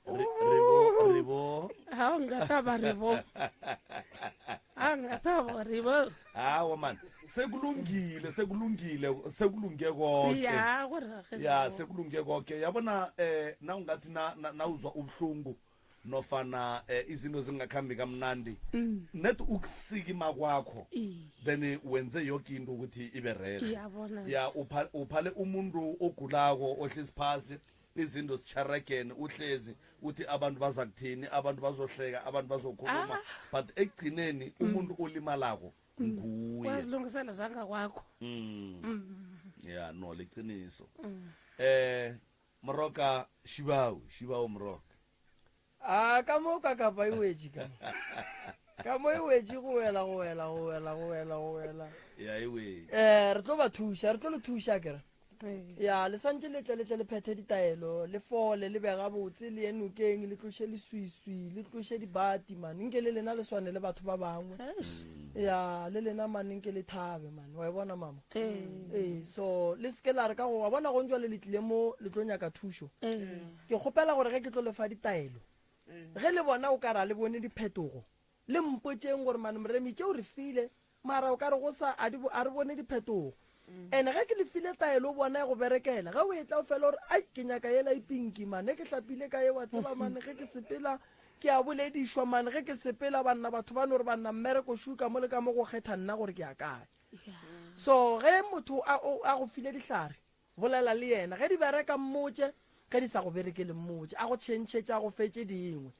Re- rebo rebo Awu ngingathaba rebo. Awu ngingathaba rebo. hawa mani sekulungile sekulungile sekulunge konke Ya, kurarhe. ya sekulunge konke yabona eh na ungathi na na- nawuzwa ubuhlungu nofana eh, izinto zingakhambi kamnandi Mm. net ukusikima kwakho Iye. then wenze yoke into ukuthi ibe rehe Iyabona. ya upha- uphale umuntu ogulako ohlezi phasi izinto zitsharakene uhlezi uthi abantu baza kuthini abantu bazohleka abantu bazokhuluma Ah. but ekugcineni umuntu olimalako nguye Wazilungisela zangakwakho. Mm. Mm. ya no liqiniso Mm. eh moroka shibao shibao moroka a ka mo ka kapa e wetše ka mo ka mo e wetše go wela go wela go wela go wela go wela ya ewe um re tlo ba thuša re tlo le thuša kere ya le santse letle letle le phethe ditaelo le fole le be gabotse le ye nokeng le tloše leswiswi le tloše dibati mane nke le lena le swane le batho ba bangwe ya le lena mane nke le thabe mane wa e bona mama ee so le seke la re ka go wa bona gong jwale le tlile mo le tlo nyaka thušo ke kgopela gore ge ke tlo lefa ditaelo Ge le bona o ka re a le bone diphetogo, le mpotšeng gore mane Moremi tšeo re file mara o ka re go sa a di a re bone diphetogo. And ge ke le file taelo o bona e go berekela, ge o etla o fela o re ai ke nyaka yela e pinki mane ke hlapile ka ye wa tseba mane ge ke sepela ke a boledišwa mane ge ke sepela banna batho ba no re banna mmereko shuka mo le ka mo go kgetha nna gore ke ya kae. So ge motho a a go file dihlare Bolela le yena. Ge di bereka, mmotše. Ge di sa go berekele, mmotše. A go tšhentšhetše, a go fe tše dingwe.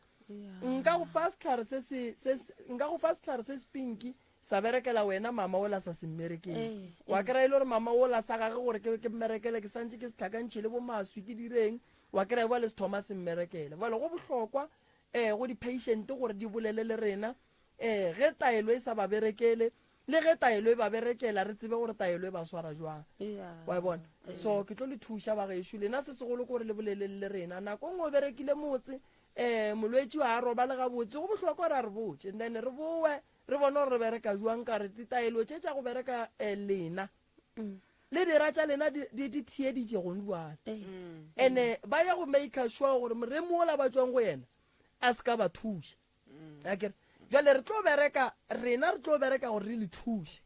Nka go fa sehlare se se, se, nka go fa sehlare se sepinki, sa berekela wena, mama wola sa se mmerekele. Wa kry-a e le gore mama wola sa gage gore ke, ke mmerekele, ke santše ke se hlakantšhe le bomaswi, ke direng, wa kry-a bjale se thoma se mmerekela. Bjale go bohlokwa um go di-patient gore di bolele le rena um ge taelo e sa ba berekele, Le ge taelo e ba berekela, re tsebe gore taelo e ba swara jwang. Wa e bona? So ke tlo le thuša bagešo. Lena se segolo ke gore le boleleng le rena. Nako nngwe o berekile motse, um molwetši a robale gabotse, go bohlokwa gore a re botše. And then re bowe re bone gore re bereka jwang ka re ditaelo tše tša go bereka um lena le dira tša lena di, di, di theeditše gone bjale. And-e ba ya go maker sure gore moremi wola ba tšwang go yena a se ka ba thuša. Akere jwale re tlo bereka, rena re tlo bereka gore re le thuše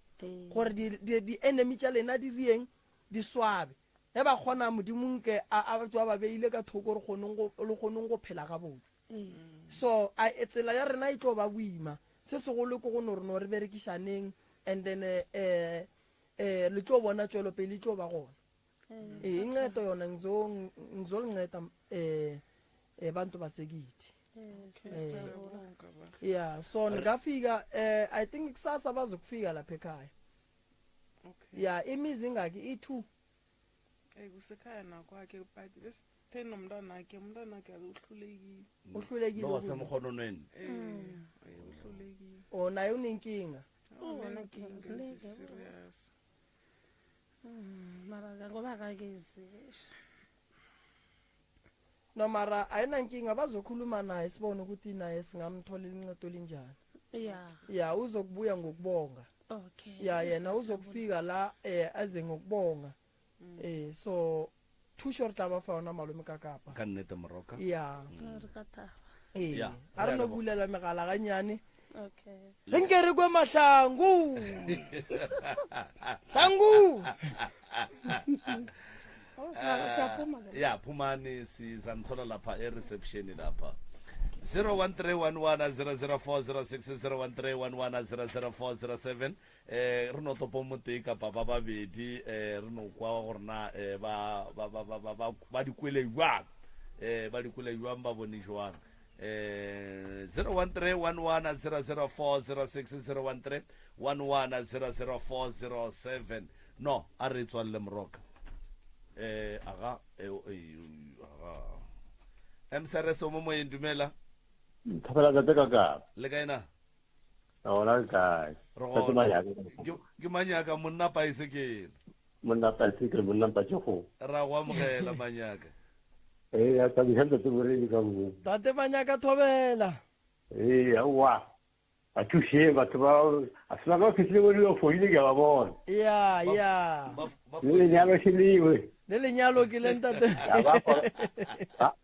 gore di-enemy tša lena di rieng di swabe. Ge ba kgona Modimo nke a a tšwa ba beile ka thoko re kgoneng go le kgoneng go phela gabotse. So a e, tsela ya rena e tlo ba boima. Se segolo ke go no re no re berekišaneng and then eh eh le tlo bona tšwelopele e tlo ba gona. Eh incedo yona ngizo ngizolinceda eh eh bantu basekithi. Eh, yeah so ngafika eh i think kusasa bazokufika lapha ekhaya. Okay. Yeah imizi ingaki i2. Eh kusekhaya nakwakhe but besithe nomntwanakhe umntwanakhe uhlulekile. Uhlulekile. Lo wasemkhononweni. Eh uhlulekile. Oh naye unenkinga. Oh, unenkinga serious. Mm, mara ngoba kakezi No mara ayinankinga bazokhuluma naye sibone ukuthi naye singamtholela incedo elinjani. Yeah. Yeah uzokubuya ngokubonga. Okay. Yeah yena uzokufika la eh aze ngokubonga. Mm. Eh so thušo re tla ba fa yona malome ka kapa. Ka nnete moroka. Yeah. Mm. Re ka thaba. Ee. Yeah. A re no bulela megala ganyane. Okay. Re nke re kwe mahlangu. Hlangu. Oh, siyaphuma ke. Ya phumani sizamthola lapha e reception lapha. 0131100406 0131100407 eh re no topo motee kapa ba babedi eh re no kwa gore na eh ba ba ba ba ba ba di kwele jwang eh ba di kwele jwang ba bone jwang eh 0131100406 0131100407 no a re tswalle moroka eh aga eh, eh aga msrs o mo moyeng dumela Thobela tate ka ka. Le kae na? Gona le kae? Re gona. Ke manyaka monna paesekele. Monna paesekele, monna mpatšego. Ra go amogela manyaka. Ee, a thabiša ntate Moremi ka mo. Tate Manyaka thobela. Ee, aowa. Ba thušeng batho ba a se ba fihlile mo ba fodile ke a ba bona. Ya, ya. Le lenyalo se lewe. Le lenyalo ke le ntate.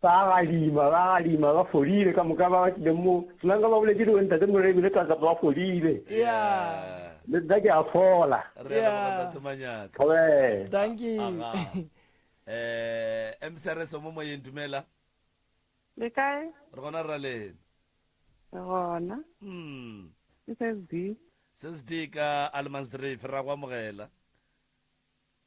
Ba gadima, ba gadima, ba fodile ka moka ba tlile mo. Senang ba boletse le ntate Moremi le kaka ba fodile. Ya. Le nna ke a fola. Re a leboga ntate Manyaka. Thobela. Thank you. Eh, MCRS mo moyeng dumela. Le kae? Re gona rra lena. Re gona. Mm. Ke SSD. SSD ka Allemansdrift ra go amogela.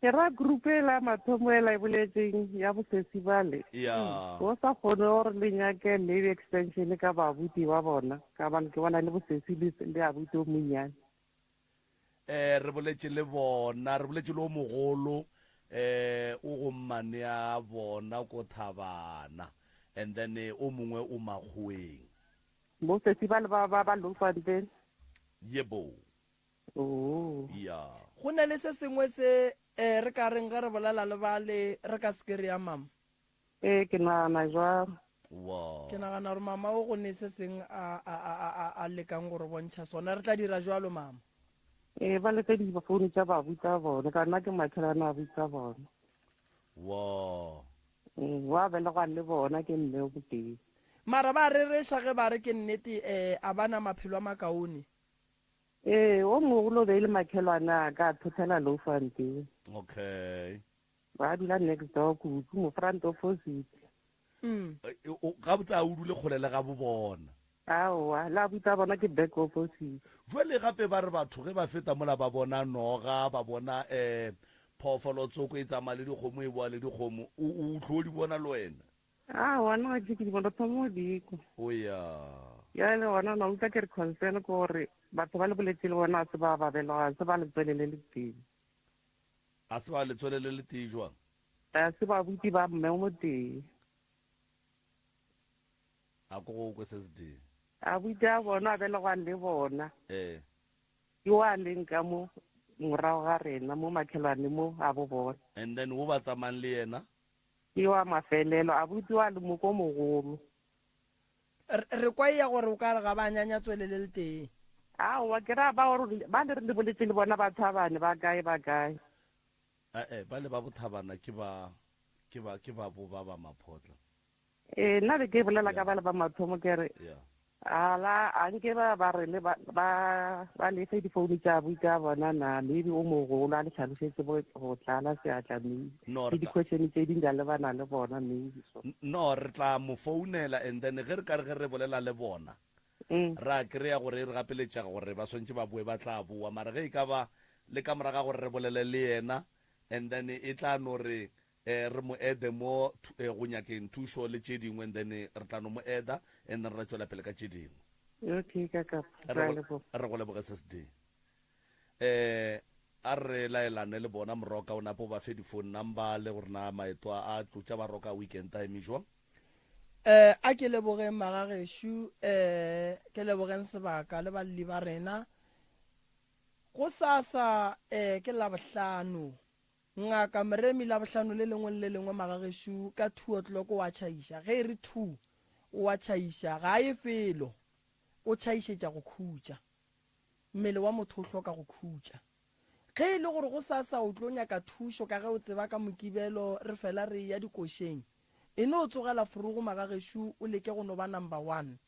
Ke ra group e la mathomo e la e boletseng ya bosesi bale. Ya. Go sa kgone gore le nyake maybe extension ka babuti ba bona ka bane ke bona le bosesi le le abuti o monnyane. Eh re boletše le bona, re boletše le o mogolo eh o go mmane a bona ko Thabana and then o mongwe o Makgoweng. Bo sesi bale ba ba ba Lofontein? Yebo. Oh. Ya. Go na le se sengwe se eh re ka reng ge re bolela le bale re ka se ke re ya mama? Ee, ke nagana jwalo. Wow. Ke nagana gore mama o go ne se seng a, a, a, a, a, a lekang go re bontšha sona. Re tla dira jwalo, mama. Ee, ba leke difounu tša babu tša bona, ka nna ke makhelwane a tša bona. Wow. Ee, wa belegwa le bona ke mme o motee. Mara ba rereša ge ba re ke nnete eh a ba na maphelo a makaone. Ee, o mogolo o be e le makhelwane a ka a thothela Louwfontein. Okay. Ba dula next door kudu, mo front opposite. Gabotse a o dule kgole le ga bo bona? Aowa, le abuti a bona ke back opposite. Jwale gape ba re batho ge ba feta mola ba bona noga, ba bona um phoofolo tsoko e tsamaya le dikgomo e boa le dikgomo, o o tlo di bona le wena? Aowa, nna ga ke ke di bona, thoma go di kwa. O ya. Bjale gona na utlwa ke re concern ke gore batho ba le boletše le bona ga se ba ba belega, ga se ba letswele le le tee. Ga se ba letswele le le tee jwang? Ga se babuti ba mme o motee. A ko go kwe se se tee. Abuti a bona a belegwang le bona. Ee. Ke wa leng ka mo morago ga rena mo makhelwane mo a bo bona. And then wo ba tsamayang le yena? Ke wa mafelelo, abuti wa le moko mogolo. Re kwa ya gore o ka re ga ba nyanya tswele le le tee. Aowa, ke ra ba gore ba le re le boletše le bona ba Thabane ba kae ba kae. Ae, ba le ba Bothabana ke ba ke ba ke ba bo ba ba Maphotla. Ee, nna be ke bolela ka ba le ba mathomo ke re ala a nke ba ba re le ba ba ba lefe difounu tša abuti a bona na maybe o mogolo a le hlalošetse bo go tlala seatla maybe No, le re tla di-question tše ding di a lebana le bona maybe so. No, re tla mo founela and then ge re ka re ge re bolela le bona ra kry-a gore e re gapeletšega gore ba swantše ba boe ba tla boa mara ge e ka ba le ka moraga gore re bolele le yena and then e tla no re eh, re mo ede mo eh, go nyakeng thušo le tše dingwe and then re tla no mo eda and then ra tšwela pele ka tše dingwe. Okay, ka kapa. Re a leboga. Re go leboge SSD. Eh, a re laelane le bona Moroka o nape o ba fe di-phone number le gore na maeto a a tlotša ba roka weekend a eme jwang. Eh, a ke lebogeng magagešo, eh, ke lebogeng sebaka le balli ba rena. Gosasa, eh, ke Labohlano. Ngaka Moremi Labohlano le lengwe le le lengwe magagešo ka two o'clock o a tšhaiša. Ge e re two o a tšhaiša, ga a ye felo, o tšhaišetša go khutša. Mmele wa motho o hloka go khutša. Ge e le gore gosasa o tlo nyaka thušo ka ge o tseba ka Mokibelo re fela re eya dikošeng, e no tsogela forogo magagešo o leke go no ba number one.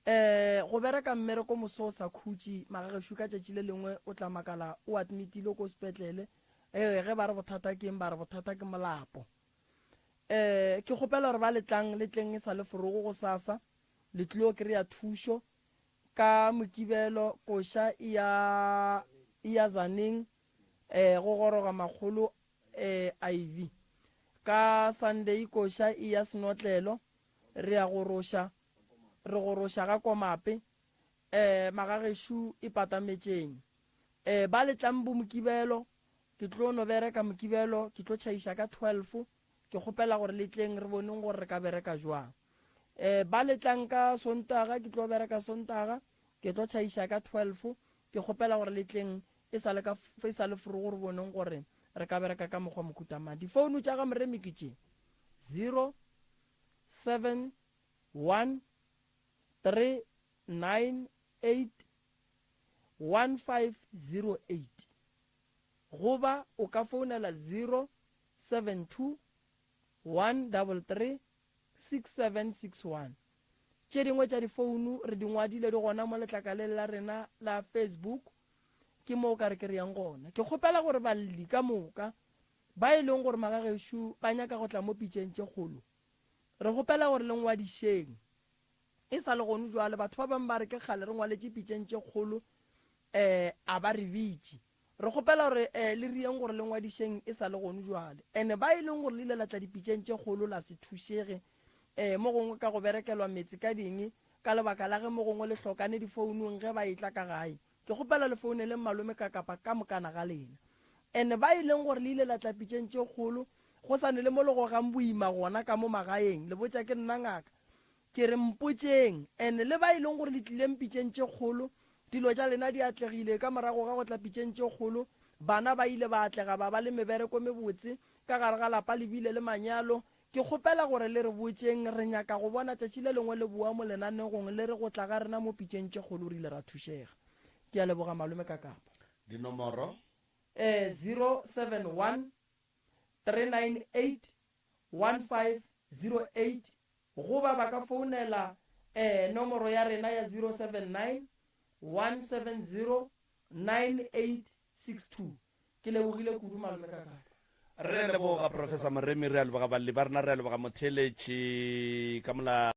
Eh, go bereka mmereko moso o sa khutše, magagešo ka tšatši le lengwe o tla makala o admitilwe ko sepetlele. Eh, ge ba re bothata ke eng, ba re bothata ke molapo. Eh, ke kgopela gore ba le tlang le tleng e sa le forogo gosasa, le tlilo kry-a thušo. Ka Mokibelo koša e ya, e ya Zaneng, eh, go goroga makgolo, eh, Ivy. Ka Sunday koša e ya Senotlelo, re ya goroša, re goroša ga Komape, eh, magagešo e patametšeng. Eh, ba le tlang bo Mokibelo, ke tlo no bereka Mokibelo, ke tlo tšhaiša ka 12, ke kgopela gore le tleng re boneng gore re ka bereka jwang. Eh, ba le tlang ka Sontaga, ke tlo bereka Sontaga, ke tlo tšhaiša ka 12, ke kgopela gore le tleng e sa le ka, e sa le forogo re boneng gore re ka bereka ka mokgwa mohuta mang. Difounu tša ga Moremi ke tše, 0 7 1 3 9 8 1 5 0 8 goba o ka founela 0 7 2 1 3 3 6 7 6 1. Tše dingwe tša difounu re di ngwadile di gona mo letlakaleng la rena la Facebook, ke mo o ka re kry-ang gona. Ke kgopela gore balli ka moka ba e leng gore magagešo ba nyaka go tla mo pitšeng tše kgolo, re kgopela gore le ngwadišeng e sa le gonu jwale. Batho ba bangwe ba re ke kgale re ngwaletše pitšeng tše kgolo, um a ba re bitše. Re kgopela gore um le rieng gore le ngwadišeng e sa le gonu jwale. Ene ba e leng gore le ile la tla dipitšeng tše kgolo la se thušege um mo gongwe ka go berekelwa metse ka ding ka lebaka la ge mo gongwe le hlokane difounung ge ba etla ka gae, Ke kgopela le founeleng malome ka kapa ka mokana ga lena. And ba e leng gore le ile la tla pitšeng tše kgolo, go sa ne le mo le gogang boima gona ka mo magaeng, le botša ke nna ngaka. Ke re mpotšeng. And le ba e leng gore le tlileng pitšeng tše kgolo, dilo tša lena di atlegile ka morago ga go tla pitšeng tše kgolo, bana ba ile ba atlega ba ba le mebereko mebotse, ka gare ga lapa le bile le manyalo, Ke kgopela gore le re botšeng, re nyaka go bona tšatši le lengwe le boa mo lenanegong le re go tla ga rena mo pitšeng tše kgolo re ile ra thušega. Ke a leboga Malome Kakapa. Dinomoro? Eh, 071 398 1508 Goba ba ka founela eh, nomoro ya rena ya 079 170 9862. Ke lebogile kudu Malome Kakapa. Re a leboga Professor Moremi, re a leboga balli ba rena, re a leboga motheeletši ka mola.